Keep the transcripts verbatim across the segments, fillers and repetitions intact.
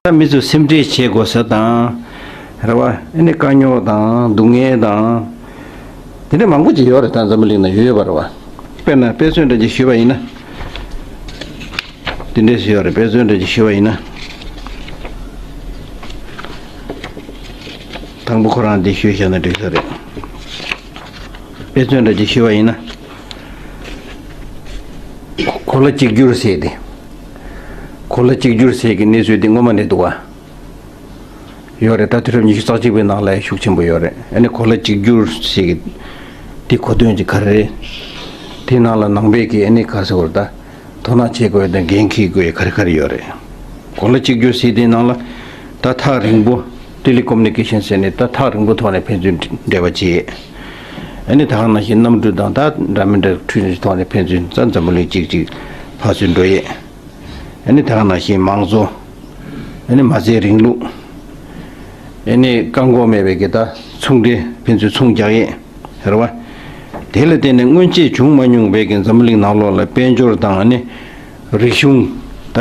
ད་མི་ཚོས་སེམས་ཁྲལ་བྱེད་དགོས་ས་དང་། རེད་བ། ཨ་ནི་དཀའ་རྙོག་དང་སྡུག་བསྔལ་དང་། དེ་འདྲ་མང་པོ་ཅིག་ཡོད་རེད། ད་འཛམ་བུ་གླིང་ན་ཡོད་ཡོད་པ་རེད་བ། དཔེར་ན་དཔེ་མཚོན་འདྲ་ཅིག་ཞུས་པ་ཡིན་ན། དེ་འདྲས་ཡོད་རེད། དཔེ་མཚོན་འདྲ་ཅིག་ཞུས་པ་ཡིན་ན། དང་པོ་ཁོ་རང་འདི་ཞུས་བཞག་ན་འགྲིག་ས་རེད། དཔེ་མཚོན་འདྲ་ཅིག་ཞུས་པ་ཡིན་ན། གོ་ལ་གཅིག་གྱུར་ཟེར་ཏེ། གོ་ལ་གཅིག་གྱུར་ཟེར་གྱི་གནས་ཚུལ་འདི་སྔོན་མ་ནས་འདུག་བ། ཡོད་རེད། ད་དུས་རབས་ཉི་ཤུ་རྩ་གཅིག་པའི་ནང་ལ་ཤུགས་ཆེན་པོ་ཡོད་རེད། ཨ་ནི་གོ་ལ་གཅིག་གྱུར་ཞིག་གི་དེ་གོ་དོན་གྱི་ག་རེ་རེད། དེ་ནང་ལ་ནང་པའི་གི་ཨ་ནི་ག་རེ་ཟེར་དགོས་རེད། ད་དོ་སྣང་བྱེད་དགོས་དང་འགན་འཁྱེར་དགོས་ག་རེ་ག་རེ་ཡོད་རེད། གོ་ལ་གཅིག་གྱུར་ཟེར་དེའི་ནང་ལ་ད་ཐག་རིང་པོ། ཊེ་ལི་ཀོ་མུ་ནི་ཀེ་ཤན་ཟེར་ནས་ད་ཐག་རིང་པོ་ཐོག་ནས་ཕན་ཚུན་འབྲེལ་བ་བྱེད། ཨ་ནི་ད་ག་ནང་བཞིན་གནམ་གྲུ་དང་ད་འདྲ་མི་འདྲ་འཕྲུལ་ཆས་ཐོག་ནས་ཕན་ཚུན་ད་འཛམ་བུ་གླིང་གཅིག་གཅིག་ཕར་ཚུར་འགྲོ་ཡས། ཨ་ནི་ད་ག་ནང་བཞིན་མང་གཙོ། ཨ་ནི་མ་རྩའི་རིང་ལུགས། ཨ་ནི་བཀག་འགོག་མེད་པའི་གི་ད་ཚོང་འབྲེལ་ཕན་ཚུན་ཚོང་རྒྱག་ཡས། རེད་བ། དེ་ལ་བརྟེན་ནས་སྔོན་ཆད་བྱུང་མ་མྱོང་བའི་གི་འཛམ་བུ་གླིང་ནང་ལོགས་ལ་དཔལ་འབྱོར་དང་ཨ་ནི་རིག་གཞུང་ད་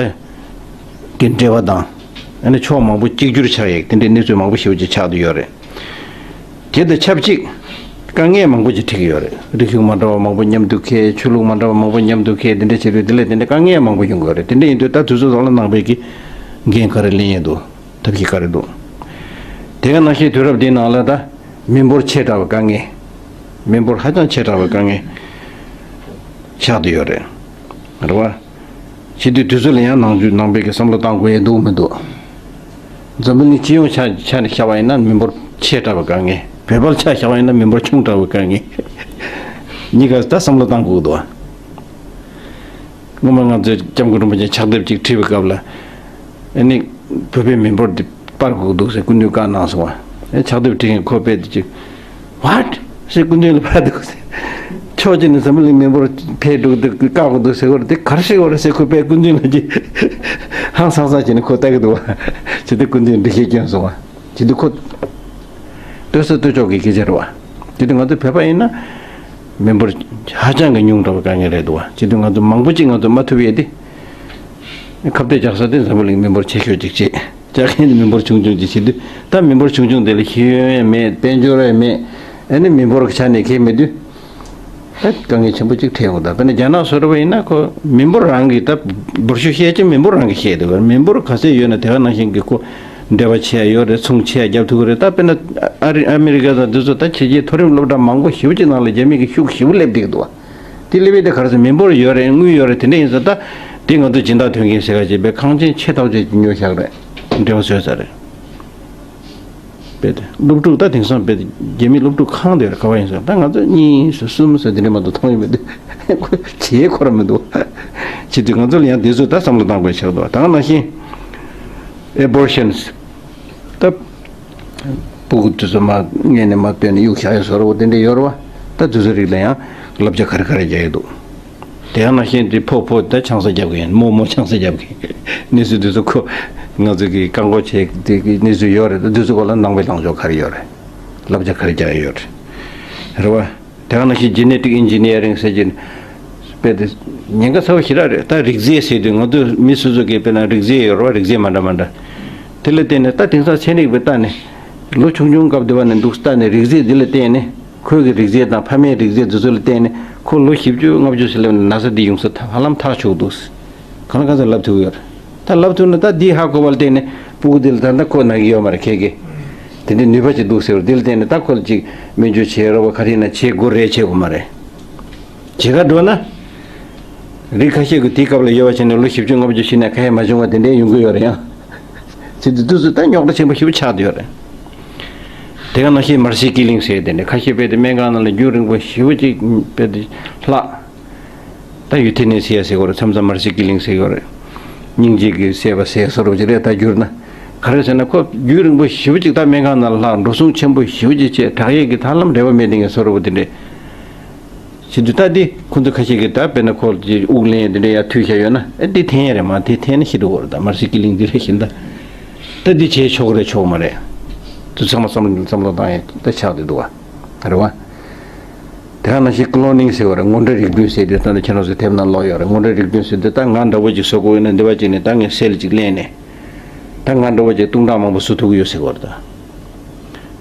གི་འབྲེལ་བ་དང་། ཨ་ནི་ཕྱོགས་མང་པོ་གཅིག་གྱུར་ཆགས་ཡས་དེ་འདྲའི་གནས་ཚུལ་མང་པོ་ཞེ་པོ་ཅིག་ཆགས་བསྡད་ཡོད་རེད། དེ་དང་ཆབས་ཅིག་དཀའ་ངལ་མང་པོ་ཅིག་འཕྲད་ཀྱི་ཡོད་རེད། རིག་གཞུང་མ་འདྲ་བ་མང་པོ་མཉམ་དུ་འཁེལ། ཆོས་ལུགས་མ་འདྲ་བ་མང་པོ་མཉམ་དུ་འཁེལ། དེ་འདྲ་བྱེད་དུས་དེ་ལས་དེ་འདྲ་དཀའ་ངལ་མང་པོ་ཡོང་གི་ཡོད་རེད། དེ་འདྲ་ཡིན་དུས་ད་དུས་ཚོད་ཐོག་ལ་ནང་པའི་གི་འགན་ག་རེ་ལེན་ཡས་འདུག་ཐབས་ཤེས་ག་རེ་འདུག་དེ་ག་ནང་བཞིན་དུས་རབས་འདིའི་ནང་ལ་ད་མི་འབོར་ཆེ་དྲགས་པའི་དཀའ་ངལ། མི་འབོར་ཧ་ཅང་ཆེ་དྲགས་པའི་དཀའ་ངལ་ཆགས་བསྡད་ཡོད་རེད། རེད་བ། བྱེད་དུས་དུས་ཚོད་ལ་ཡང་ནང་ཆོས་ནང་པའི་གི་བསམ་བློ་བཏང་དགོས་ཡས་འདུག་མི་འདུག་འཛམ་བུ་གླིང་སྤྱི་ཡོངས་ཆ་ཆ་ནས་བཤད་པ་ཡིན་ན་མི་འབོར་ཆེ་དྲགས་པའི་དཀའ་ངལ། བོད་པར་ཆ་བཞག་པ་ཡིན་ན་མི་འབོར་ཆུང་དྲགས་པའི་དཀའ་ངལ། གཉིས་ཀ་ད་བསམ་བློ་བཏང་དགོས་འདུག་སྔོན་མ་ང་ཚོས་སྐྱབས་མགོན་རིན་པོ་ཆེ་ཕྱག་དེབ་ཅིག་བྲིས་པའི་སྐབས་ལ། ཨ་ནི་བོད་པའི་མི་འབོར་འདི་སྤར་དགོས་འདུག་ཟེར་སྐུ་མདུན་བཀའ་གནང་སོང་བ། ཨ་ཕྱག་དེབ་བྲིས་མཁན་ཁོ་དཔེ་དེ་ཅིག What? ཟེར་སྐུ་མདུན་ལ་ཕར་འདུག་ཟེར། ཕྱོགས་གཅིག་ནས་འཛམ་བུ་གླིང་མི་འབོར་འཕེལ་འགྲོ་གི་འདུག་བཀག་དགོས་འདུག་ཟེར་གི་རེད། དེ་ག་རེ་བཤད་གི་རེད་ཟེར་ཁོས་དཔེ་སྐུ་མདུན་ལ་ཅིག་ཧང་སངས་སངས་བྱས་ནས་ཁོ་ལྟ་གི་འདུག་བ། བྱས་དུས་སྐུ་མདུན་འགྲེལ་བཤད་བསྐྱོན་སོང་བ། བྱས་དུས་ཁོ་ལྟོས་ས་ལྟོས་ཕྱོགས་ཀྱི་སྐད་ཆ་རེད་བ། བྱས་དུས་ང་ཚོ་བོད་པ་ཡིན་ན་མི་འབོར་ཧ་ཅང་གི་ཉུང་དྲགས་པའི་དཀའ་ངལ་རེད་འདུག་བ། བྱས་དུས་ང་ཚོ་མང་པོ་ཅིག་ང་ཚོ་མ་ཐུབ་ཡས་དེ། ཁ་གཏད་བཅག་ས་དེ་འཛམ་བུ་གླིང་མི་འབོར་ཆེ་ཤོས་ཅིག་བྱེད། བཅག་མཁན་དེ་མི་འབོར་ཆུང་ཆུང་ཅིག་བྱེད་དུས་ད་མི་འབོར་ཆུང་ཆུང་དེ་ལ་ཤེས་ཡོན་ཡང་མེད། དཔལ་འབྱོར་ཡང་མེད། ཨ་ནི་མི་འབོར་གྱི་ཆ་ནས་གལ་མེད་དུས། ཨ་དཀའ་ངལ་ཆེན་པོ་ཅིག་འཕྲད་ཡོང་གི་འདུག་དཔེར་ན་རྒྱ་ནག་བཟོ་འདྲ་བ་ཡིན་ན་ཁོ་མི་འབོར་རང་གི་ད་འབོར་ཤུགས་བཤད་ཀྱི་མི་འབོར་རང་གི་བཤད་འདུག་མི་འབོར་ག་ཚད་ཡོད་ན་དེ་ག་ནང་བཞིན་གྱི་ཁོ་འབྲེལ་བ་བྱེད་ཡ་ཡོད་རེད། ཚོང་བྱེད་ཡ་རྒྱབ་ཐུབ་ཀྱི་རེད། ད་དཔེར་ན་ཨ་རི་ཨ་མི་རི་ཀ་དང་འདི་ཚོ་ད་ཕྱི་རྒྱལ་མཐོ་རིམ་སློབ་གྲྭ་མང་པོ་ཞེ་པོ་ཅིག་ནང་ལ་རྒྱ་མི་གི་ཤུགས་ཞེ་པོ་སླེབས་བསྡད་ཀྱི་འདུག་དེ་སླེབས་ཡས་དེ་ག་རེ་ཟེར་མི་འབོར་ཡོད་རེད། དངུལ་ཡོད་རེད། དེ་འདྲ་ཡིན་ཙང་ད་དེ་ང་ཚོ་སྦྱིན་བདག་དོན་རྐྱེན་ཟེར་ག་ཅིག་པའི་ཁང་ཆེན་ཆེ་ཐག་ཆོད་ཅིག་ཉོས་བཞག་རེད། འབྲེལ་བ་བཟོས་ཚར་རེད། དཔེ་དེ་སློབ་ཕྲུག་ད་དེང་སང་དཔེ་དེ་རྒྱ་མི་སློབ་ཕྲུག་གང་དེར་ག་བ་ཡིན་ཟེར། ད་ང་ཚོ་གཉིས་སུ་གསུམ་སུ་དེ་འདྲ་མ་གཏོགས་མཐོང་ཡོད་མི་འདུག་ཁོ་བྱེད་ཁོ་ར་མི་འདུག་བྱེད་དུས་ང་ཚོ་ལ་ཡང་དེ་ཚོ་ད་བསམ་བློ་བཏང་དགོས་ཆགས་འདུག་ད་ག་ནང་བཞིན་abortions། ད་སྤུ་གུ་དེ་ཚོ་མ་མངལ་ནས་མ་བཏོན་ནས་གཡུག་བཞག་ཡ་བཟོ་འདྲ་བོ་དེ་འདྲ་ཡོད་རེད་བ། ད་དེ་ཚོ་རིགས་ལ་ཡང་བསླབ་བྱ་ག་རེ་ག་རེ་རྒྱག་ཡོད་འདུག་དེ་ཡང་ནང་བཞིན་དེ་ཕོ་ཕོ་ད་ཆང་ས་རྒྱབ་གི་ཡིན། མོ་མོ་ཆང་ས་རྒྱབ་གི་གནས་ཚུལ་དེ་ཚོ་ཁོ་ང་ཚོ་གི་བཀག་འགོག་བྱེད་དེ་གི་གནས་ཚུལ་ཡོད་རེད། ད་དེ་ཚོ་སྐོར་ལ་ནང་པའི་ལངས་ཕྱོགས་ག་རེ་ཡོད་རེད། བསླབ་བྱ་ག་རེ་རྒྱག་ཡོད་རེད། རེད་བ། དེ་ག་ནང་བཞིན་genetic engineering ཟེར་གྱི་དཔེ་དེ་ཉེན་ཁ་ཚ་བོ་ཞེ་དྲག་རེད། ད་རིགས་རྫས་ཟེར་དུས་ང་ཚོ་མི་སོ་སོ་གི་དཔེར་ན་རིགས་རྫས་ཡོད་རེད་བ། རིགས་རྫས་མ་འདྲ་མ་འདྲ། དེ་ལ་བརྟེན་ནས་ད་དེང་སང་ཚན་རིག་པས་ལྟ་ནས་ལོ་ཆུང་ཆུང་སྐབས་དེ་བ་ནས་འདུག་ལྟ་ནས་རིགས་རྫས་འདི་ལ་བརྟེན་ནས་ཁོའི་གི་རིགས་རྫས་དང་ཕ་མའི་རིགས་རྫས་འདི་ཚོ་ལ་བརྟེན་ནས་ཁོ་ལོ་བཞི་བཅུ་ལྔ་བཅུ་ཟེར་སླེབས་ནས་ན་ཚ་འདི་ཡོང་ས་ཧ་ལམ་ཐག་ཆོད་འདུག་གང་ལ་གང་འཚམ་ལབ་ཐུབ་ཡོད་རེད། ད་ལབ་ཐུབ་ན་ད་འདི་ཧ་གོ་བ་ལ་བརྟེན་ནས་སྤུ་གུ་འདི་ལ་ད་ལྟ་ཁོ་ན་གི་ཡོད་མ་རེད། ཁྱེད་ཀྱིས་དེ་འདྲའི་ནུས་པ་ཅིག་འདུག་ཟེར་བ་འདི་ལ་བརྟེན་ནས་ད་ཁོ་ལ་ཅིག་སྨན་བཅོས་བྱེད་རོགས་པ་ག་རེ་ཡིན་ན་བྱེད་དགོས་རེད། བྱེད་དགོས་མ་རེད། བྱེད་ག་འགྲོ་ན། རིགས་ཁ་ཤས་ཀྱིས་དེའི་སྐབས་ལ་ཡོད་པ་བྱས་ནས་ལོ་བཞི་བཅུ་ལྔ་བཅུ་ཕྱིན་ནས་ཁ་ཡ་མ་བྱུང་བ་དེ་འདྲའི་ཡོང་གི་ཡོད་རེད་ཡང་། བྱེད་དུས་དུས་སུ་ད་རྙོག་དྲ་ཆེན་པོ་ཞེ་པོ་ཆགས་བསྡད་ཡོད་རེད། དེ་ག་ནང་བཞིན་mercy killing ཟེར་དེ་འདྲ་ཁ་ཤས་དཔེ་དེ་སྨན་ཁང་ནང་ལ་རྒྱུན་རིང་པོ་ཞེ་པོ་ཅིག་དཔེ་དེ་ལྷག་ད་euthanasia ཟེར་གྱི་ཡོད་རེད། མཚམས་མཚམས་mercy killing ཟེར་གྱི་ཡོད་རེད། སྙིང་རྗེ་གི་བསད་པ་ཟེར་བཟོ་འདྲ་ཅིག་རེད། ད་བསྒྱུར་ན་ག་རེ་ཟེར་ན་ཁོ་རྒྱུན་རིང་པོ་ཞེ་པོ་ཅིག་ད་སྨན་ཁང་ནང་ལ་ལྷག་འགྲོ་སོང་ཆེན་པོ་ཞེ་པོ་ཅིག་བྱས་དྲག་ཡས་ཀྱི་ད་ལམ་འབྲེལ་བ་མེད་དེ་ངས་བཟོ་འདྲ་བོ་དེ་འདྲས། བྱེད་དུས་ད་འདི་ཁོ་ཚོ་ཁ་ཤས་ཀྱིས་ད་དཔེར་ན་ཁོ་ཅིག་དབུགས་ལེན་ཡས་དེ་འདྲ་ཡར་མཐུད་བཞག་ཡོད་ན་ཨེ་འདི་འཐེན་ཡས་རེད། མ་འདི་འཐེན་ན་ཤི་འགྲོ་གི་རེད། ད་mercy killing འདི་རེད་བཞིན་ད། ད་འདི་བྱས་ཆོག་གི་རེད་ཆོག་གི་མ་རེད། དུ་ཚང་མ་བསམ་བློ་བསམ་བློ་བཏང་ཡས་ད་ཆགས་བསྡད་འདུག་བ། རེད་བ། དེ་ག་ནང་བཞིན་cloning ཟེར་བ་རེད། ངོ་འདྲ་རིགས་བདུན་ཟེར་དུས་ད་ནི་ཁྱེད་རང་ཚོ་དེབ་ནང་ཀློག་ཡོད་རེད། ངོ་འདྲ་རིགས་བདུན་ཟེར་དུས་ད་ང་འདྲ་བོ་ཅིག་བཟོ་དགོས་ཡོད་ན་འདི་བ་ཅིག་ནས་ད་ངས་cell ཅིག་ལེན་ནས། ད་ང་འདྲ་བོ་ཅིག་སྟོང་ཕྲག་མང་པོ་བཟོ་ཐུབ་ཀྱི་ཡོད་ཟེར་གྱི་ཡོད་རེད་ད།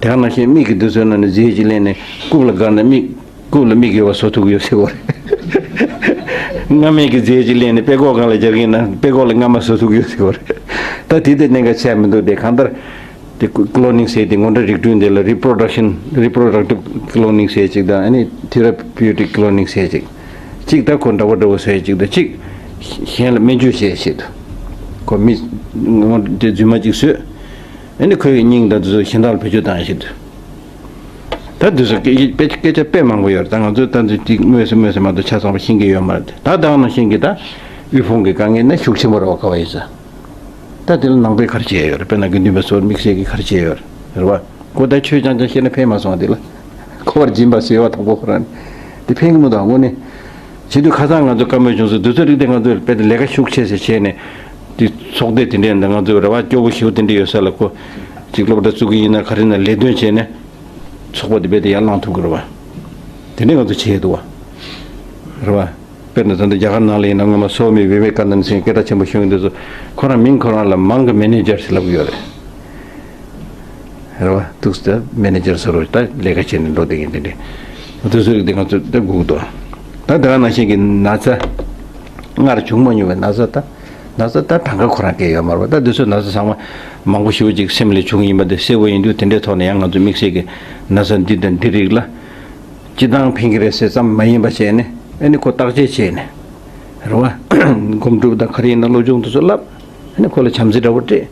དེ་ག་ནང་བཞིན་མིག་གི་དུས་ཚོད་ནང་ནས་རྫས་ཅིག་ལེན་ནས་རྐུབ་ལ་བཀལ་ནས་མིག་རྐུབ་ལ་མིག་ཡོད་པ་བཟོ་ཐུབ་ཀྱི་ཡོད་ཟེར་གྱི་ཡོད་རེད། རྔ་མེད་ཀྱི་རྫས་ཅིག་ལེན་ནས་དཔྲལ་ཀོག་སྒང་ལ་སྦྱར་གྱི་ཡིན་ན་དཔྲལ་ཀོག་ལ་རྔ་མ་བཟོ་ཐུབ་ཀྱི་ཡོད་ཟེར་གྱི་ཡོད་རེད། ད་དེ་དེ་གནད་འགག་ཆེ་མི་འདུག་དེ་གང་ལྟར། དེ་ཀོ་ཀོ་ལོ་ནིང་ཟེར་དེ་ངོ་འདྲ་རིགས་བསྐྲུན་དེ་ལ་རི་པོ་རོ་ཌག་ཤན། རི་པོ་རོ་ཌག་ཊིབ་ཀོ་ལོ་ནིང་ཟེར་ཅིག་དང་ཨ་ནི་ཐེ་ར་པིའུ་ཊིག་ཀོ་ལོ་ནིང་ཟེར་ཅིག་གཅིག་ད་ཁོ་འདྲ་བོ་འདྲ་བོ་ཟེར་ཅིག་དང་གཅིག་གཞན་ལ་སྨན་བཅོས་བྱེད་ཆེད་དུ། ཁོ་མི་ངོ་དེ་རྫུན་མ་གཅིག་བཟོས། ཨ་ནི་ཁོའི་སྙིང་དང་དེ་ཚོ་གཞན་དག་ལ་བེད་སྤྱོད་བཏང་ཆེད་དུ། ད་དེ་ཚོ་སྐད་སྐད་ཆ་དཔེ་མང་པོ་ཡོད་རེད། ད་ང་ཚོས་ད་དེ་གཅིག་དངོས་སུ་དངོས་སུ་མ་གཏོགས་ཆ་ཚང་བ་ཤེས་ཀྱི་ཡོད་མ་རེད། ད་ད་ག་ནང་བཞིན་གྱི་ད་དབུལ་ཕོངས་ཀྱི་དཀའ་ངལ་ནི་ཤུགས་ཆེན་པོ་རེད་བ། ག་བ་ཡིན་ས། ད་དེ་ལ་ནང་པས་ག་རེ་བྱས་ཡོད་རེད། དཔེར་ན་དགེ་འདུན་པ་ཚོར་དམིགས་བསལ་གྱིས་ག་རེ་བྱས་ཡོད་རེད། རེད་བ། ཁོ་ད་ཆོས་རྐྱང་རྐྱང་བཤད་ན་ཕན་མ་སོང་བ་དེ་ལ། ཁོ་བར་སྦྱིན་པ་ཟེར་བ་དང་པོ་ཁོ་རང་དེ་ཕན་གྱི་མི་འདུག་དངོས་གནས། བྱེད་དུས་ཁ་སང་ང་ཚོ་བཀའ་མོལ་བྱུང་སོང་། དུས་ཚོད་རིག་དེ་ང་ཚོས་དཔེ་དེ་ལས་ཀ་ཤུགས་ཆེ་ཟེར་བྱས་ནས། དེ་ཚོགས་སྡེ་དེ་འདྲས་འདི་ང་ཚོས་རེ་བ་སྐྱོ་པོ་ཞེ་པོ་དེ་འདྲས་ཡོད་ས་ལ་ཁོ། ཅིག་སློབ་གྲྭ་བཙུགས་ཀྱི་ཡིན་ན་ག་རེ་ན་ལས་དོན་བྱས་ནས། ཚོགས་པ་དེ་དཔེ་དེ་ཡར་བསླང་ཐུབ་ཀྱི་རེད་བ། དེ་འདྲས་ང་ཚོ་བྱས་འདུག་བ། རེད་བ། དཔེར་ན་ད་ལྟ་རྒྱ་གར་ནང་ལ་ཡིན་ན་སྔོན་མ་སོ་མི་བི་ཝེ་ཀ་ནན་སིང་སྐད་གྲགས་ཆེན་པོ་ཤོད་མཁན་དེ་ཚོ་ཁོ་རང་མིང་ཁོ་རང་ལ་མང་གི་མེ་ནེ་ཇར་ཟེར་ལབ་ཀྱི་ཡོད་རེད། རེད་བ། ཏུག་ཙམ་མེ་ནེ་ཇར་ཟེར་རོ་ད་ལས་ཀ་བྱས་ནས་འགྲོ་བསྡད་མཁན་དེ་འདྲས། དེ་ཚོ་རིགས་དེ་ང་ཚོ་ད་སྒུག་འདུག་ད་དེ་ག་ནང་བཞིན་གྱི་ན་ཚ། སྔར་བྱུང་མ་མྱོང་བའི་ན་ཚ་ད། ན་ཚ་ད་གྲངས་ཀ་ཁོ་རང་སྐད་ཡོད་མ་རེད་བ། ད་དེ་ཚོ་ན་ཚ་ཚང་མ་མང་པོ་ཞེ་པོ་ཅིག་སེམས་ལ་བྱུང་ཡིན་པ་དེ་གསལ་པོ་ཡིན་དུས་དེ་འདྲའི་ཐོག་ནས་ཡང་ང་ཚོ་དམིགས་བསལ་གྱི་ན་ཚ་འདི་དང་འདི་རིགས་ལ། སྤྱི་བཏང་ཕན་གྱི་རེད་ཟེར་ཙམ་མ་ཡིན་པ་བྱས་ནས་ཨ་ནི་ཁོ་བརྟག་དཔྱད་བྱས་ནས། རེད་བ། སྒོམ་སྒྲུབ་དང་ག་རེ་ཡིན་ན་བློ་སྦྱོང་དེ་ཚོ་བསླབ། ཨ་ནི་ཁོ་ལ་བྱམས་བརྩེ་འདྲ་པོ་སྤྲད།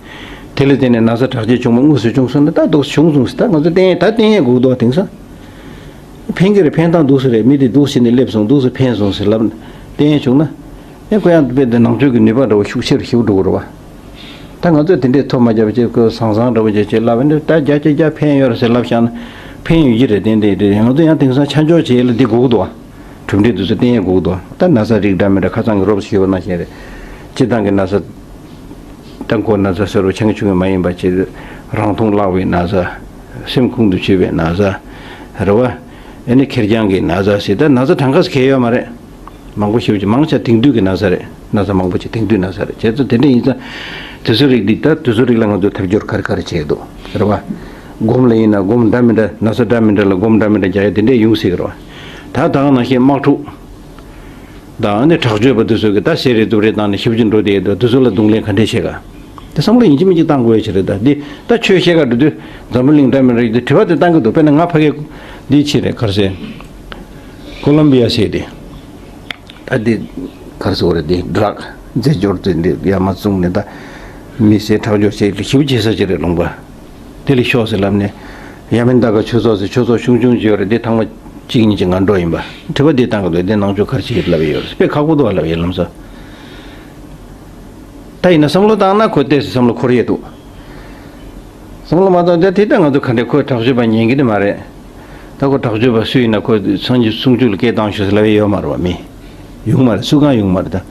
དེ་ལ་བརྟེན་ནས་ན་ཚ་དྲག་སྐྱེད་བྱུང་མ་དངོས་སུ་བྱུང་སོང་ན་ད་དུང་བྱུང་སོང་ཟེར། ད་ང་ཚོ་བསྟེན་ཡས་ད་བསྟེན་ཡས་དགོས་འདུག་བ། དེང་སང་། ཕན་གྱི་རེད། ཕན་སྟངས་འདུག་སེ་རེད། མི་དེ་འདུག་སེ་ནས་སླེབས་སོང་། འདུག་སེ་ཕན་སོང་ཟེར་ལབ་ནས་བསྟེན་ཡས་བྱུང་ན། ཨེ་ཁོ་ཡང་དཔེ་དེ་ནང་ཆོས་ཀྱི་ནུས་པ་འདྲ་བོ་ཤུགས་ཆེ་རུ་ཞེ་པོ་འགྲོ་གི་རེད་བ། ད་ང་ཚོས་དེ་འདྲའི་ཐོ་མ་བརྒྱབ་བྱས་ཁོ་བཟང་བཟང་འདྲ་བོ་བྱས་བྱས་ལབ་ནས་ད་བརྒྱ་ཆ་བརྒྱ་ཕན་ཡོད་རེད་ཟེར་ལབ་བཞག་ན་ཕན་ཡོད་ཀྱི་རེད། དེ་འདྲའི་རེད། ང་ཚོ་ཡང་དེང་སང་ཆ་འཇོག་བྱེད་ཡས་ལ་འདི་དགོས་ཀྱི་འདུག་བ། གྲུབ་འབྲས་དེ་ཚོ་བསྟན་ཡས་དགོས་ཀྱི་འདུག་ད་ན་ཚ་རིགས་འདྲ་མི་འདྲ་ཁ་སང་གི་རོབ་ཞུས་པ་ནང་བཞིན་རེད། སྤྱི་བཏང་གི་ན་ཚ། ད་མགོ་ན་ཚ་ཟེར་རོ་ཆང་ཆུང་གི་མ་ཡིན་པ་བྱས། རང་མཐོང་བརླག་པའི་ན་ཚ། སེམས་ཁོང་དུ་ཆུད་པའི་ན་ཚ། རེད་བ། ཨ་ནི་ཁེར་རྐྱང་གི་ན་ཚ་ཟེར། ད་ན་ཚ་གྲངས་ཀ་ཟེར་གང་ཡོད་མ་རེད། མང་པོ་ཞེ་པོ་ཅིག་མང་ཆེ་དེང་དུས་ཀྱི་ན་ཚ་རེད། ན་ཚ་མང་པོ་ཅིག་དེང་དུས་ན་ཚ་རེད། བྱས་ཙང་དེ་འདྲ་ཡིན་ཙང་། དེ་ཚོ་རིགས་འདི་ད་དེ་ཚོ་རིགས་ལ་ང་ཚོས་ཐབས་སྐྱོར་ག་རེ་ག་རེ་བྱས་འདུག་རེད་བ། སྒོམ་ལ་ཡིན་ན་སྒོམ་འདྲ་མི་འདྲ། ན་ཚ་འདྲ་མི་འདྲ་ལ་སྒོམ་འདྲ་མི་འདྲ་རྒྱག་ཡ་དེ་འདྲས་ཡོང་སྲིད་ཀྱི་རེད་བ། ད་ད་ག་ནང་བཞིན་དམག་འཁྲུག་དང་ནི་དྲག་སྤྱོད་པ་དེ་ཚོ་གིས་ད་ཟས་རེད་གཏུབ་རེད་བཏང་ནས་ཞེ་པོ་ཅིག་འགྲོ་བསྡད་ཡོད་དུས་དེ་ཚོ་ལ་རྡུང་ལེན་ག་འདྲས་བྱེད་ག། དེ་བསམ་བློ་ཡིན་གཅིག་མིན་གཅིག་བཏང་དགོས་ཡ་ཅིག་རེད། ད་འདི་ད་ཆོས་བཤད་ག་འགྲོ་དུས་འཛམ་བུ་གླིང་འདྲ་མི་འདྲ་ཡོད་དུས་དྲི་བ་དེ་བཏང་གི་འདུག་དཔེར་ན་ང་ཕ་གི་འདི་ཕྱི་རེད་ག་རེ་ཟེར། ཀོ་ལོམ་བི་ཡ་ཟེར་དེ། ད་འདི་ག་རེ་ཟེར་དགོས་རེད། འདི་ཌ་རག་རྫས་སྦྱོར་དེ་འདི་ཡར་མར་བཙོངས་ནས་ད་མི་ཟས་ཁྲག་སྦྱོར་བྱས་ཞེ་པོ་བྱེད་ས་ཅིག་རེད་ལུང་པ། དེ་ལས་ཤོག་ཟེར་ལབ་ནས། ཡ་མིན་ད་ག་ཆོས་ཚོགས་ཟེར་ཆོས་ཚོགས་ཆུང་ཆུང་ཅིག་ཡོད་རེད། དེ་ཐེངས་མ་གཅིག་གཉིས་ཅིག་ང་འགྲོ་ཡིན་པ། དྲི་བ་འདི་བཏང་གི་འདུག་དེ་ནང་ཆོས་ག་རེ་བྱེད་ཀྱི་ལབ་ཡོད་རེད། དཔེ་ཁག་པོ་འདུག་ལབ་ཡོད་ལམ་སང་། ད་ཡིན་ན་བསམ་བློ་བཏང་ན་ཁོ་ཏོག་ཙམ་བསམ་བློ་འཁོར་ཡས་འདུག་བསམ་བློ་མ་བཏང་དེ་དེ་ལྟ་ང་ཚོ་ག་འདྲས་ཁོས་དྲག་སྤྱོད་པ་ཉན་གི་ནི་མ་རེད། ད་ཁོ་དྲག་སྤྱོད་པ་སུ་ཡིན་ན་ཁོ་སངས་རྒྱས་གསུང་ཆོས་ལ་སྐད་བཏང་ཤོག་ཟེར་ལབ་ཡས་ཡོད་མ་རེད་བ། མི་ཡོང་མ་རེད། སུ་གང་ཡོང་མ་རེད་ད།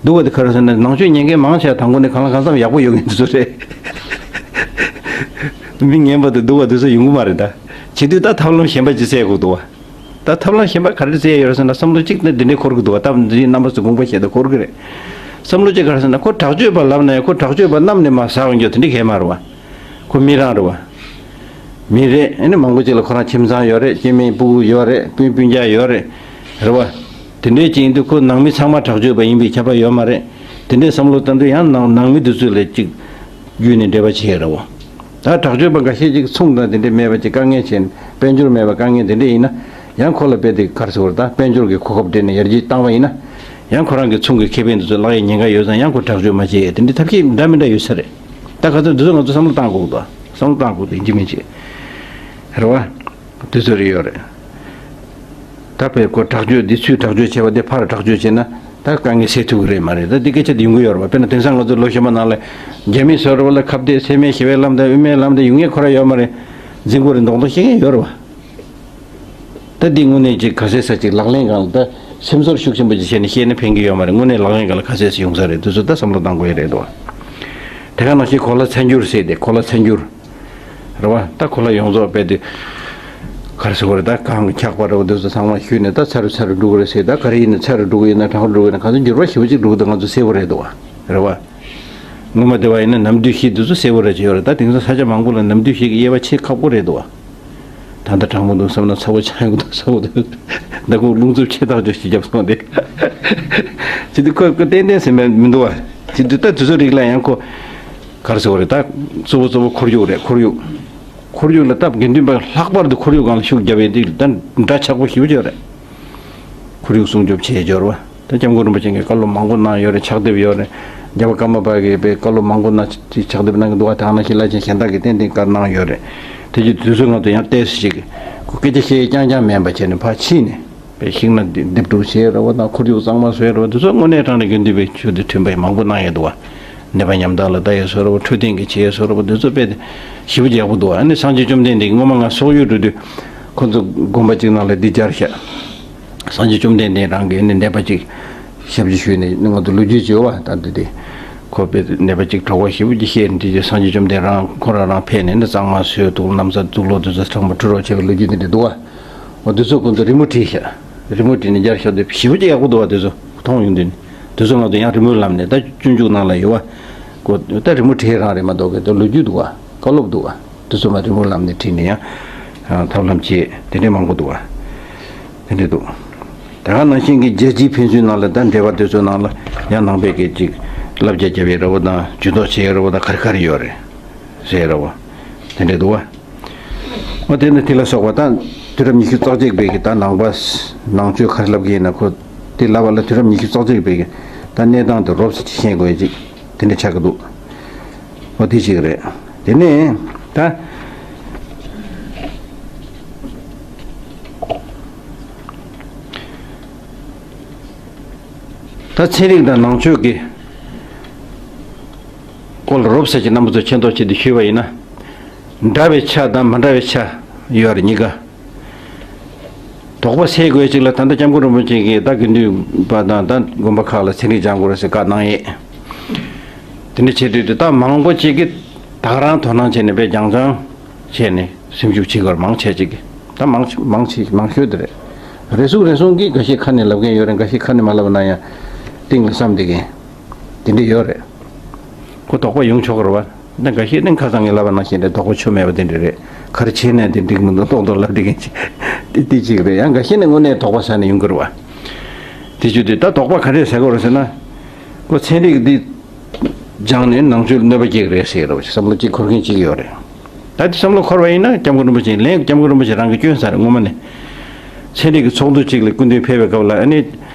འདུག་བ་དེ་ག་རེ་ཟེར་ན་ནང་ཆོས་ཉན་མཁན་མང་ཆེ་བ་དང་པོ་ནས་གང་ལ་གང་འཚམ་ཡག་པོ་ཡོད་མཁན་དེ་ཚོ་རེད། མི་ངན་པ་དེ་འདུག་བ་དེ་ཚོ་ཡོང་གི་མ་རེད་ད། བྱེད་དུས་ད་ཐབས་ལམ་གཞན་པ་ཅིག་བཙལ་དགོས་འདུག་བ། ད་ཐབས་ལམ་གཞན་པ་ག་རེ་བཙལ་ཡོད་རེད་ཟེར་ན་བསམ་བློ་གཅིག་ནི་འདི་འདྲའི་འཁོར་གི་འདུག་བ། སྟབས་འདི་རྣམ་པ་ཚོ་དགོངས་པ་བཞེས་ད་འཁོར་གི་རེད། བསམ་བློ་གཅིག་ག་རེ་ཟེར་ན་ཁོ་དྲག་སྤྱོད་པ་ལབ་ན་ཡང་ཁོ་དྲག་སྤྱོད་པ་རྣམས་ནས་མར་ཟ་འོང་རྒྱུ་དེ་འདྲ་གང་ཡང་མ་རེད་བ། ཁོ་མི་རང་རེད་བ། མི་རེད། ཨ་ནི་མང་པོ་ཅིག་ལ་ཁོ་རང་ཁྱིམ་ཚང་ཡོད་རེད། སྐྱེ་དམན་སྤུ་གུ་ཡོད་རེད། སྤུན་སྤུན་ཀྱག་ཡོད་རེད། རེད་བ། དེ་འདྲའི་ཅིག་ཡིན་དུས་ཁོ་ནང་མི་ཚང་མ་དྲག་སྤྱོད་པ་ཡིན་པའི་ཁྱབ་པ་ཡོད་མ་རེད། དེ་འདྲའི་བསམ་བློ་བཏང་དུས་ཡང་ནང་ནང་མི་དེ་ཚོ་ལ་ཅིག་བརྒྱུད་ནས་འབྲེལ་བ་བྱེད་ཡ་རེད་བ། ད་དྲག་སྤྱོད་པ་འགའ་ཤས་ཅིག་ཚོང་དང་དེ་འདྲས་མེད་པ་ཅིག་དཀའ་ངལ་ཆེ་ནས་དཔལ་འབྱོར་མེད་པ་དཀའ་ངལ་དེ་འདྲས་ཡིན་ན་ཡང་ཁོ་ལ་དཔེ་དེ་ག་རེ་ཟེར་དགོས་རེད། ད་དཔལ་འབྱོར་གྱི་གོ་སྐབས་སྤྲད་ནས་ཡར་རྒྱས་བཏང་བ་ཡིན་ན་ཡང་ཁོ་རང་གི་ཚོང་གི་ཁེ་ཕན་དེ་ཚོ་བརླག་ཡའི་ཉེན་ཁ་ཡོད་ཙང་ཡང་ཁོ་དྲག་སྤྱོད་མ་བྱེད་ཡ་དེ་འདྲའི་ཐབས་ཤེས་འདྲ་མི་འདྲ་ཡོད་ས་རེད། ད་ག་ཚོད་འདི་ཚོ་ང་ཚོ་བསམ་བློ་བཏང་དགོས་འདུག་བསམ་བློ་བཏང་དགོས་འདུག་ཡིན་གཅིག་མིན་གཅིག་རེད་བ། དེ་ཚོ་རེད་ཡོད་རེད། ད་དཔེ་ཁོ་དྲག་སྤྱོད་འདི་ཚུར་དྲག་སྤྱོད་བྱས་པ་དེ་ཕར་དྲག་སྤྱོད་བྱས་ན་ད་དཀའ་ངལ་སེལ་ཐུབ་ཀྱི་རེད་མ་རེད། ད་འདི་སྐད་ཆ་དེ་ཡོང་གི་ཡོད་རེད་བ། དཔེར་ན་དེང་སང་ང་ཚོ་ལོ་གཞོན་པ་ནང་ལ་རྒྱ་མི་ཚོ་རེད་བ་ལ་ཁ་གཏད་ཚད་མེད་ཞི་བའི་ལམ་དང་དབུ་མའི་ལམ་དང་ཡོང་ངེས་ཁོ་ར་ཡོད་མ་རེད། འཛིང་དགོས་རེད་མདོག་མདོག་བཤད་མཁན་ཡོད་རེད་བ། ད་འདི་དངོས་གནས་ཅིག་ག་ཚད་ས་ཅིག་ལག་ལེན་སྒང་ལ་ད་སེམས་ཚོར་ཤུགས་ཆེན་པོ་ཅིག་བྱས་ནས་བཤད་ན་ཕན་གྱི་ཡོད་མ་རེད། དངོས་གནས་ལག་ལེན་སྒང་ལ་ག་ཚད་ས་ཡོང་ས་རེད། དེ་ཚོ་ད་བསམ་བློ་གཏང་དགོས་ཡ་རེད་དོ། དེ་ག་ནང་བཞིན་གོ་ལ་ཚ་འགྱུར་ཟེར་ཏེ་གོ་ལ་ཚ་འགྱུར། རེད་བ། ད་གོ་ལ་ཡོངས་རྫོགས་རྦད་དེ་ག་རེ་ཟེར་དགོས་རེད། ད་གངས་འཁྱགས་པ་རེད་བ། དེ་ཚོ་ཚང་མ་བཞུས་ནས་ད་ཚ་རུ་ཚ་རུ་འགྲོ་གི་རེད་ཟེར། ད་ག་རེ་ཡིན་ན་ཚ་རུ་འགྲོ་གི་ཡིན་ན་གྲང་རུ་འགྲོ་གི་ཡིན་ན་ག་ཚོད་འགྱུར་བ་ཞེ་པོ་ཅིག་འགྲོ་གི་འདུག་ང་ཚོ་གསལ་པོ་རེད་འདུག་བ། རེད་བ། སྔོན་མ་དེ་བ་ཡིན་ན་ནམ་དུས་ཤིག་དེ་ཚོ་གསལ་པོ་རེ་བྱས་ཡོད་རེད། ད་དེང་སང་ས་ཆ་མང་པོ་ལ་ནམ་དུས་ཤིག་གི་དབྱེ་བ་ཕྱེ་ཁག་པོ་རེད་འདུག་བ། ད་ལྟ་གྲང་མོ་འདུག་བསམ་ན་ཚ་པོ་ཆགས་ཡོང་འདུག་ཚ་པོ་འདུག་ད་ཁོང་རླུང་འཚུབ་ཆེ་ཐག་ཆོད་ཞིག་བརྒྱབ་སོང་སྟེ། ཅི་འདུག་ཁོ་ཁོ་ཏན་ཏན་ཟིན་པ་མི་འདུག་བ། ཅི་འདུག་ད་དུས་ཚོད་རིགས་ལ་ཡང་ཁོ་ག་རེ་ཟེར་བ་རེད། ད་གཙོ་བོ་གཙོ་བོ་ཁོར་ཡུག་རེད། ཁོར་ཡུག་ཁོར་ཡུག་ལ་སྟབས་དགེ་འདུན་པ་ལྷག་པར་དུ་ཁོར་ཡུག་སྒང་ལ་ཤུགས་བརྒྱབ་པའི་དེ་ད་འདྲ་ཆགས་པོ་ཞེ་པོ་ཅིག་ཡོད་རེད། ཁོར་ཡུག་སྲུང་སྐྱོབ་བྱེད་སྦྱོར་བ། ད་སྐྱབས་མགོན་རིན་པོ་ཆེ་གིས་བཀའ་སློབ་མང་པོ་གནང་ཡོད་རེད། ཕྱག་དེབ་ཡོད་རེད། རྒྱལ་བ་ཀརྨ་པ་གིས་དཔེ་བཀའ་སློབ་མང་པོ་གནང་ཅིག་ཕྱག་དེབ་གནང་གི་འདུག་བ། དེ་ནང་བཞིན་བླ་ཆེན་གཞན་དག་གིས་ཏན་ཏན་བཀའ་གནང་ཡོད་རེད། དེ་རྗེས་དུས་ཚོད་ང་ཚོ་ཡང་ཏོག་ཙམ་ཞིག་ཁོ་སྐད་ཆ་བཤད་རྐྱང་རྐྱང་མིན་པ་བྱས་ནས་ཕར་ཕྱིན་ནས་དཔེ་ཤིང་ནགས་འདི་འདེབས་སྒྲུག་བྱས་རེད་བ་དང་ཁོར་ཡུག་གཙང་མ་བཟོས་རེད་བ། དེ་ཚོ་དངོས་གནས་དྲང་གནས་དགེ་འདུན་པའི་ཆོས་དང་མཐུན་པའི་མང་པོ་གནང་ཡོད་འདུག་བ། ནད་པ་ཉམས་ཐག་ལ་ལྟ་ཡས་བཟོ་འདྲ་བོ། འཕྲོད་བསྟེན་གྱི་བྱེད་ཡས་བཟོ་འདྲ་བོ། འདི་ཚོ་དཔེ་ཞེ་པོ་ཅིག་ཡག་པོ་འདུག་ཨ་ནི་སངས་རྒྱས་བཅོམ་ལྡན་འདས་ཀྱིས་སྔོན་མ་ང་སོག་ཡུལ་འགྲོ་དུས་ཁོ་ཚོ་དགོན་པ་ཅིག་ནང་ལ་འདི་སྦྱར་ཤག་སངས་རྒྱས་བཅོམ་ལྡན་འདས་རང་གིས་ནི་ནད་པ་ཅིག་ཞབས་ཕྱི་ཞུས་ནས་ང་ཚོ་ལོ་རྒྱུས་བྱེད་བ་ད་འདི་དེ་ཁོ་དཔེ་ནད་པ་ཅིག་གྲོད་ཁོག་ཞེ་པོ་ཅིག་བཤལ་ནས་དེ་རྗེས་སངས་རྒྱས་བཅོམ་ལྡན་རང་ཁོ་རང་རང་ཕེབས་ནས་ནི་གཙང་མ་བཟོས་འདུག་ལམ་སང་དུག་ལོག་དེ་ཚོ་ཚང་མ་འཁྲུ་རོགས་བྱས་པའི་ལོ་རྒྱུས་དེ་འདྲ་འདུག་བ། འོ་དེ་ཚོ་ཁོ་ཚོ་རི་མོ་བྲིས་ཤག་རི་མོ་བྲིས་ནས་སྦྱར་ཤག་དེ་ཞེ་པོ་ཅིག་ཡག་པོ་འདུག་བ། དེ་ཚོ་མཐོང་ཡོང་དུས་ནི་དེ་ཚོ་ང་ཚོ་ཡང་རི་མོའི་ལམ་ནས་ད་སྤྱོད་འཇུག་ནང་ལ་ཡོད་བ། ཀོ་ད་རི་མོ་བྲིས་རང་རེད་མ་གཏོགས་ཀྱི་ད་ལོ་རྒྱུས་འདུག་བ། བཀའ་སློབ་འདུག་བ། དེ་ཚོ་མ་རི་མོའི་ལམ་ནས་བྲིས་ནས་ཡང་ཐབས་ལམ་བྱས་དེ་འདྲའི་མང་པོ་འདུག་བ། དེ་འདྲའི་འདུག་ད་ག་ནང་བཞིན་གྱི་རྒྱལ་སྤྱིའི་ཕན་ཚུན་ནང་ལ་ད་འབྲེལ་བ་དེ་ཚོའི་ནང་ལ་ཡང་ནང་པའི་གི་ཅིག་བསླབ་བྱ་རྒྱབ་པའི་ར་བ་དང་ཇུས་གཏོགས་བྱེད་ཡ་ར་བ་དང་ག་རེ་ག་རེ་ཡོད་རེད་ཟེར་ར་བ། དེ་འདྲའི་འདུག་བ། འོ་དེ་ནི་དེ་ལ་སོགས་པ་དང་དུས་རབས་ཉི་ཤུ་རྩ་གཅིག་པའི་གི་ད་ནང་པ་ནང་ཆོས་ག་རེ་ལབ་གི་ཡིན་ན་ཁོ་དེ་ལབ་པ་ལ་དུས་རབས་ཉི་ཤུ་རྩ་གཅིག་པའི་གི་ད་གནས་སྟངས་དེ་རོབ་ཙམ་ཅིག་ཤེས་དགོས་ཡ་ཅིག་དེ་འདྲ་ཆགས་ཀྱི་འདུག་འོ་དེ་ཅིག་རེད། དེ་ནས་ད་ད་ཚན་རིག་དང་ནང་ཆོས་ཀྱི་སྐོར་ལ་རོབ་ཙམ་ཅིག་རྣམ་པ་ཚོ་མཁྱེན་རྟོགས་ཆེད་དུ་ཞུས་པ་ཡིན་ན། འདྲ་བའི་ཆ་དང་མི་འདྲ་བའི་ཆ་ཡོད་རེད་གཉིས་ཀ། དོགས་པ་སེལ་དགོས་ཅིག་ལ་ད་ལྟ་སྐྱབས་མགོན་རིན་པོ་ཆེ་གིས་ད་དགེ་འདུན་པ་དང་ད་དགོན་པ་ཁག་ལ་ཚན་རིག་སྦྱང་དགོས་རེད་ཟེར་བཀའ་གནང་ཡས། དེ་འདྲ་བྱེད་དུས་དེ་ད་མང་པོ་ཅིག་གིས་ད་ག་རང་དོ་སྣང་བྱས་ནས་དཔེ་རྒྱང་རྐྱང་བྱས་ནས་སེམས་ཤུགས་ཆེ་གར་མང་ཆེ་ཅིག་གིས་ད་མང་ཆེ་མང་ཆེ་མང་ཤོས་དེ་རེད། རེ་ཟུང་རེ་ཟུང་གིས་འགའ་ཤས་ཁ་ནས་ལབ་མཁན་ཡོད་རེད། འགའ་ཤས་ཁ་ནས་མ་ལབ་ན་ཡང་གཏིང་ལ་བསམ་བསྡད་མཁན་དེ་འདྲ་ཡོད་རེད། ཁོ་དོགས་པ་ཡོང་ཆོག་གི་རེད་བ། ད་འགའ་ཤས་ནི་ཁ་སང་ངས་ལབ་པ་ནང་བཞིན་རེད། དོགས་པ་ཆོ་མེད་པ་དེ་འདྲ་རེད། ག་རེ་བྱས་ནས་དེ་འགྲིག་མི་འདུག་ཏོག་ཏོག་ལབ་བསྡད་མཁན་ཅིག་དེ་དེ་གཅིག་རེད། ཡང་འགའ་ཤས་ནི་དངོས་གནས་དོགས་པ་ཟ་ནས་ཡོང་གི་རེད་བ། དེ་བྱུང་དུས་ད་དོགས་པ་ག་རེ་ཟ་དགོས་རེད་ཟེར་ན། ཁོ་ཚན་རིག་འདི་སྦྱངས་ནས་ནང་ཆོས་ལ་གནོད་པ་སྐྱེལ་གི་རེད་ཟེར་གི་རེད་བ། བསམ་བློ་གཅིག་འཁོར་མཁན་གཅིག་ཡོད་རེད། ད་དེ་བསམ་བློ་འཁོར་བ་ཡིན་ན་སྐྱབས་མགོན་རིན་པོ་ཆེ་ལན་སྐྱབས་མགོན་རིན་པོ་ཆེ་རང་གིས་བསྐྱོན་ཚར་རེད་སྔོན་མ་ནས། ཚན་རིག་གི་ཚོགས་འདུ་གཅིག་ལ་སྐུ་མདུན་ཕེབས་པའི་སྐབས་ལ་ཨ་ནི།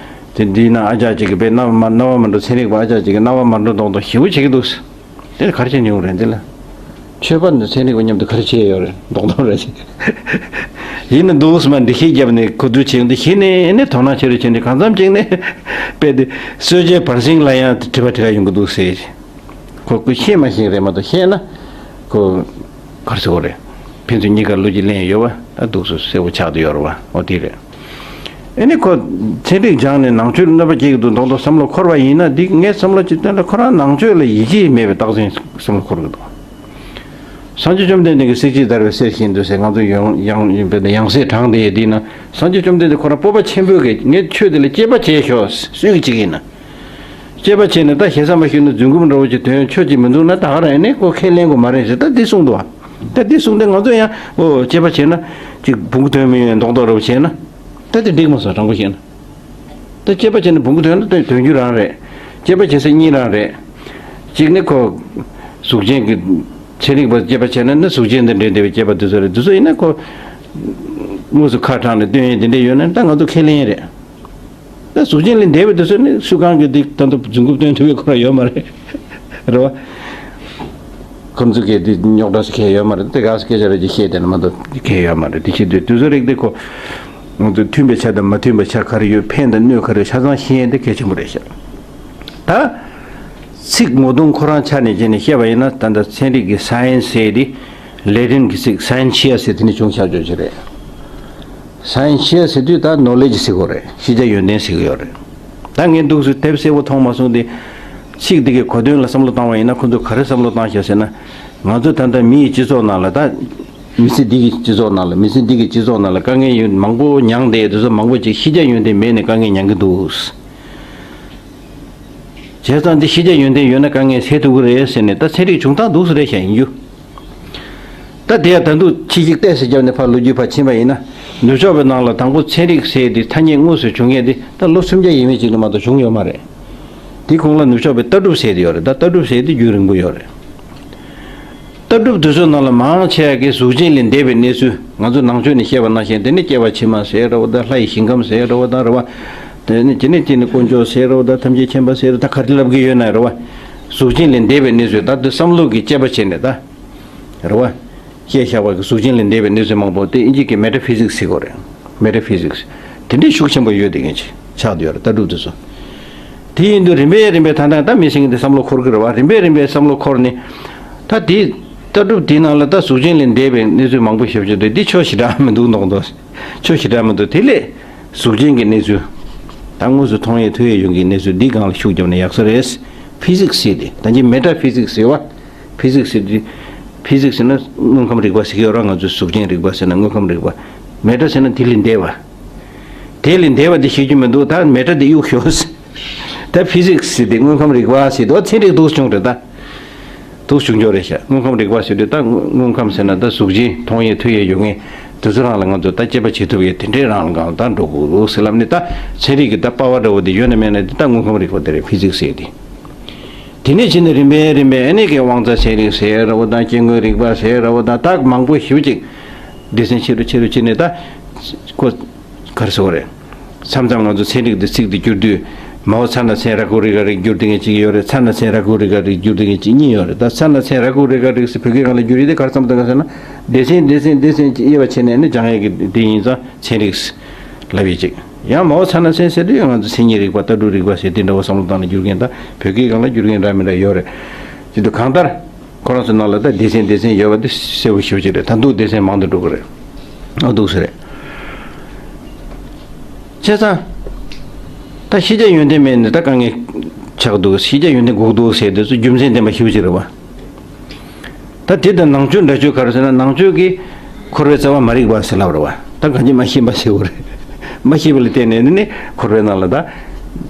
དེ་འདི་ན་ཨ་ཅག་ཅིག་གིས་དཔེ་རྣ་བ་མ་རྣ་བ་མ་འགྲོ། ཚན་རིག་པ་ཨ་ཅག་ཅིག་གིས་རྣ་བ་མ་འགྲོ་མདོག་མདོག་ཞེ་པོ་བྱེད་ཀྱི་འདུག་དེ་ག་རེ་བྱས་ནས་ཡོང་རེད་འདི་ལ། ཆོས་པ་འདི་ཚན་རིག་པ་མཉམ་དུ་ག་རེ་བྱས་ཡོད་རེད་མདོག་མདོག་རེད། ཡིན་ན་འདུག་སེ་མ་འདི་ཤེས་རྒྱབ་ནས་གོ་བསྡུར་བྱས་ཡོང་དུས་གཞི་ནས་ཨ་ནི་དོ་སྣང་བྱེད་རོགས་བྱས་ནས་གང་འཚམ་ཅིག་ནས་དཔེ་དེ་སྲོལ་འབྱེད་བར་གསེང་ལ་ཡང་དྲི་བ་དྲི་ག་ཡོང་གི་འདུག་ཟེར། ཁོ་ཁོ་ཤེས་མ་ཤེས་རེད་མ་གཏོགས་ཤེས་ན་ཁོ་ག་རེ་ཟེར་དགོས་རེད། ཕན་ཚུན་གཉིས་ཀར་བློ་སྐྱེད་ལེན་ཡོད་པ་ད་འདུག་སེ་གསལ་པོ་ཆགས་བསྡད་ཡོད་རེད་བ། འོ་དེ་རེད། ཨ་ནི་ཁོ་ཚན་རིག་སྦྱངས་ནས་ནང་ཆོས་ལ་གནོད་པ་སྐྱེལ་གྱི་འདུག་མདོག་མདོག་བསམ་བློ་འཁོར་བ་ཡིན་ན་འདི་ངའི་བསམ་བློ་སྤྱིར་བཏང་ལ་ཁོ་རང་ནང་ཆོས་ལ་ཡིད་ཆེས་མེད་པའི་རྟགས་མཚན་བསམ་བློ་འཁོར་གྱི་འདུག་སངས་རྒྱས་བཅོམ་ལྡན་འདས་ཀྱིས་གསེར་གྱིས་བརྡར་བའི་གསེར་བཞིན་དུ་ཟེར་ང་ཚོ་ཡང་ཡང་ཡང་ཡང་སྲིད་དྲངས་བསྡད་ཡས་འདི་ན་སངས་རྒྱས་བཅོམ་ལྡན་འདས་ཁོ་རང་སྤོབས་པ་ཆེན་པོས་ཀྱིས་ངས་ཆོས་འདི་ལ་དཔྱད་པ་བྱས་ཤོག་སུས་ཀྱིས་བྱེད་ཀྱི་ཡིན་ན། དཔྱད་པ་བྱས་ནས་ད་ཞེ་ས་མ་ཞུས་ན་རྫུན་རྐུབ་འདྲ་བོ་ཅིག་ཐོན་ཆོག་ཅིག་མི་འདུག་ན་ད་ག་རང་ཡིན་ནའི་ཁོ་ཁས་ལེན་དགོས་མ་རེད་ཟེར་ད་འདི་གསུངས་འདུག་བ། ད་འདི་གསུངས་ཏེ་ང་ཚོ་ཡང་ཨོ་དཔྱད་པ་བྱས་ན་ཅིག་བུང་གུ་ཐོན་མི་ཡོང་མདོག་མདོག་འདྲ་བོ་བྱས་ན་ད་དེ་འགྲིག་མ་སོང་དྲང་པོ་བཤད་ན། ད་དཔྱད་པ་བྱས་ན་བུང་གུ་ཐོན་ན་ཐོན་ཐོན་རྒྱུ་རང་རེད། དཔྱད་པ་བྱེད་ས་གཉིས་རང་རེད། གཅིག་ནི་ཁོ་གཟུགས་ཅན་གྱི་ཚན་རིག་པ་དཔྱད་པ་བྱས་ན་ནི་གཟུགས་ཅན་དང་འབྲེལ་བསྡད་པའི་དཔྱད་པ་དེ་ཚོ་རེད། དེ་ཚོ་ཡིན་ན་ཁོ་དངོས་སུ་ཁ་དྲངས་ནས་སྟོན་ཡས་དེ་འདྲས་ཡོད་ན་ད་ང་ཚོ་ཁས་ལེན་ཡས་རེད། ད་གཟུགས་ཅན་ལས་འདས་པའི་དུས་ཚོད་ནི་སུ་གང་གིས་འདི་ད་ལྟ་རྫུན་རྐུབ་སྟོན་ཐུབ་པའི་ཁོ་རང་ཡོད་མ་རེད། རེད་བ། ཁོ་ཚོ་གིས་འདི་རྙོག་དྲ་ཟེར་མཁན་ཡོད་མ་རེད། དེ་ག་སེ་སྐད་ཆ་རེད་ཅེས་བཤད་བསྡད་ན་མ་གཏོགས་མཁན་ཡོད་མ་རེད། དེ་བྱེད་དུས་དུས་ཚོད་རིགས་དེ་ཁོ་ང་ཚོ་མཐུན་པའི་ཆ་དང་མ་མཐུན་པའི་ཆ་ག་རེ་ཡོད། ཕན་དང་གནོད་ག་རེ་ཡོད་ཆ་ཚང་ཤེས་ཡས་དེ་གལ་ཆེན་པོ་རེད་ཤག་ད་ཚིག་ངོ་གདོང་ཁོ་རང་ཆ་ནས་བྱས་ནས་བཤད་པ་ཡིན་ན་ད་ལྟ་ཚན་རིག་གི་སའེན་སི་ཟེར་དེ་ལེ་ཏིན་གྱི་ཚིག་སའེན་ཤི་ཡ་ཟེར་དེ་ནས་བྱུང་ཆགས་ཆོག་ཅིག་རེད། སའེན་ཤི་ཡ་ཟེར་དུས་ད་ནོ་ལེ་ཇི་ཟེར་གོ་རེད། ཤེས་བྱ་ཡོན་ཏན་ཟེར་གི་ཡོད་རེད། ད་ངས་འདུག་སེ་དེབ་གསལ་པོ་མཐོང་མ་སོང་སྟེ། ཚིག་འདི་གའི་གོ་དོན་ལ་བསམ་བློ་བཏང་བ་ཡིན་ན་ཁོ་ཚོ་ག་རེ་བསམ་བློ་བཏང་ཤག་ཟེར་ན། ང་ཚོ་ད་ལྟ་མི་ཡི་སྤྱི་ཚོགས་ནང་ལ་ད། མི་ཚེ་འདི་གི་སྤྱི་ཚོགས་ནང་ལ་མི་ཚེ་འདི་གི་སྤྱི་ཚོགས་ནང་ལ་དཀའ་ངལ་ཡོད་མང་པོ་མྱངས་ཏེ་དེ་ཚོ་མང་པོ་ཅིག་ཤེས་བྱ་ཡོན་ཏན་མེད་ནས་དཀའ་ངལ་མྱངས་ཀྱི་འདུག་བྱས་ཙང་འདི་ཤེས་བྱ་ཡོན་ཏན་ཡོད་ན་དཀའ་ངལ་སེལ་ཐུབ་ཀྱི་རེད་ཟེར་ནས། ད་ཚན་རིག་བྱུང་སྟངས་འདུག་སེ་རེད་བཤད་ཡིན་རྒྱུ། ད་དེ་ཡང་ད་དུང་ཕྱི་གཞིག་ཏོག་ཙམ་བརྒྱབ་ནས་ཕར་ལོ་རྒྱུས་ཕར་ཕྱིན་པ་ཡིན་ན། ནུབ་ཕྱོགས་པའི་ནང་ལ་དང་པོ་ཚན་རིག་ཟེར་དེ་ཐ་སྙད་དངོས་སུ་བྱུང་མཁན་དེ་ད་ལོ་སུམ་བརྒྱ་ཡས་མས་ཅིག་ལ་མ་གཏོགས་བྱུང་ཡོད་མ་རེད། དེ་གོང་ལ་ནུབ་ཕྱོགས་པའི་ལྟ་གྲུབ་ཟེར་དེ་ཡོད་རེད། ད་ལྟ་གྲུབ་ཟེར་དེ་རྒྱུན་རིང་པོ་ཡོད་རེད། ལྟ་གྲུབ་དེ་ཚོའི་ནང་ལ་མང་ཆེ་བ་གི་གཟུགས་ཅན་ལས་འདས་པའི་གནས་ཚུལ། ང་ཚོ་ནང་ཆོས་ནས་བཤད་པ་ནང་བཞིན་དེ་ནི་སྐྱེ་བ་ཕྱི་མ་ཟེར་ར་བ་དང་། ལྷ་ཡི་ཞིང་ཁམས་ཟེར་ར་བ་དང་། རེད་བ། དེ་ནི་དེ་ནི་དེ་ནི་དཀོན་མཆོག་ཟེར་ར་བ་དང་། ཐམས་ཅད་མཁྱེན་པ་ཟེར་ར་ད་ག་རེ་ལབ་ཀྱི་ཡོད་ན་རེད་བ། གཟུགས་ཅན་ལས་འདས་པའི་གནས་ཚུལ། ད་དེ་བསམ་བློ་གི་དཔྱད་པ་བྱས་ནས་ད། རེད་བ། བཤད་བཞག་པ་གི་གཟུགས་ཅན་ལས་འདས་པའི་གནས་ཚུལ་མང་པོ་དེ་ཨིན་ཇི་གི་མེ་ཊ་ཕི་ཟིག་སི་ཟེར་གོ་རེད། མེ་ཊ་ཕི་ཟིག་སི། དེ་འདྲའི་ཤུགས་ཆེན་པོ་ཡོད་དེ་ངེས་ཆགས་བསྡད་ཡོད་རེད། ལྟ་གྲུབ་དེ་ཚོ། དེ་ཡིན་དུས་རིམ་པས་རིམ་པས་ད་ལྟ་ད་མི་སེང་གེ་འདི་བསམ་བློ་འཁོར་གི་རེད་བ། རིམ་པས་རིམ་པས་བསམ་བློ་འཁོར་ནས། ད་དེ་ལྟ་གྲུབ་དེའི་ནང་ལ་ད་གཟུགས་ཅན་ལས་འདས་པའི་གནས་ཚུལ་མང་པོ་ཞིག་བྱུང་དུས་འདི་ཆོ་ཞེ་དྲག་མི་འདུག་མདོག་མདོག་ཆོ་ཞེ་དྲག་མི་འདུག་དེ་ལས་གཟུགས་ཅན་གྱི་གནས་ཚུལ། ད་དངོས་སུ་མཐོང་ཡས་ཐོས་ཡས་ཡོང་གི་གནས་ཚུལ་འདི་སྒང་ལ་ཤུགས་བརྒྱབ་ན་ཡག་ས་རེད། ཕི་ཟིག་སི་ཟེར་དེ་ད་གིན་མེ་ཊ་ཕི་ཟིག་སི་ཟེར་བ། ཕི་ཟིག་སི་ཟེར་དུས། ཕི་ཟིག་སི་ཟེར་ན་དངོས་ཁམས་རིག་པ་ཟེར་གྱི་ཡོད་ར། ང་ཚོས་གཟུགས་ཅན་རིག་པ་ཟེར་ན་དངོས་ཁམས་རིག་པ། མེ་ཊ་ཟེར་ན་དེ་ལས་འདས་པ། དེ་ལས་འདས་པ་དེ་ཤེས་རྒྱུ་མི་འདུག་ད་མེ་ཊ་དེ་གཡུག་ཞོག་ད་ཕི་ཟིག་སི་ཟེར་དེ་དངོས་ཁམས་རིག་པ་ཟེར་དུས་ཚན་རིག་འདུག་བྱུང་རེད་ད། འདུག་བྱུང་ཆོག་རེད་ཤག་དངོས་ཁམས་རིག་པ་ཟེར་དུས་ད་དངོས་ཁམས་ཟེར་ན་ད་གཟུགས་ཅན་མཐོང་ཡས་ཐོས་ཡས་ཡོད་མཁན་དེ་ཚོ་རང་ལ་ང་ཚོ་ད་དཔྱད་པ་བྱེད་ཐུབ་ཡས་དེ་འདྲའི་རང་ལ་གང་ད་འགྲོ་དགོས་ཟེར་ལབ་ནས། ད་ཚན་རིག་གི་ད་པ་ཝར་འདྲ་བོ་དེ་ཡོད་ན་མེད་ན་དེ་ད་དངོས་ཁམས་རིག་པ་དེ་རེད། ཕི་ཟིག་སི་ཟེར་དེ། དེ་ནས་ཕྱིན་ནས་རིམ་པས་རིམ་པས་ཨ་ནི་གི་དབང་རྩ་ཚན་རིག་ཟེར་ར་བོ་དང་། སྐྱེ་དངོས་རིག་པ་ཟེར་ར་བོ་དང་། ད་མང་པོ་ཞེ་པོ་ཅིག་སྡེ་ཚན་ཆེ་རུ་ཆེ་རུ་ཕྱིན་ནས། ད་ཁོ་ག་རེ་ཟེར་དགོས་རེད། མཚམས་མཚམས་ང་ཚོ་ཚན་རིག་འདི་ཚིག་འདི་བསྒྱུར་དུས། མའོ་ཚ་ན་ཚན་ར་ཀུ་རི་ཀ་རིག་བསྒྱུར་དེ་ངེས་གཅིག་ཡོད་རེད། ཚ་ན་ཚན་ར་ཀུ་རི་ཀ་རིག་བསྒྱུར་དེ་ངེས་གཅིག་གཉིས་ཡོད་རེད། ད་ཚ་ན་ཚན་ར་ཀུ་རི་ཀ་རིག་ཟེར་བོད་སྐད་སྒང་ལ་བསྒྱུར་ཡས་དེ་ག་རེ་བསམ་བློ་བཏང་ག་ཟེར་ན། སྡེ་ཚན་སྡེ་ཚན་སྡེ་ཚན་གྱི་དབྱེ་བ་ཕྱེ་ནས་ནི་སྦྱང་ཡས་ཀྱི་དེ་ཡིན་ཙང་ཚན་རིག་ལབ་ཡས་ཅིག་ཡང་མའོ་ཚ་ན་ཚན་ཟེར་དུས་ང་ཚོ་མཚན་ཉིད་རིག་པ། ལྟ་གྲུབ་རིག་པ་ཟེར་དེ་འདྲ་བོ་བསམ་བློ་བཏང་ནས་བསྒྱུར་མཁན། ད་བོད་སྐད་སྒང་ལ་བསྒྱུར་མཁན་འདྲ་མི་འདྲ་ཡོད་རེད། ཅི་འདུག་གང་ལྟར་ཁོ་རང་ཚོ་ནང་ལ་ད་སྡེ་ཚན་སྡེ་ཚན་ཡོད་པ་དེ་གསལ་པོ་ཞེ་པོ་ཅིག་རེད། ད་འདུག་སྡེ་ཚན་མང་དུ་འགྲོ་གི་རེད། ཨ་འདུག་ཟེར་རེད། བྱས་ཙང་ད་ཤེས་བྱ་ཡོན་ཏན་མེད་ནས་ད་དཀའ་ངལ་ཆགས་འདུག་ཤེས་བྱ་ཡོན་ཏན་དགོས་འདུག་ཟེར་དེ་ཚོ་རྒྱུ་མཚན་ལྡན་པ་ཞེ་པོ་ཅིག་རེད་བ། ད་དེ་དང་ནང་ཆོས་འདྲ་ཆོས་ག་རེ་ཟེར་ན། ནང་ཆོས་ཀྱིས་འཁོར་བའི་རྩ་བ་མ་རིག་པ་ཟེར་ལབ་རེད་བ། ད་གང་ཅི་མ་ཤེས་པ་ཟེར་བ་རེད། མ་ཤེས་པ་ལ་བརྟེན་ནས་ནི་འཁོར་བའི་ནང་ལ་ད་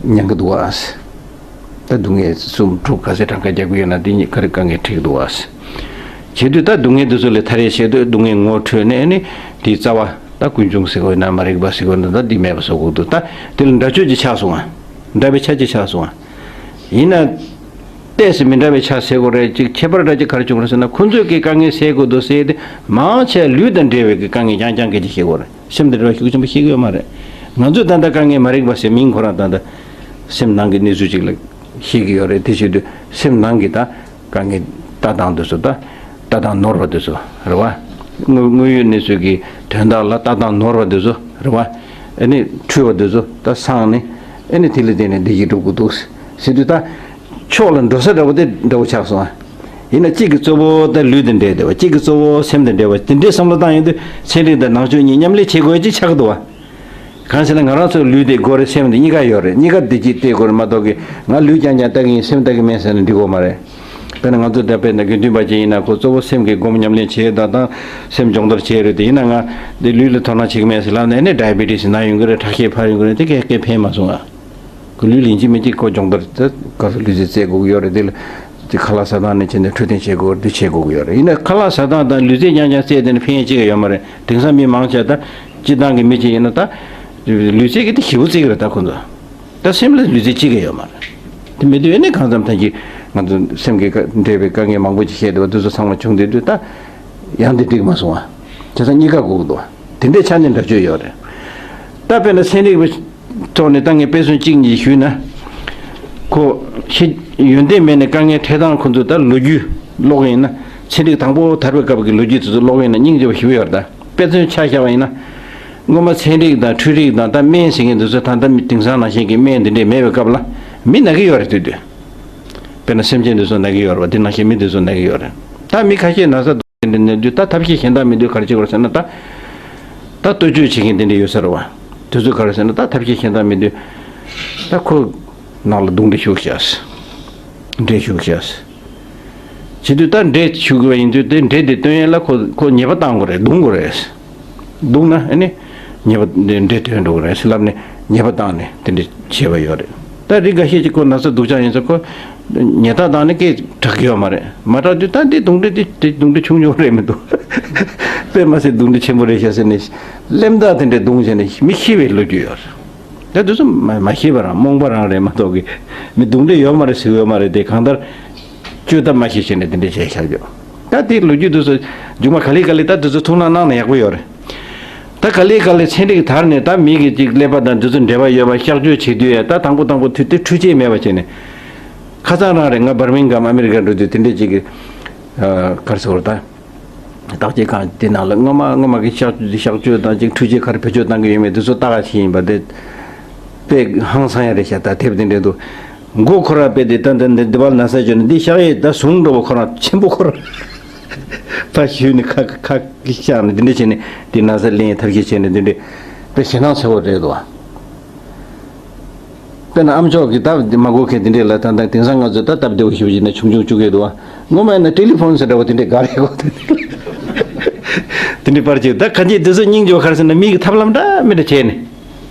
མྱང་གི་འདུག་བ། ད་སྡུག་བསྔལ་གསུམ་དྲུག་ག་ཚད་གྲངས་ཀ་རྒྱག་གི་ཡོད་ན་དེ་གཉིས་ཀ་རེ་དཀའ་ངལ་འཕྲད་ཀྱི་འདུག་བ། བྱེད་དུས་ད་སྡུག་བསྔལ་དེ་ཚོ་ལས་ཐར་ཡས་ཆེད་དུ་སྡུག་བསྔལ་ངོ་འཕྲོད་ནས་ནི་དེའི་རྩ་བ། ད་ཀུན་འབྱུང་ཟེར་དགོས་ན་མ་རིག་པ་ཟེར་དགོས་ན་ད་འདི་མེད་པ་བཟོ་དགོས་འདུག་ད་དེ་ལ་འདྲ་ཆོས་ཀྱི་ཆ་སོང་ང་། འདྲ་བའི་ཆ་ཅིག་ཆགས་སོང་ང་། ཡིན་ན། ཏོག་ཙམ་མི་འདྲ་བའི་ཆ་ཟེར་དགོས་རེད། ཅིག་ཁྱད་པར་འདྲ་ཅིག་ག་རེ་བྱུང་རེད་ཟེར་ན། ཁོ་ཚོས་ཀྱི་དཀའ་ངལ་སེལ་དགོས་འདུག་ཟེར་ཏེ། མང་ཆེ་ལུས་དང་འབྲེལ་བའི་གི་དཀའ་ངལ་རྐྱང་རྐྱང་སྐད་ཆ་བཤད་དགོས་རེད། སེམས་དང་འབྲེལ་བ་ཤུགས་ཆེན་པོ་བཤད་ཀྱི་ཡོད་མ་རེད། ང་ཚོས་ད་ལྟ་དཀའ་ངལ་མ་རིག་པ་ཟེར་མིང་ཁོ་རང་ད་ལྟ་སེམས་ནང་གི་གནས་ཚུལ་ཅིག་ལ་བཤད་ཀྱི་ཡོད་རེད། དེ་བྱེད་དུས་སེམས་ནང་གི་ད་དཀའ་ངལ་ལྟ་སྟངས་དེ་ཚོ། ད་ལྟ་སྟངས་ནོར་བ་དེ་ཚོ་རེད་བ། དངོས་དངོས་ཡོད་གནས་ཚུལ་གྱི་དོན་དག་ལ་ལྟ་སྟངས་ནོར་བ་དེ་ཚོ་རེད་བ། ཨ་ནི་འཁྲུལ་བ་དེ་ཚོ་ད་སངས་ནས། ཨ་ནི་དེ་ལ་བརྟེན་ནས་བདེ་སྐྱིད་སྒྲུབ་དགོས་འདུག་ཟེར་དུས། ད་ཕྱོགས་ལ་འགྲོ་ས་འདྲ་བོ་དེ་འདྲ་བོ་ཆགས་སོང་ཨ། ཡིན་ན་གཅིག་གི་གཙོ་བོ་ད་ལུས་དང་འབྲེལ་བསྡད་པ། གཅིག་གི་གཙོ་བོ་སེམས་དང་འབྲེལ་བ། དེ་འདྲའི་བསམ་བློ་བཏང་ཡོང་དུས་ཚན་རིག་དང་ནང་ཆོས་གཉིས་མཉམ་ལས་བྱེད་དགོས་ཡ་ཅིག་ཆགས་ཀྱི་འདུག་བ། གང་ཟེར་ན་ང་རང་ཚོ་ལུས་བདེ་དགོས་རེད། སེམས་བདེ་གཉིས་ཀ་ཡོད་རེད། གཉིས་ཀ་བདེ་སྐྱིད་བལྟ་དགོས་རེད་མ་གཏོགས་ཀྱི། ང་ལུས་རྐྱང་རྐྱང་ལྟ་གི་ཡིན། སེམས་ལྟ་གི་མེད་ཟེར་ན་འགྲིག་གི་མ་རེད། དཔེར་ན་ང་ཚོ་ད་དཔེར་ན་དགེ་འདུན་པ་ཅིག་ཡིན་ན་ཁོ་གཙོ་བོ་སེམས་ཀྱི་སྒོམ་ཉམས་ལེན་བྱེད་ཡས་དང་དང་། སེམས་སྦྱོང་བརྡར་བྱེད་ཡས་རེད་དེ། ཡིན་ན་ང་འདི་ལུས་ལ་དོ་སྣང་བྱེད་ཀྱི་མེད་ཟེར་ལབ་ན། ཨ་ནི་ཌའི་བི་ཊི་སི་ན་ཡོང་གི་རེད། ཁྲག་ཤེད་འཕར་ཡོང་གི་རེད། དེ་གས་གས་ཕན་མ་སོང་ཨ། ཁོ་ལུས་ལ་ཡིན་གཅིག་མིན་གཅིག་ཁོ་སྦྱོང་བརྡར་དེ་ག་ཚོད་ལུས་རྩལ་རྩེད་དགོས་ཀྱི་ཡོད་རེད། དེ་ལ་དེ་ཁ་ལག་ཟ་སྟངས་ནས་བྱས་ནས་འཕྲོད་བསྟེན་བྱེད་དགོས་རེད། དེ་བྱེད་དགོས་ཀྱི་ཡོད་རེད། ཡིན་ན་ཁ་ལག་ཟ་སྟངས་དང་ལུས་རྩལ་རྐྱང་རྐྱང་རྩེད་དེ་ནི་ཕན་ཡས་གཅིག་ཀྱང་ཡོད་མ་རེད། དེང་སང་མི་མང་ཆེ་ད་སྤྱིར་བཏང་གི་མི་གཅིག་ཡིན་ན་ད་ལུས་རྩལ་གྱི་དེ་ཞེ་པོ་རྩེད་ཀྱི་རེད། ད་ཁོ་ཚོ་ད་སེམས་ལ་ལུས་རྩལ་གཅིག་ཀྱང་ཡོད་མ་རེད། དེ་མེད་དུས་ཨ་ནི་གང་འཚམ་ཐང་གི་ང་ཚོ་སེམས་ཀྱི་དཀའ་འབྲེལ་བའི་དཀའ་ངལ་མང་པོ་ཅིག་བཤད་འདུག་བ། དེ་ཚོ་ཚང་མ་བྱུང་བསྡད་དུས་ད་ཡང་དེ་འགྲིག་མ་སོང་བ། བྱས་ཙང་གཉིས་ཀ་དགོས་ཀྱི་འདུག་བ། དེ་འདྲའི་ཆ་ནས་འདྲ་ཆོས་ཡོད་རེད། ད་དཔེར་ན་ཚན་རིག་པའི་ཐོག་ནས་ད་ངས་དཔེ་མཚོན་གཅིག་གཉིས་ཞུས་ན། ཁོ་ཤེས་ཡོན་ཏན་མེད་ནས་དཀའ་ངལ་འཕྲད་སྟངས་ཁོ་ཚོ་ད་ལོ་རྒྱུས་ཀློག་ཡིན་ན། ཚན་རིག་དང་པོ་དར་བའི་སྐབས་ཀྱི་ལོ་རྒྱུས་དེ་ཚོ་ཀློག་ཡིན་ན་སྙིང་རྗེ་བ་ཞེ་པོ་ཡོད་རེད། ད་དཔེ་མཚོན་ཆ་བཞག་པ་ཡིན་ན། སྔོན་མ་ཚན་རིག་དང་འཕྲུལ་རིག་དང་ད་སྨན་ཟེར་མཁན་དེ་ཚོ་ད་ལྟ་དེང་སང་ནང་བཞིན་གྱི་སྨན་དེ་འདྲས་མེད་པའི་སྐབས་ལ་མི་ན་གི་ཡོད་རེད། དུས་དུས། དཔེར་ན་སེམས་ཅན་དེ་ཚོ་ན་གི་ཡོད་རེད་བ། དེ་ནང་བཞིན་མི་དེ་ཚོ་ན་གི་ཡོད་རེད། ད་མི་ཁ་ཤས་ན་ས་འདུག་དེ་འདྲ་ན་དུས་ད་ཐབས་ཤེས་གཞན་དག་མེད་དུས་ག་རེ་བྱེད་དགོས་ཟེར་ན། ད་ད་ལྟོ་བཅོས་བྱེད་མཁན་དེ་འདྲ་ཡོད་ས་རེད་བ། དེ་ཚོས་ག་རེ་ཟེར་ན། ད་ཐབས་ཤེས་གཞན་དག་མེད་དུས་ད་ཁོ་ནང་ལ་རྡུང་འདྲེ་ཞུགས་བྱས། འདྲེ་ཞུགས་བྱས། བྱེད་དུས་ད་འདྲེ་ཞུགས་པ་ཡིན་དུས་དེ་འདྲེ་དེ་བཏོན་ཡས་ལ་ཁོ་ཁོ་ཉེས་པ་བཏང་དགོས་རེད། རྡུང་དགོས་རེད། རྡུང་ན་ཨ་ནི་ཉེས་པ་འདྲེ་འདྲེ་ཐོན་འགྲོ་གི་རེད་ཟེར་ལབ་ནས་ཉེས་པ་བཏང་ནས་དེ་འདྲ་བྱས་པ་ཡོད་རེད། ད་རིགས་འགའ་ཤས་ཅིག་ཁོ་ན་ཚ་སྡུག་ཅག་ཡིན་ཙང་ཁོ་ཉལ་ཐ་བཏང་ནས་སྐད་གྲག་གི་ཡོད་མ་རེད། མ་གྲག་དུས་ད་འདི་གདོན་འདྲེ་འདི་འདི་གདོན་འདྲེ་ཆུང་ཆུང་རེད་མི་འདུག་དཔེ་མ་སྲིད་གདོན་འདྲེ་ཆེན་པོ་རེད་ཤག་ཟེར་ནས་གླེན་རྟགས་དེ་འདྲས་བརྡུངས་བྱས་ནས་མི་ཤི་བའི་ལོ་རྒྱུས་ཡོད་རེད། ད་དེ་ཚོ་མ་མ་ཤེས་པ་རང་རྨོངས་པ་རང་རེད་མ་གཏོགས་ཀི་མི་གདོན་འདྲེ་ཡོད་མ་རེད་ཟེར་ཡོད་མ་རེད། དེ་གང་ལྟར་བཅོས་ཐབས་མ་ཤེས་བྱས་ནས་དེ་འདྲས་བྱས་བཞག་ཡོད། ད་དེ་ལོ་རྒྱུས་དེ་ཚོ་མཇུག་མ་ག་ལེ་ག་ལེ་ད་དེ་ཚོ་ཐུགས་སྣང་གནང་ན་ཡག་པོ་ཡོད་རེད། ད་ག་ལེ་ག་ལེ་ཚན་རིག་དར་ནས་ད་མི་གི་ཅིག་ཀླད་པ་དང་འདི་ཚོ་འབྲེལ་བ་ཡོད་པ་གཤག་བཅོས་བྱེད་དུས་ད་དང་པོ་དང་པོ་དུས་དེ་འཕྲུལ་ཆས་མེད་པ་བྱས་ནས། ཁ་སང་རང་རེད། ང་འབར་མིང་གམ་ཨ་མི་རི་ཀ་འགྲོ་དུས་དེ་འདྲས་ཅིག་གི་ག་རེ་ཟེར་དགོས་རེད་ད། བརྟག་དཔྱད་ཁང་དེ་ནང་ལ་སྔོན་མ་སྔོན་མ་གི་གཤག་གཤག་བཅོས་དང་ཅིག་འཕྲུལ་ཆས་ག་རེ་བེད་སྤྱོད་བཏང་གི་ཡོད་མེད་དེ་ཚོ་ལྟ་ག་ཕྱིན་ཡིན་པ་དེ་དཔེ་ཧང་སང་ཡ་རེད་ཤག་ད་དེབ་དེ་འདྲས་འདུག་མགོ་ཁོ་རང་དཔེ་དེ་ད་ད་འདི་འདི་བར་ན་ས་བཅོས་ནས་འདི་གཤག་ཡས་ད་ཟུང་འགྲོ་བ་ཁོ་རང་ཆེན་པོ་ཁོ་རང་ཕ་ཞུས་ནས་ཁ་ཁ་ཁ་གཤག་ནས་འདི་འདྲས་བྱས་ནས་འདི་ན་ས་ལེན་ཡས་ཐབས་ཤེས་བྱས་ནས་འདི་འདྲས་དཔེ་ཞེད་སྣང་ཚ་བོ་རེད་འདུག་དཔེར་ན་ཨ་མཆོག་གིས་སྟབས་མ་གོ་མཁན་དེ་འདྲས་ལ་ད་ལྟ་དེང་སང་ང་ཚོས་ད་སྟབས་བདེ་བོ་ཞེ་པོ་ཅིག་ནས་ཆུང་ཆུང་བཅུག་གི་འདུག་བ། སྔོན་མ་ཡིན་ན་ཏེ་ལི་ཕོན་ཟེར་འདྲ་བོ་དེ་འདྲས་དགའ་རེད་གོ། དེ་འདྲས་པར་ཅིག་ད་ག་འདྲས་དེ་ཚོ་སྙིང་རྗེ་བོ་ག་རེ་ཟེར་ན་མི་གི་ཐབས་ལམ་འདྲ་མི་འདྲ་བྱས་ནས་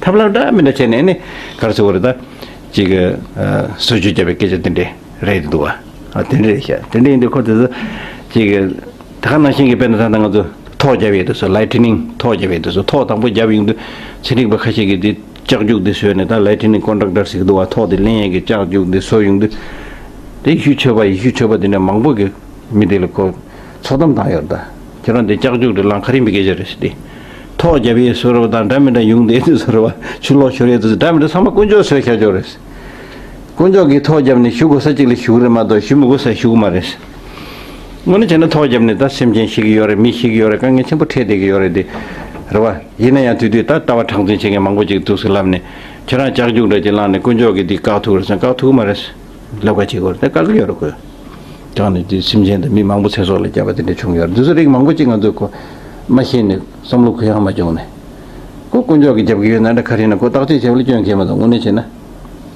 ཐབས་ལམ་འདྲ་མི་འདྲ་བྱས་ནས་ཨ་ནི་ག་རེ་ཟེར་དགོས་རེད་ད། ཅིག་གི་བཟོ་བཅོས་བརྒྱབ་པའི་སྐད་ཆ་དེ་འདྲས་རེད་འདུག་བ། ཨ་དེ་འདྲས་རེད་ཤག་དེ་འདྲས་ཡིན་དུས་ཁོ་དེ་ཚོ་ཅིག་གི་ད་ག་ནང་བཞིན་གྱི་དཔེར་ན་ད་ལྟ་ང་ཚོ་ཐོག་བརྒྱབ་ཡས་དེ་ཚོ་ལའི་ཊི་ནིང་ཐོག་བརྒྱབ་ཡས་དེ་ཚོ་ཐོག་དང་པོ་བརྒྱབ་ཡོང་དུས་ཚན་རིག་པ་ཁ་ཤས་ཀྱིས་དེ་ལྕགས་རྒྱུག་དེ་བཟོས་ནས་ད་ལའི་ཊི་ནིང་ཀོན་ཌག་ཊར་ཟེར་གི་འདུག་བ། ཐོག་དེ་ལེན་ཡས་ཀྱི་ལྕགས་རྒྱུག་དེ་བཟོ་ཡོང་དུས་དེ་ཡེ་ཤུ་ཆོས་པ་ཡེ་ཤུ་ཆོས་པ་དེ་འདྲ་མང་པོ་གི་མི་དེ་ལ་ཁོ་ཚོགས་གཏམ་བཏང་ཡོད་རེད་ད། ཁྱེད་རང་དེ་ལྕགས་རྒྱུག་དེ་ལངས་ག་རེ་མི་སྐད་ཆ་རེད་ཟེར་ཏེ། ཐོག་བརྒྱབ་ཡས་བཟོ་ར་བ་དང་འདྲ་མི་འདྲ་ཡོང་དེ་དེ་བཟོ་ར་བ་ཆུ་ལོག་ཤོར་ཡས་དེ་ཚོ་འདྲ་མི་འདྲ་ཚང་མ་དཀོན་མཆོག་བཟོས་བཞག་ཆོག་རེད། དཀོན་མཆོག་གིས་ཐོག་བརྒྱབ་ནས་ཞུ་དགོས་ས་གཅིག་ལ་ཞུ་གི་རེད་མ་གཏོགས་ཞུ་མི་དགོས་ས་ཞུ་གི་མ་རེད། དངོས་གནས་བྱས་ན་ཐོག་བརྒྱབ་ནས་ད་སེམས་ཅན་ཤི་གི་ཡོད་རེད། མི་ཤི་གི་ཡོད་རེད། དཀའ་ངལ་ཆེན་པོ་འཕྲད་བསྡད་ཀྱི་ཡོད་རེད་དེ། རེད་བ། ཡིན་ན་ཡང་དུས་དུས་ད་ལྟ་བ་གྲངས་འཛིན་བྱེད་མཁན་མང་པོ་ཅིག་འདུག་ཟེར་ལབ་ནས་ཁྱེད་རང་ལྕགས་རྒྱུག་འདྲ་ཅིག་བླངས་ནས་དཀོན་མཆོག་གིས་འདི་བཀག་ཐུབ་རེད་ཟེར་ན་བཀག་ཐུབ་ཀྱི་མ་རེད། ལབ་ཁ་བྱེད་དགོས་རེད། ད་བཀག་གི་ཡོད་རེད་ཁོས། ཀྱང་ནི་དེ་སེམས་ཅན་དང་མི་མང་པོ་ཚེ་སྲོག་ལ་བསྐྱབས་པ་དེ་འདྲ་བྱུང་ཡོད་རེད། འདི་ཚོ་རིགས་མང་པོ་ཅིག་ང་ཚོས་གོ་མ་ཤེས་ནས་བསམ་བློ་གུ་ཡངས་མ་བྱུང་ནས། ཁོ་དཀོན་མཆོག་གིས་རྒྱབ་ཀྱི་ཡོད་ན་འདྲ་ག་རེ་ཡིན་ན་ཁོ་བརྟག་དཔྱད་བྱས་པ་ལ་སྐྱོན་གལ་མ་གཏོགས་དངོས་གནས་བྱས་ན།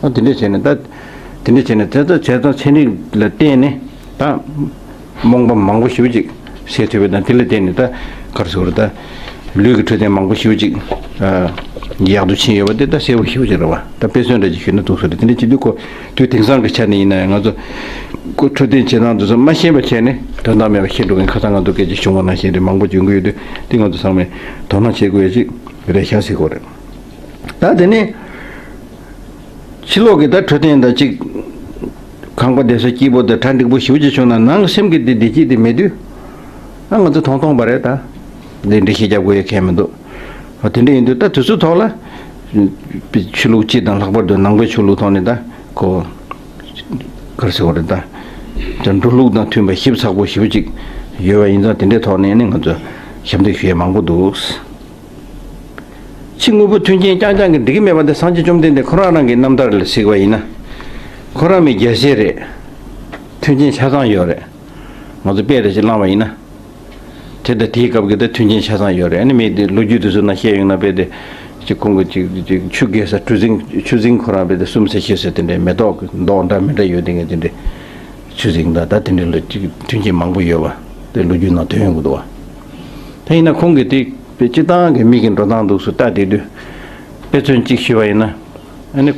ཨ་དེ་འདྲས་བྱས་ནས་ད། དེ་འདྲས་བྱས་ནས་དེ་ཚོ་བྱས་ཙང་ཚན་རིག་ལ་བརྟེན་ནས་ད། རྨོངས་པ་མང་པོ་ཞེ་པོ་ཅིག་སེལ་ཐུབ་པ་དང་དེ་ལ་བརྟེན་ནས་ད་ག་རེ་ཟེར་དགོས་རེད་ད། ལུས་ཀྱི་འཕྲོད་བསྟེན་མང་པོ་ཞེ་པོ་ཅིག་ཨ། ཡག་ཏུ་ཕྱིན་ཡོད་པ་དེ་ད་གསལ་པོ་ཞེ་པོ་ཅིག་རེད་བ། ད་དཔེ་མཚོན་འདྲ་ཅིག་ཞུས་ན་ཐུགས་སུ་རེད། དེ་འདྲས་བྱེད་དུས་ཁོ་དུས་དེང་སང་གི་ཆ་ནས་ཡིན་ན་ཡང་ང་ཚོ་ཁོ་འཕྲོད་བསྟེན་བྱེད་སྟངས་དེ་ཚོ་མ་ཤེས་པ་བྱས་ནས་དོན་དག་མེད་པ་ཤི་འགྲོ་མཁན་ཁ་སང་ང་ཚོ་སྐད་ཆ་བྱུང་བ་ནང་བཞིན་རེད། མང་པོ་ཅིག་ཡོང་གི་ཡོད་དུས་དེ་ང་ཚོ་ཚང་མས་དོ་སྣང་བྱེད་དགོས་ཡ་ཅིག་རེད་ཤག་ཟེར་དགོས་རེད། ད་དེ་ནས། ཕྱི་ལོགས་ཀྱི་ད་འཕྲོད་བསྟེན་དང་གཅིག་ཁང་པ་བསྡད་ས་སྐྱིད་པོ་དང་གྲ་འགྲིག་པོ་ཞེ་པོ་ཅིག་བྱུང་ན་ནང་གི་སེམས་ཀྱི་དེ་བདེ་སྐྱིད་དེ་མེད་དུས། ཨ་ང་ཚོ་ཐོང་ཐོང་པ་རེད་ད། འདི་འདྲ་ཞིག་རྒྱབ་དགོས་ཡ་གང་ཡང་མི་འདུག་ཨ་དེ་འདྲ་ཡིན་དུས་ད་དུས་ཚོད་ཐོག་ལ། ཆོས་ལུགས་སྤྱི་དང་ལྷག་པར་དུ་ནང་པའི་ཆོས་ལུགས་ཐོག་ནས་ད་ཁོ། ག་རེ་ཟེར་བ་རེད་ད། ད་འགྲོ་ལུགས་དང་མཐུན་པ་ཞིབ་ཚགས་པོ་ཞེ་པོ་ཅིག་ཡོད་པ་ཡིན་ཙང་དེ་འདྲའི་ཐོག་ནས་ནི་ང་ཚོ་ཞབས་འདེགས་ཞུ་ཡ་མང་པོ་འདུག་ཕྱི་དངོས་པོ་མཐུན་རྐྱེན་རྐྱང་རྐྱང་གིས་འགྲིག་གི་མེད་པ་འདི་སངས་རྒྱས་བཅོམ་ལྡན་འདས་ཁོ་རང་རང་གི་རྣམ་ཐར་ལ་གཟིགས་པ་ཡིན་ན། ཁོ་རང་མི་རྒྱལ་སྲས་རེད། མཐུན་རྐྱེན་ཆ་ཚང་ཡོད་རེད། ང་ཚོ་དཔེ་རེ་ཞིག་བླངས་པ་ཡིན་ན། དེ་ལྟ་དེའི་སྐབས་ཀྱི་ད་མཐུན་རྐྱེན་ཆ་ཚང་ཡོད་རེད། ཨ་ནི་མི་དེ་ལོ་རྒྱུས་དེ་ཚོ་ནང་བཤད་ཡོང་ན་དཔེ་དེ། ཅིག་ཁོང་གི་ཅིག་ཅིག་ཆུ་རྒལ་ས་གྲུ་གཟིངས་ཆུ་གཟིངས་ཁོ་རང་དཔེ་དེ་གསུམ་ས་ཕྱེད་ས་དེ་འདྲའི་མེ་ཏོག་གི་མདོག་འདྲ་མི་འདྲ་ཡོད་དེ་ངས་དེ་འདྲའི། ཆུ་གཟིངས་དང་ད་དེ་འདྲའི་ལ་ཅིག་མཐུན་རྐྱེན་མང་པོ་ཡོད་པ་དེ་ལོ་རྒྱུས་ནང་ཐོན་ཡོང་གི་འདུག་བ། ད་ཡིན་ན་ཁོང་གིས་དེ་དཔེ་སྤྱིར་བཏང་གི་མི་གི་འགྲོ་སྟངས་འདུག་སུ་ལྟ་བསྡད་དུས། དཔེ་མཚོན་གཅིག་ཞུས་པ་ཡིན་ན། ཨ་ནི།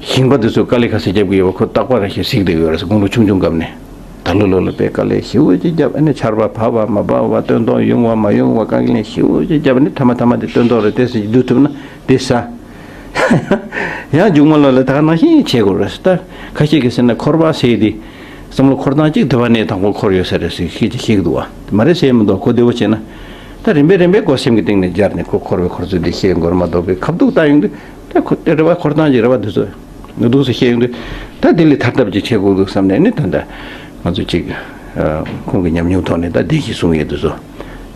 ཞིང་པ་དེ་ཚོ་དཀའ་ལས་ཁ་ཤས་རྒྱབ་ཀྱི་ཡོད་པ་ཁོ་རྟག་པར་རེ་བཞིན་གཟིགས་བསྡད་ཡོད་རེད། དགུང་ལོ་ཆུང་ཆུང་སྐབས་ནས། ད་ལོ་ལོ་ལ་དཔེ་དཀའ་ལས་ཞེ་པོ་ཅིག་བརྒྱབ། ཨ་ནི་ཆར་པ་བབས་པ་མ་བབས་པ་སྟོན་ཐོག་ཡོང་བ་མ་ཡོང་བ་དཀའ་ལས་ཞེ་པོ་ཅིག་བརྒྱབ། ཨ་ནི་ཐ་མ་ཐ་མ་དེ་སྟོན་ཐོག་རེ་ཏོག་ཙམ་ཅིག་བསྡུ་ཐུབ་ན་དེ་ཟ། ཡང་མཇུག་མ་ལོ་ལ་ད་ག་ནང་བཞིན་བྱེད་དགོས་རེད། ད་ཁ་ཤས་ཀྱིས་ཟེར་ན་འཁོར་བ་ཟེར་དེ། བསམ་བློ་འཁོར་སྟངས་གཅིག་དེ་བ་ནས་དང་པོ་འཁོར་ཡོད་ས་རེད་ཟེར་ཤེས་ཀྱི་ཤེས་ཀྱི་འདུག་བ། མ་རེད་ཟེར་མི་འདུག་ཁོ་བདེ་བོ་བྱས་ན། ད་རིམ་པས་རིམ་པས་ཁོ་སེམས་ཀྱི་གཏིང་ནས་སྦྱར་ནས་ཁོ་འཁོར་བའི་འཁོར་ཚུལ་དེ་ཤེས་དགོས་རེད་མ་གཏོགས་པའི་ཁ་ཐུག་ལྟ་ཡོང་དུས། ད་ཁོ་དེ་རེ་བ་འཁོར་སྟངས་ཀྱི་རེ་བ་འདི་ཚོ་ང་འདུག་སེ་བཤད་ཡོང་དུས། ད་དེ་ལས་ཐར་ཐབས་ཅིག་བྱེད་དགོས་འདུག་བསམ་ནས་ནི་ད་ལྟ་ང་ཚོ་ཅིག་ཁོང་གི་ཉམས་མྱོང་ཐོག་ནས་ད་བདེ་སྐྱིད་གསུང་ཡས་འདི་ཚོ་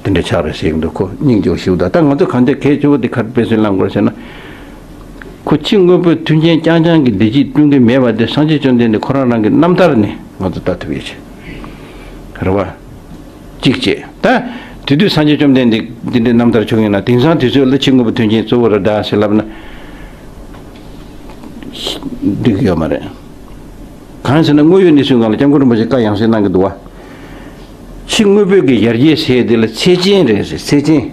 དེ་འདྲ་ཆགས་རེད་ཟེར་གྱི་འདུག་ཁོ་སྙིང་རྗེ་པོ་ཞིག་འདུག་ད་ང་ཚོ་གང་ལྟར་གལ་ཆེ་བོ་དེ་ག་རེ་དཔེ་མཚོན་བླང་དགོས་ཟེར་ན། ཁོ་ཕྱི་དངོས་པོའི་མཐུན་རྐྱེན་རྐྱང་རྐྱང་གི་བདེ་སྐྱིད་བསྐྲུན་གྱི་མེད་པ་དེ་སངས་རྒྱས་བཅོམ་ལྡན་འདས་ཁོ་རང་རང་གི་རྣམ་ཐར་ནས་ང་ཚོ་ལྟ་ཐུབ་ཡས་ཆེ། རེད་བ། གཅིག་བྱས། ད། དེ་དུས་སངས་རྒྱས་བཅོམ་ལྡན་འདས་འདི་འདྲའི་རྣམ་ཐར་བྱུང་ཡོད་ན་དེང་སང་དུས་ཚོད་ལ་ཕྱི་དངོས་པོ་མཐུན་རྐྱེན་གཙོ་བོ་རེད་ད་ཟེར་ལབ་ན། འགྲིག་གི་ཡོད་མ་རེད། གང་ཡིན་ཟེར་ན་དངོས་ཡོད་གནས་ཚུལ་སྒང་ལ་སྐྱབས་མགོན་རིན་པོ་ཆེ་བཀའ་ཡང་སེ་གནང་གི་འདུག་བ། ཕྱི་དངོས་པོའི་གི་ཡར་རྒྱས་ཟེར་དེ་ལ་ཚད་ཅན་རེད་ཟེར་ཚད་ཅན།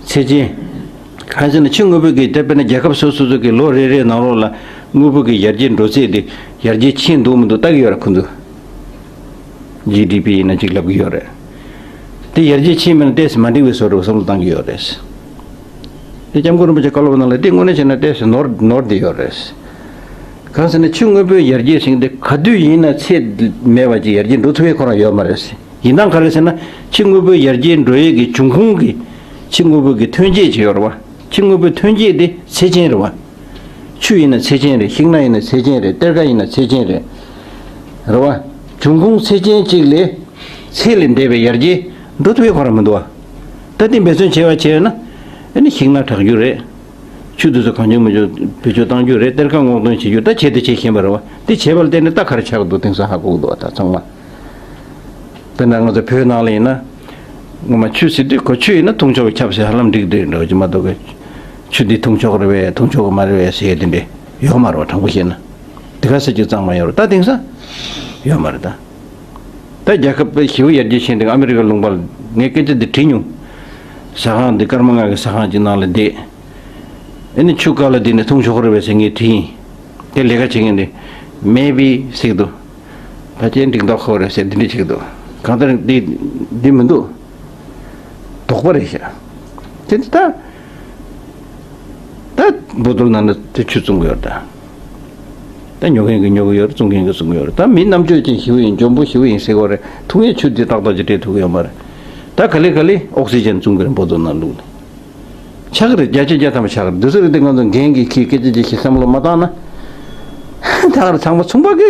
ཚད་ཅན། གང་ཟེར་ན་ཕྱི་དངོས་པོའི་གི་དེ་དཔེར་ན་རྒྱལ་ཁབ་སོ་སོ་སོ་གི་ལོ་རེ་རེའི་ནང་ལོགས་ལ་དངོས་པོ་གི་ཡར་རྒྱས་འགྲོ་ཚད་དེ་ཡར་རྒྱས་ཕྱིན་འདུག་མི་འདུག་ལྟ་གི་ཡོད་རེད་ཁོང་ཚོ། ཇི་ཌི་པི་ཡིན་ན་ཅིག་ལབ་གི་ཡོད་རེད། དེ་ཡར་རྒྱས་ཕྱིན་མིན་ན་ཏོག་ཙམ་མ་འགྲིག་པའི་བཟོ་འདྲ་བསམ་བློ་བཏང་གི་ཡོད་རེད། དེ་སྐྱབས་མགོན་རིན་པོ་ཆེ་བཀའ་སློབ་ནང་ལ་དེ་དངོས་གནས་བྱས་ན་ཏོག་ཙམ་ནོར་ནོར་བསྡད་ཡོད་རེད། གང་ཟེར་ན་ཕྱི་དངོས་པོའི་ཡར་རྒྱས་ཟེར་མཁན་དེ་ག་དུས་ཡིན་ན་ཚད་མེད་པ་ཅིག་ཡར་རྒྱས་འགྲོ་ཐུབ་ཡས་ཁོ་རང་ཡོད་མ་རེད། ཡིན་ནའང་ག་རེ་ཟེར་ན་ཕྱི་དངོས་པོའི་ཡར་རྒྱས་འགྲོ་ཡས་ཀྱི་འབྱུང་ཁུངས་ཀྱི་ཕྱི་དངོས་པོ་གི་ཐོན་སྐྱེད་ཅིག་ཡོད་རེད་བ། ཕྱི་དངོས་པོའི་ཐོན་སྐྱེད་དེ་ཚད་ཅན་རེད་བ། ཆུ་ཡིན་ན་ཚད་ཅན་རེད། ཤིང་ནགས་ཡིན་ན་ཚད་ཅན་རེད། གཏེར་ཁ་ཡིན་ན་ཚད་ཅན་རེད། རེད་བ། འབྱུང་ཁུངས་ཚད་ཅན་གཅིག་ལས་ཚད་ལས་འདས་པའི་ཡར་རྒྱས་འགྲོ་ཐུབ་ཡས་ཁོ་རང་མི་འདུག་བ། ད་དེ་འབད་བརྩོན་བྱས་པ་བྱས་ན་ཨ་ནི་ཤིང་ནགས་དྲག་རྒྱུ་རེད། ཆུ་དེ་ཚོ་གང་བྱུང་མི་བྱུང་བེད་སྤྱོད་གཏང་རྒྱུ་རེད། གཏེར་ཁ་སྔོག་འདོན་བྱེད་རྒྱུ་ད་བྱས་དེ་བྱས་བཞིན་པ་རེད་བ། དེ་བྱས་པ་ལ་བརྟེན་ནས་ད་ག་རེ་ཆགས་འདུག་དེང་སང་ཧ་གོ་གི་འདུག་བ་ད་ཚང་མ། དཔེར་ན་ང་ཚོ་བོད་ནང་ལ་ཡིན་ན། ངོ་མ་ཆུ་ཟེར་དུས་ཁོ་ཆུ་ཡིན་ན་འཐུང་ཆོག་གི་ཁྱབ་ཟེར་ཧ་ལམ་འགྲིག་འདོད་འདྲ་བ་ཅིག་མ་གཏོགས་གི། ཆུ་འདི་འཐུང་ཆོག་གི་རེད་པས་འཐུང་ཆོག་གི་མ་རེད་པས་ཟེར་ཡས་དེ་འདྲས་ཡོད་མ་རེད་བ། དྲང་པོ་བཤད་ན། དེ་ག་ཟེར་རྒྱུ་གཙང་མ་ཡོད་རེད་ད་དེང་སང་། ཡོད་མ་རེད་ད། ད་རྒྱལ་ཁབ་ཞི་བ་ཡར་རྒྱས་ཕྱིན་དུས་ཨ་མི་རི་ཀ་ལུང་པ་ལ་ངས་སྐད་ཆ་འདི་དྲིས་མྱོང་། ཟ་ཁང་འདི་སྐར་མ་ལྔ་གི་ཟ་ཁང་ཅིག་ནང་ལ་བསྡད། ཨ་ནི་ཆུ་དཀར་ལ་བསྡད་ནས་འཐུང་ཆོག་གི་རེད་པས་ཟེར་ངས་དྲིས་ཡིན། དེ་ལས་ཀ་བྱེད་མཁན་དེ་མེ་བི་ཟེར་གི་འདུག་ཕལ་ཆེར་འགྲིག་མདོག་ཁ་པོ་རེད་ཟེར་འདི་འདྲ་བྱེད་ཀྱི་འདུག་གང་ལྟར་འདི་འདི་མི་འདུག་དོགས་པ་རེད་ཤག་དེ་ད་ད་བོ་ཏོལ་ནང་ན་དེ་ཆུ་བཙོང་གི་ཡོད་རེད་ད། ད་ཉོ་མཁན་གྱིས་ཉོ་གི་ཡོད་རེད། བཙོང་མཁན་གྱིས་བཙོང་གི་ཡོད་རེད། ད་མི་རྣམ་དཔྱོད་ཅན་ཞི་བ་ཡིན་འཇོན་པོ་ཞི་བ་ཡིན་ཟེར་གི་ཡོད་རེད། འཐུང་ཡས་ཆུ་འདི་ཏག་ཏག་ཅིག་སྤྲད་ཐུབ་ཀྱི་ཡོད་མ་རེད། ད་ག་ལེ་ག་ལེ་ཨོག་སི་ཇན་བཙོང་གི་རེད་བོ་ཏོལ་ནང་བླུགས་ནས། ཆགས་ཀྱི་རེད། བརྒྱ་ཆ་བརྒྱ་ཐམ་པ་ཆགས་ཀྱི་རེད། འདི་ཚོ་རེད་དེ་ང་ཚོ་འགན་གྱིས་འཁྱེར་སྐད་ཆ་ཅིག་ཞིག་བསམ་བློ་མ་བཏང་ན། ད་ག་རེ་ཚང་མ་ཚོང་པ་གི་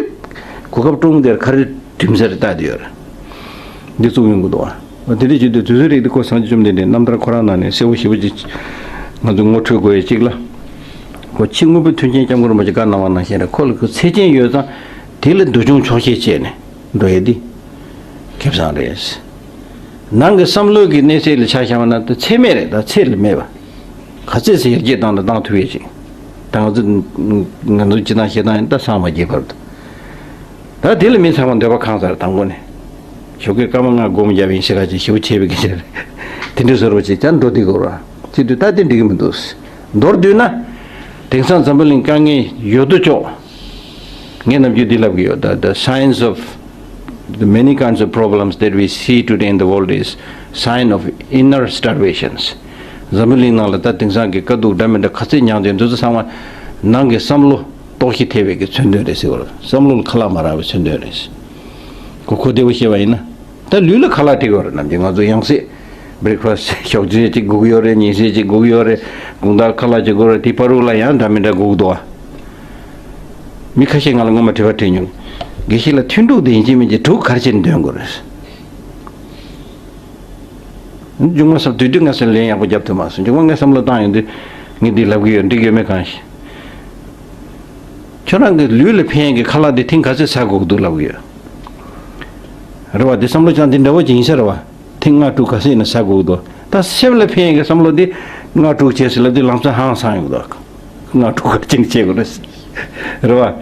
གོ་སྐབས་བཀྲོངས་དེར་ག་རེ་གྲིམ་ཟེར་ལྟ་དེ་ཡོད་རེད། འདི་བཙུགས་ཡོང་གི་འདུག་ཨ། དེ་འདྲ་བྱེད་དུས་དུས་ཚོད་རིགས་དེ་ཁོ་སངས་རྒྱས་བཅོམ་ལྡན་འདས་རྣམ་ཐར་ཁོ་རང་ནང་ནས་གསལ་པོ་ཞེ་པོ་ཅིག་ང་ཚོ་ངོ་འཕྲོད་དགོས་ཡ་གཅིག་ལ། ཁོ་ཕྱི་དངོས་པོའི་མཐུན་རྐྱེན་སྐྱབས་མགོན་རིན་པོ་ཆེ་བཀའ་གནང་བ་ནང་བཞིན་རེད། ཁོ་ལ་ཁོ་ཚད་ཅན་ཡོད་ཙང་དེ་ལ་འདུལ་སྦྱོང་ཆོག་ཤེས་བྱས་ནས་འགྲོ་ཡ་འདི་ཁེ་བཟང་རེད། ནང་གི་བསམ་བློ་གི་གནས་ཚད་ལ་ཆ་བཞག་པ་ན་ད་ཚད་མེད་རེད། ད་ཚད་ལ་མེད་པ། ག་ཚད་ཚད་ཡར་རྒྱས་བཏང་དང་བཏང་ཐུབ་ཡས་ཅིག་ད་ང་ཚོ་ང་ཚོ་སྤྱི་བཏང་བཤད་སྟངས་ཡིན་ད་སངས་མ་རྒྱས་བར་དུ། ད་དེ་ལ་མི་ཚང་མ་འདོད་པ་ཁེངས་ཚར་དང་པོ་ནས། ཞོགས་ཀས་སྐར་མ་ལྔ་སྒོམ་བརྒྱབ་ཡིན་ཤི་ཁ་ཅིག་ཞེ་པོ་བྱས་པའི་སྐད་ཆ་རེད། དེ་འདྲའི་བཟོ་འདྲ་ཅིག་ཀྱང་འགྲོ་བསྡད་དགོས་ར། ཅི་དུས་ད་དེ་འགྲིག་གི་མི་འདུག་མདོར་བསྡུས་ན། དེང་སང་འཛམ་བུ་གླིང་དཀའ་ངལ་ཡོད་དོ་ཅོག་ངས་ནམ་རྒྱུན་འདི་ལབ་ཀྱི་ཡོད། The, the science of the many kinds of problems that we see today in the world is sign of inner starvations. འཛམ་བུ་གླིང་ནང་ལ་ད་དེང་སང་གི་དཀའ་སྡུག་འདྲ་མི་འདྲ་ག་ཚད་མྱངས་ཏེ་འདུག་ཚང་མ་ནང་གི་བསམ་བློ་ལྟོགས་ཤི་ཐེབས་པའི་གི་མཚོན་དོན་རེད་ཟེར་བ་རེད། བསམ་བློ་ལ་ཁ་ལག་མ་རག་པའི་མཚོན་དོན་རེད། གོ་གོ་བདེ་བོ་བཤད་པ་ཡིན་ན། ད་ལུས་ལ་ཁ་ལག་སྤྲད་ཀྱི་ཡོད་རེད། ནམ་རྒྱུན་ང་ཚོ་ཡང་སྲིད་breakfast ཞོགས་ཇ་གཅིག་དགོས་ཀྱི་ཡོད་རེད། ཉིན་ཤས་གཅིག་དགོས་ཀྱི་ཡོད་རེད། དགོང་དག་ཁ་ལག་ཅིག་དགོས་རེད། དེ་བར་དུ་ལ་ཡང་འདྲ་མི་འདྲ་དགོས་ཀྱི་འདུག་བ། མི་ཁ་ཤས་ང་ལ་སྔོན་མ་དྲི་བ་དྲིས་མྱོང་། དགེ་བཤེས་ལགས་ཐུན་དྲུག་དེ་ཡིན་གཅིག་མིན་གཅིག་དྲུག་ག་རེ་བྱས་ནས་འདོན་དགོས་རེད། མཇུག་མ་ས་དུས་དུས་ང་ཚོས་ལན་ཡག་པོ་རྒྱབ་ཐུབ་མ་སོང་། མཇུག་མ་ངས་བསམ་བློ་བཏང་ཡོང་དུས་ངས་འདི་ལབ་ཀྱི་ཡོད། འགྲིག་ཡོད་མེད་གང་ཤེས། ཁྱོད་རང་གི་ལུས་ལ་ཕན་ཡོན་གྱི་ཁ་ལག་འདི་ཐེངས་ག་ཚོད་ཟ་དགོས་ཀྱི་འདུག་ལབ་ཀྱི་ཡོད། རེད་བ། འདི་བསམ་བློ་ཅང་འདི་འདྲ་བོ་ཅིག་ཡིན་ས་རེད་བ། ཐེངས་ལྔ་དྲུག་ག་ཚོད་ཡིན་ན་ཟ་དགོས་ཀྱི་འདུག་ད་སེམས་ལ་ཕན་ཡོན་གྱི་བསམ་བློ་འདི་ལྔ་དྲུག་བྱས་ཟེར་ལབ་དུས་ལམ་སང་ཧང་སང་ཡོང་གི་འདུག་ལྔ་དྲུག་ག་ཅིག་བྱེད་དགོས་རེད། རེད་བ།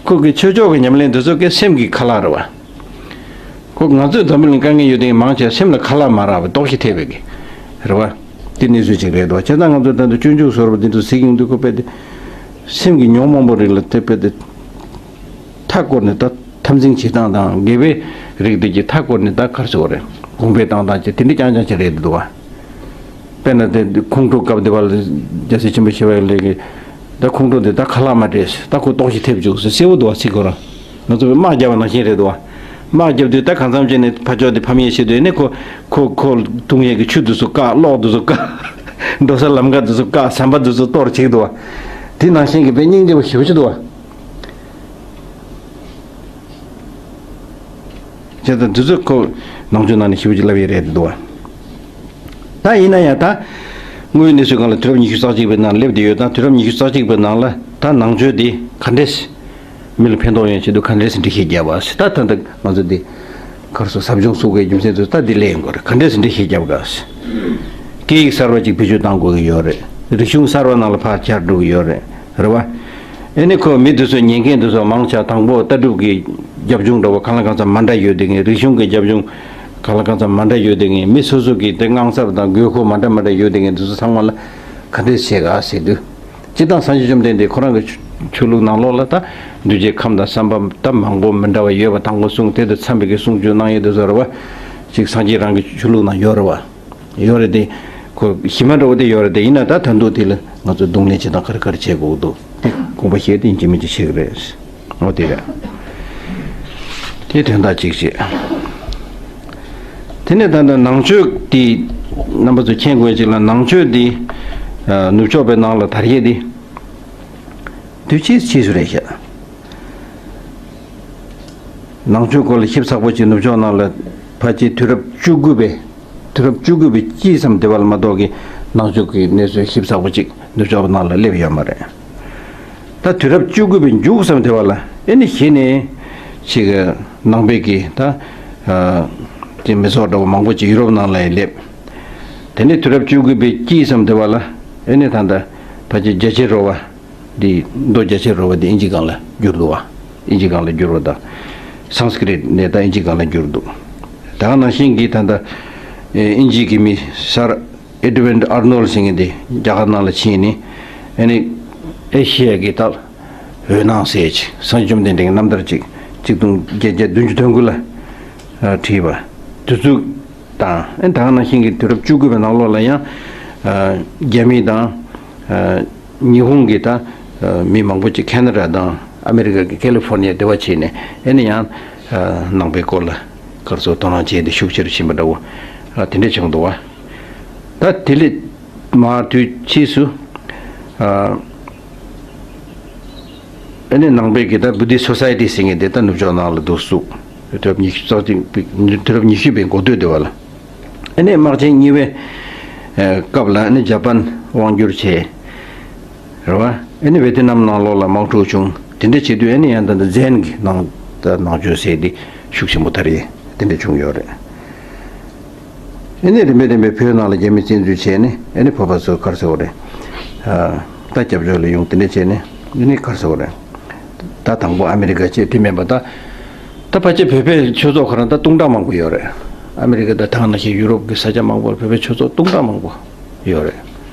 ཁོ་གི་ཆོས་ཕྱོགས་ཀྱི་ཉམས་ལེན་འདི་ཚོ་གི་སེམས་ཀྱི་ཁ་ལག་རེད་བ། ཁོ་ང་ཚོས་འཛམ་བུ་གླིང་དཀའ་ངལ་ཡོད་དེ་མང་ཆེ་སེམས་ལ་ཁ་ལག་མ་རག་པའི་ལྟོགས་ཤི་ཐེབས་པའི་གི་རེད་བ། དེ་གནས་ཚུལ་ཅིག་རེད་དོ། བྱས་ཙང་ང་ཚོ་ད་ལྟ་སྤྱོད་འཇུག་བཟོ་འདྲ་པོ་འདི་ཚོ་གཟིགས་ཡོང་དུས་ཁོ་དཔེ་དེ། སེམས་ཀྱི་ཉོན་མོངས་པ་རིགས་ལ་དེ་དཔེ་དེ། མཐའ་བསྐོར་ནས་ད་འཐབ་འཛིང་བྱེད་སྟངས་དང་དགེ་བའི་རིགས་དེ་གྱི་མཐའ་བསྐོར་ནས་ད་ག་རེ་ཟེར་དགོས་རེད། གོང་འཕེལ་བཏང་སྟངས་ཅིག་དེ་འདྲ་རྐྱང་རྐྱང་ཅིག་རེད་འདུག་བ། དཔེར་ན་དེ་ཁོང་ཁྲོ་སྐབས་དེ་བར་ལ་རྒྱལ་སྲས་ཆེན་པོ་ཞི་བ་ལྷས་ཀྱིས་ད་ཁོང་ཁྲོ་དེ་ད་ཁ་ལག་མ་སྤྲད། ད་ཁོ་ལྟོགས་ཤི་ཐེབས་བཅུག་ཟེར་གསལ་པོ་འདུག་བ། ཚིག་ཁོ་རང་ང་ཚོ་དཔེ་དམག་བརྒྱབ་པ་ནང་བཞིན་རེད་འདུག་བ། དམག་བརྒྱབ་དུས་ད་གང་འཚམ་བྱས་ནས་ཕར་ཕྱོགས་དེ་ཕམ་ཡས་བྱེད་དུས་ནི་ཁོ་ཁོ་ཁོ་འཐུང་ཡས་ཀྱི་ཆུ་དེ་ཚོ་བཀག་གློག་དེ་ཚོ་བཀག་འགྲོ་ས་ལམ་ཁ་དེ་ཚོ་བཀག་ཟམ་པ་དེ་ཚོ་གཏོར་བྱེད་འདུག་བ། དེ་ནང་བཞིན་གྱི་དཔེ་སྙིང་རྗེ་པོ་ཞེ་པོ་ཅིག་འདུག་བ། བྱས་ཙང་འདི་ཚོ་ཁོ་ནང་ཆོས་ནང་ནས་ཞེ་པོ་ཅིག་ལབ་ཡས་རེད་འདུག་བ། ད་ཡིན་ན་ཡང་ད་དངོས་ཡོད་གནས་ཚུལ་སྒང་ལ་དུས་རབས་ཉི་ཤུ་རྩ་གཅིག་པའི་ནང་སླེབས་བསྡད་ཡོད་ཙང་། དུས་རབས་ཉི་ཤུ་རྩ་གཅིག་པའི་ནང་ལ་ད་ནང་ཆོས་འདི་ག་འདྲས་མི་ལ་ཕན་ཐོགས་ཡོང་ཆེད་དུ་ག་འདྲས་འགྲེལ་བཤད་རྒྱབ་པ་ད་ད་ད་ང་ཚོ་འདི་གར་སོ་ཟབ་སྦྱོང་ཚུགས་པའི་རྒྱུ་མཚན་དུ་ད་འདི་སླེབས་ཡོང་གི་རེད། ག་འདྲས་འགྲེལ་བཤད་རྒྱབ་དགོས། སྐད་ཡིག་གསར་བ་ཅིག་བེད་སྤྱོད་གཏང་དགོས་ཀྱི་ཡོད་རེད། རིག་གཞུང་གསར་བ་ནང་ལ་ཕར་བཅར་འགྲོ་གི་ཡོད་རེད། རེད་བ། ཨེ་ནི་ཁོ་མི་དེ་ཚོ་ཉན་མཁན་དེ་ཚོ་མང་ཆེ་དང་པོ་ལྟ་གྲུབ་ཀྱི་རྒྱབ་ལྗོངས་འདྲ་བོ་གང་ལ་གང་འཚམ་མ་འདྲ་ཡོད་དེ་ངས། རིག་གཞུང་གི་རྒྱབ་ལྗོངས་གང་ལ་གང་འཚམ་མ་འདྲ་ཡོད་དེ་ངས། མི་སོ་སོ་གི་དེ་དངངས་འཚབ་དང་དགོས་མཁོ་མ་འདྲ་མ་འདྲ་ཡོད་དེ་ངས། དེ་ཚོ་ཚང་མ་ལ་ ག་འདྲས་བྱེད་ག་ཟེར་དུས། སྤྱིར་བཏང་སངས་རྒྱས་བཅོམ་ལྡན་འདས་ཁོ་རང་གི་ཆོས་ཆོས་ལུགས་ནང་ལོགས་ལ་ད་གདུལ་བྱའི་ཁམས་དང་བསམ་པ་ད་མང་པོ་མི་འདྲ་བ་ཡོད་པ་དང་པོ་གསུངས། དེ་དང་འཚམས་པའི་གི་གསུང་ཆོས་གནང་ཡས་དེ་ཚོ་རེད་བ། ཅིག་སངས་རྒྱས་རང་གི་ཆོས་ལུགས་ནང་ཡོད་རེད་བ། ཡོད་རེད་དེ། ཁོ་གཞི་མ་འདྲ་བོ་དེ་ཡོད་རེད་དེ། ཡིན་ན་ད་ད་དུང་དེ་ལ་ང་ཚོས་གདོང་ལེན་བྱེད་སྟངས་ག་རེ་ག་རེ་བྱེད་དགོས་འདུག་དེ་དགོངས་པ་བཞེས་ཏེ་ཡིན་གཅིག་མིན་གཅིག་བྱེད་ཀྱི་རེད། འོ་དེ་རེད། དེ་དོན་དག་གཅིག་བྱེད། དེ་ནས་ད་ལྟ་ནང་ཆོས་དེ་རྣམ་པ་ཚོ་མཁྱེན་དགོས་ཅིག་ལ། ནང་ཆོས་དེ་ནུབ་ཕྱོགས་པའི་ནང་ལ་དར་ཡས་དེ་དུས་ཕྱིས་ཕྱིས་སུ་རེད་ཤག་ནང་ཆོས་སྐོར་ལ་ཞིབ་ཚགས་པོ་ཅིག་ནུབ་ཕྱོགས་ནང་ལ་ཕལ་ཆེར་དུས་རབས་བཅུ་དགུ་པའི་དུས་རབས་བཅུ་དགུ་པའི་དཀྱིལ་ཙམ་དེ་བ་ལ་མ་གཏོགས་ཀྱི་ནང་ཆོས་ཀྱི་གནས་ཚུལ་ཞིབ་ཚགས་པོ་ཅིག་ནུབ་ཕྱོགས་ནང་ལ་སླེབས་ཡོད་མ་རེད། ད་དུས་རབས་བཅུ་དགུ་པའི་མཇུག་ཙམ་དེ་བ་ལ་ཨེ་ནི་གཞི་ནས་ཅིག་ནང་པའི་གི་ད་ཅིག་མི་ཚོགས་འདྲ་བོ་མང་པོ་ཅིག་ཡུ་རོབ་ནང་ལ་སླེབས། དེ་ནས་དུས་རབས་བཅུ་དགུ་པའི་དཀྱིལ་ཙམ་དེ་བ་ལ་ཨེ་ནི་ད་ལྟ་ཕལ་ཆེར་རྒྱ་ཆེར་རོ་བ། འདི་མདོ་རྒྱ་ཆེར་རོལ་པ་འདི་ཨིན་ཇི་སྒང་ལ་བསྒྱུར་འདུག་བ། ཨིན་ཇི་སྒང་ལ་བསྒྱུར་བ་དང་། སཾ་སྐྲྀཏ་ནས་ད་ཨིན་ཇི་སྒང་ལ་བསྒྱུར་འདུག་ད་ག་ནང་བཞིན་གྱི་ད་ལྟ་ཨིན་ཇི་གི་མི་སར་ཨེ་ཌི་ཝིན་ཨར་ནོལ་ཟེར་མཁན་དེ་རྒྱ་གར་ནང་ལ་ཕྱིན་ནས་ཨ་ནི་ཨེ་ཤི་ཡ་གི་ད་འོད་སྣང་ཟེར་ཅིག་སངས་རྒྱས་བཅོམ་ལྡན་འདས་ཀྱི་རྣམ་ཐར་ཅིག་གཅིག་སྟོང་བརྒྱད་བརྒྱ་བདུན་ཅུ་དོན་དགུ་ལ་བྲིས་པ་དེ་ཚོ་དང་། ཨ་ནི་ད་ག་ནང་བཞིན་གྱི་དུས་རབས་བཅུ་དགུ་པའི་ནང་ལོགས་ལ་ཡང་རྒྱ་མི་དང་། ཉི་ཧོང་གི་ད་མི་མང་པོ་ཅིག་ཁེ་ན་ཌ་དང་ཨ་མེ་རི་ཀ་གི་ཀེ་ལི་ཧྥོར་ནི་ཡ་དེ་བ་བྱས་ནས་ཨེ་ནི་ཡང་ནང་པའི་སྐོར་ལ་ག་རེ་ཟེར་དོ་སྣང་བྱས་ཏེ་ཤུགས་ཆེ་རུ་ཕྱིན་པ་འདྲ་བོ་དེ་འདྲ་བྱུང་འདུག་བ། ད་དེ་ལས་མར་དུས་ཕྱིས་སུ་ཨེ་ནི་ནང་པའི་གི་ད་བུ་དྷིསྚ་སོ་སའི་ཊི་ཟེར་མཁན་དེ་ད་ནུབ་ཕྱོགས་ནང་ལ་འདུག་བཙུགས། དུས་རབས་ཉི་ཤུ་རྩ་གཅིག་པའི་དུས་རབས་ཉི་ཤུ་པའི་འགོ་སྟོད་དེ་བ་ལ། ཨ་ནི་དམག་ཆེན་གཉིས་པའི་ཨ་སྐབས་ལ་ཨ་ནི་ཇ་པན་དབང་བསྒྱུར་བྱས། རེད་བ། ཨ་ནི་ཝེ་ཏི་ནམ་ནང་ལོགས་ལ་དམག་འཁྲུག་བྱུང་། དེ་འདྲ་བྱེད་དུས་ཨ་ནི་ཡང་ད་ལྟ་ཛེན་གྱི་ནང་ད་ནང་ཆོས་ཟེར་དེ་ཤུགས་ཆེན་པོ་དར་ཡས་དེ་འདྲ་བྱུང་ཡོད་རེད། ཨ་ནི་རིམ་པས་རིམ་པས་བོད་ནང་ལ་རྒྱ་མི་བཙན་འཛུལ་བྱས་ནས་ཨ་ནི་བོད་པ་ཚོ་ག་རེ་ཟེར་དགོས་རེད། ཨ་ད་སྐྱབས་བཅོལ་ལ་ཡོང་། དེ་འདྲ་བྱས་ནས་ཨ་ནི་ག་རེ་ཟེར་དགོས་རེད། ད་དང་པོ་ཨ་མེ་རི་ཀ་བྱས། དེ་མིན་པ་ད་ད་ཕལ་ཆེར་བོད་པའི་ཆོས་ཚོགས་ཁོ་རང་ད་སྟོང་ཕྲག་མང་པོ་ཡོད་རེད། ཨ་མེ་རི་ཀ་དང་ད་ག་ནང་བཞིན་ཡུ་རོབ་ཀྱི་ས་ཆ་མང་པོར་བོད་པའི་ཆོས་ཚོགས་སྟོང་ཕྲག་མང་པོ་ཡོད་རེད།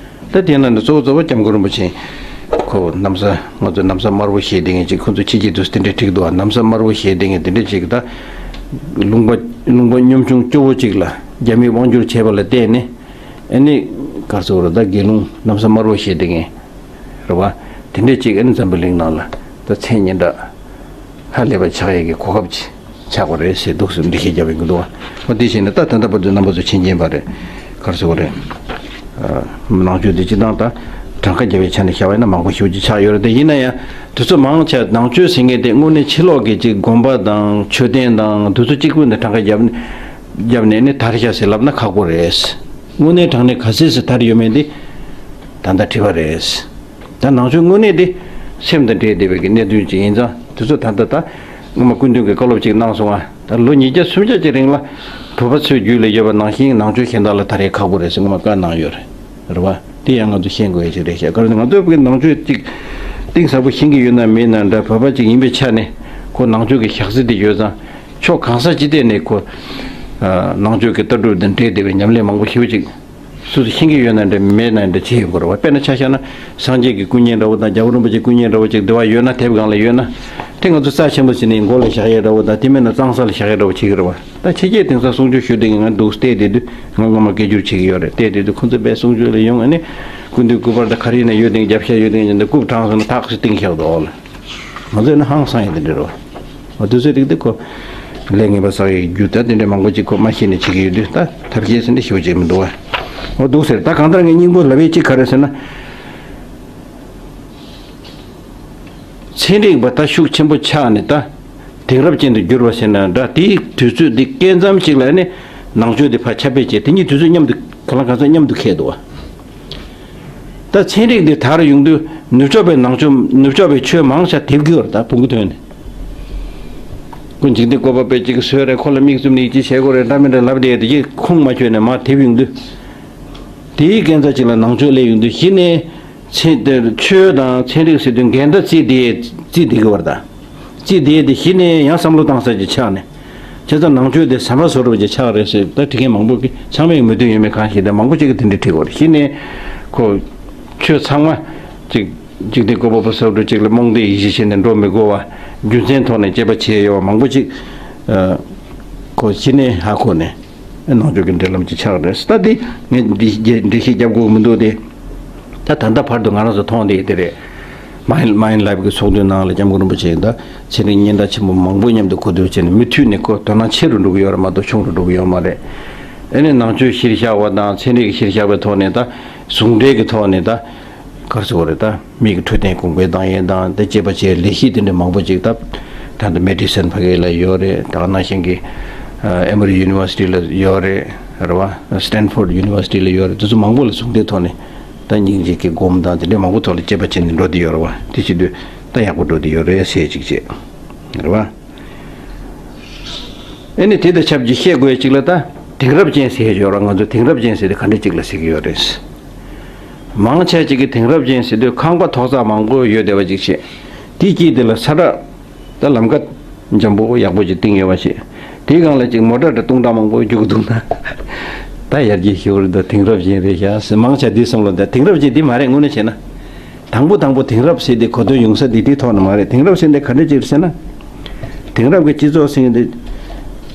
ད་དེ་ནང་ནས་གཙོ་བོ་གཙོ་བོ་སྐྱབས་མགོན་རིན་པོ་ཆེ་ཁོ་ན་བཟའ། ང་ཚོ་ན་བཟའ་དམར་པོ་བཞེས་བསྡད་མཁན་ཅིག་ཁོ་ཚོ་ཕྱི་རྒྱལ་དུ་དེ་འདྲས་ཁྲིད་འདུག་ན་བཟའ་དམར་པོ་བཞེས་བསྡད་མཁན་དེ་འདྲས་ཅིག་ད་ལུང་པ་ལུང་པ་གཉོམ་ཆུང་སྐྱོ་བོ་ཅིག་ལ་རྒྱ་མིས་དབང་བསྒྱུར་བྱས་པ་ལ་བརྟེན་ནས་ཨ་ནི་ག་རེ་ཟེར་དགོས་རེད། ད་དགེ་སློང་ན་བཟའ་དམར་པོ་བཞེས་བསྡད་མཁན་རེད་བ། དེ་འདྲས་ཅིག་ཨ་ནི་འཛམ་བུ་གླིང་ནང་ལ་ད་མཚན་སྙན་གྲགས་ཧ་ལས་པ་ཆགས་ཡས་ཀྱི་གོ་སྐབས་ཅིག་ཆགས་པ་རེད་ཟེར་འདུག་ཟེར་འགྲེལ་བཤད་རྒྱབ་ཡོང་གི་འདུག་བ། འོ་དེ་བྱས་ནས་ད་ད་ལྟ་བར་དུ་རྣམ་པ་ཚོ་མཁྱེན་མཁྱེན་པ་རེད། ག་རེ་ཟེར་དགོས་རེད། ཨ་ནང་ཆོས་འདི་སྤྱིར་བཏང་ད་གྲངས་ཀ་རྒྱབ་པའི་ཆ་ནས་བཤད་པ་ཡིན་ན་མང་པོ་ཞེ་པོ་ཅིག་ཆགས་ཡོད་རེད་དེ། ཡིན་ན་ཡང་དེ་ཚོ་མང་ཆེ་ནང་ཆོས་ཟེར་མཁན་དེ་དངོས་གནས་ཕྱི་ལོགས་ཀྱི་ཅིག་དགོན་པ་དང་མཆོད་རྟེན་དང་དེ་ཚོ་གཅིག་པུ་ནས་གྲངས་ཀ་རྒྱབ་རྒྱབ་ནས་ནི་དར་ཤག་ཟེར་ལབ་ན་ཁག་པོ་རེད། དངོས་གནས་དྲང་གནས་ག་ཚད་ཟེར་དར་ཡོད་མེད་འདི་ད་ལྟ་དྲི་བ་རེད། ད་ནང་ཆོས་དངོས་གནས་དེ་སེམས་དང་འབྲེལ་བསྡད་པའི་གི་གནད་དོན་ཅིག་ཡིན་ཙང་། དེ་ཚོ་ད་ལྟ་ད་སྔོན་མ་སྐུ་མདུན་གྱིས་བཀའ་སློབ་ཅིག་གནང་སོང་ང་། ད་ལོ་ཉིས་བརྒྱ་སུམ་བརྒྱ་ཅིག་རིང་ལ་བོད་པ་ཚོའི་རྒྱུད་ལ་ཡོད་པ་ནང་བཞིན་ནང་ཆོས་གཞན་དག་ལ་དར་ཡས་ཁག་པོ་རེད་ཟེར་སྔོན་མ་བཀའ་གནང་ཡོད་རེད། རེད་བ། དེ་ཡང་ང་ཚོ་ཤེས་དགོས་ཡ་ཅིག་རེད་ཤག་ག་རེ་ཟེར་ན་ང་ཚོས་ནང་ཆོས་ཅིག་གཏིང་ཟབ་པོ་ཤེས་ཀྱི་ཡོད་ན་མེད་ན་འདྲ། བོད་པ་ཅིག་ཡིན་པའི་ཆ་ནས་ཁོ་ནང་ཆོས་ཀྱི་ཞག་རྩི་དེ་ཡོད་ཙང་། ཕྱོགས་གང་ས་ཅི་ཐད་ནས་ཁོ་ནང་ཆོས་ཀྱི་ལྟ་གྲུབ་དང་འབྲེལ་བསྡད་པའི་ཉམས་ལེན་མང་པོ་ཞེ་པོ་ཅིག་སོ་སོ་ཤེས་ཀྱི་ཡོད་ན་འདྲ་མེད་ན་འདྲ་བྱེད་ཡོང་གི་རེད་བ། དཔེར་ན་ཆ་བཞག་ན་སངས་རྒྱས་ཀྱི་སྐུ་བརྙན་འདྲ་བོ་དང་རྒྱལ་བ་རིན་པོ་ཆེའི་སྐུ་བརྙན་འདྲ་བོ་ཅིག་འདི་བ་ཡོད་ན། དེབ་སྒང་ལ་ཡོད་ན། དེ་ང་ཚོ་རྩ་ཆེན་པོ་བྱས་ནས་མགོ་ལ་བཞག་ཡས་འདྲ་བོ་དང་། དེ་མིན་ན་གཙང་ས་ལ་བཞག་ཡས་འདྲ་བོ་བྱེད་ཀྱི་རེད་བ། ད་ཕྱི་རྒྱལ་དེང་སང་གསུང་ཆོས་ཞུ་བསྡད་མཁན་ང་འདུག་བལྟས་བསྡད་དུས་ང་སྔོན་མ་སྐད་སྒྱུར་བྱེད་ཀྱི་ཡོད་རེད། བལྟས་བསྡད་དུས་ཁོ་ཚོ་དཔེ་གསུང་ཆོས་ལ་ཡོང་། ཨ་ནི་སྐུ་མདུན་སྐུ་པར་དང་ག་རེ་ཡིན་ན་ཡོད་དེ་རྒྱབ་ཤ་ཡོད་དེ་ཡིན་ན་རྐུབ་བྲེགས་སོང་ན་ཐག་ཆོད་བཏིང་བཞག་འདུག་ཨོ་ལ། ང་ཚོས་ནི་ཧང་སང་ཡས་དེ་འདྲ་རེད་བ། འོ་དེ་ཚོའི་རིགས་དེ་ཁོ་ལས་ངན་པ་བསགས་ཡས་རྒྱུ་ད་དེ་འདྲ་མང་པོ་ཅིག་ཁོ་མ་ཤེས་ནས་བྱེད་ཀྱི་ཡོད་དུས། ད་ཐབས་ཤེས་ཟེར་འདི་ཞེ་པོ་ཅིག་མི་འདུག་བ། འོ་འདུག་ཟེར། ད་གང་ལྟར་ངས་སྙིང་པོ་ལབ་ཡས་ཅིག་ག་རེ་ཟེར་ན། ཚན་རིག་པ་ད་ཤུགས་ཆེན་པོ་ཆགས་ནས་ད་དེང་རབས་ཅན་དུ་འགྱུར་བ་ཟེར་ན་འདྲ། དེའི་དུས་ཚོད་འདི་སྐབས་མཚམས་ཅིག་ལ་ནི་ནང་ཆོས་འདི་ཕར་ཁྱབ་སྤེལ་བྱས། དེ་གཉིས་དུས་ཚོད་མཉམ་དུ་གང་ལ་གང་འཚམ་མཉམ་དུ་འཁེལ་འདུག་བ། ད་ཚན་རིག་འདི་དར་ཡོང་དུས་ནུབ་ཕྱོགས་པའི་ནང་ཆོས་ནུབ་ཕྱོགས་པའི་ཆོས་མང་ཆེ་དེབ་སྒྱུར་ད་བོང་གུ་ཐོན་ནས། ཁོ་འཇིག་རྟེན་བཀོད་པ་དཔེ་གཅིག་བཟོས་རེད། ཁོ་ལ་དམིགས་བཙུམ་ནས་ཅི་བྱེད་དགོས་རེད་འདྲ་མི་འདྲ་ལབ་བསྡད་དེ་གི་ཁུངས་མ་འཁྱོལ་ནས་མར་དེབ་ཡོང་དུས། དེའི་སྐབས་མཚམས་ཅིག་ལ་ནང་ཆོས་སླེབས་ཡོང་དུས་གཞི་ནས། ཚན་དེར་ཆོས་དང་ཚན་རིག་ཟེར་དུས་འགལ་ཟླ་བརྩིས་ཏེ་བརྩིས་བསྡད་ཀྱི་བར་དང་། བརྩིས་བསྡད་དེ་གཞི་ནས་ཡང་བསམ་བློ་བཏང་ས་ཅིག་ཆགས་ནས། བྱས་ཙང་ནང་ཆོས་དེ་ཟ་མ་ཟ་འདྲ་བོ་ཅིག་ཆགས་རེད་ཟེར། ད་དྲི་མཁན་མང་པོ་གིས་ཚང་མས་མོས་མཐུན་ཡོད་མེད་གང་ཤེས། ད་མང་པོ་ཅིག་གིས་དེ་འདྲ་དྲི་གི་ཡོད་རེད། གཞི་ནས་ཁོ་ ཆོས་ཚང་མ་ཅིག་འཇིག་རྟེན་བཀོད་པ་པོ་ཟེར་བ་འདྲ་ཅིག་ལ་རྨོངས་དད་ཡིད་ཆེས་བྱས་ནས་འགྲོ་མི་དགོས་པ། རྒྱུ་མཚན་ཐོག་ནས་དཔྱད་པ་བྱས་ཡོད་པ་མང་པོ་ཅིག་ཨ། ཁོ་གཞི་ནས་ཧ་གོ་ནས་ནང་ཆོས་ཀྱི་འབྲེལ་ལམ་ཅིག་ཆགས་རེད། ད་འདི་ངས་འདི་འགྲེལ་བཤད་རྒྱབ་དགོས་མི་འདུག་སྟེ། ད་ད་ལྟ་བར་དུ་ང་རང་ཚོ་མཐོང་བསྡད་དེ་རེད། མའིན་མའིན་ལའེབ་ཀྱི་ཚོགས་འདུའི་ནང་ལ་སྐྱབས་མགོན་རིན་པོ་ཆེས་ད་ཚན་རིག་སྙན་གྲགས་ཆེན་པོ་མང་པོ་མཉམ་དུ་གོ་བསྡུར་བྱས་ནས་མུ་མཐུད་ནས་ཁོ་དོ་སྣང་ཆེ་རུ་འགྲོ་གི་ཡོད་རེད་མ་གཏོགས་ཆུང་རུ་འགྲོ་གི་ཡོད་མ་རེད། ཨ་ནི་ནང་ཆོས་གཞིར་བཞག་པ་དང་ཚན་རིག་གཞིར་བཞག་པའི་ཐོག་ནས་ད་ཟུང་འབྲེལ་གྱི་ཐོག་ནས་ད་ག་རེ་ཟེར་དགོས་རེད། ད་མི་གི་འཕྲོད་བསྟེན་གོང་འཕེལ་བཏང་ཡས་དང་དེ་བཅས་པ་བཅས་ལས་གཞི་དེ་འདྲ་མང་པོ་ཅིག་ད་ད་ལྟ་མེ་ཌི་སན་ཕ་གི་ལ་ཡོད་རེད། ད་ག་ནང་བཞིན་གྱི་ཨ་ཨེ་མོ་རི་ཡུ་ནི་ཝར་སི་ཊི་ལ་ཡོད་རེད། རེད་བ། སི་ཊན་ཕོར་ཌི་ཡུ་ནི་ཝར་སི་ཊི་ལ་ཡོད་རེད། དེ་ཚོ་མང་པོ་ལ་ཟུང་འབྲེལ་ཐོག་ནས། ད་སྙིང་རྗེ་གི་སྒོམ་དང་དེ་འདྲའི་མང་པོ་ཐོག་ལ་དཔྱད་པ་བྱས་ནས་འགྲོ་བསྡད་ཡོད་རེད་བ། དེ་བྱེད་དུས་ད་ཡག་པོ་འགྲོ་བསྡད་ཡོད་རེད་ཟེར་ཅིག་བྱས། རེད་བ། ཨེ་ནི་དེ་དང་ཆབས་ཅིག་བཤད་དགོས་ཅིག་ལ་ད་དེང་རབས་ཅན་ཟེར་ཡོད་རེད། ང་ཚོ་དེང་རབས་ཅན་ཟེར་དེ་ག་འདྲ་ཅིག་ལ་ཟེར་གྱི་ཡོད་རེད། མང་ཆེ་ཅིག་གིས་དེང་རབས་ཅན་ཟེར་དུས་ཁང་པ་ཐོག་ས་མང་པོ་ཡོད་བསྡད་པ་ཅིག་བྱས། དེའི་དཀྱིལ་དེ་ལ་ས་བཀྲ། ད་ལམ་ཀ་འཇམ་པོ་ཡག་པོ་ཅིག་བཏིང་ཡོད་པ་ཞིག་དེའི་སྒང་ལ་ཅིག་མོ་ཊ་འདྲ་སྟོང་ཕྲག་མང་པོ་རྒྱུག་འདུག་ན། ད་ཡར་རྒྱས་ཤིག་རེད་འདུག་དེང་རབས་ཅན་རེད་ཤག་ཟེར་མང་ཆེ་འདི་བསམ་བློ་འདི་དེང་རབས་ཅན་འདི་མ་རེད། དངོས་གནས་བྱས་ན། དང་པོ་དང་པོ་དེང་རབས་ཟེར་དེ་གོ་དོན་ཡོང་ས་འདི་དེའི་ཐོག་ནས་མ་རེད། དེང་རབས་ཟེར་འདི་ག་འདྲ་ཅིག་རེད་ཟེར་ན། དེང་རབས་ཀྱི་སྤྱི་ཚོགས་ཟེར་འདི་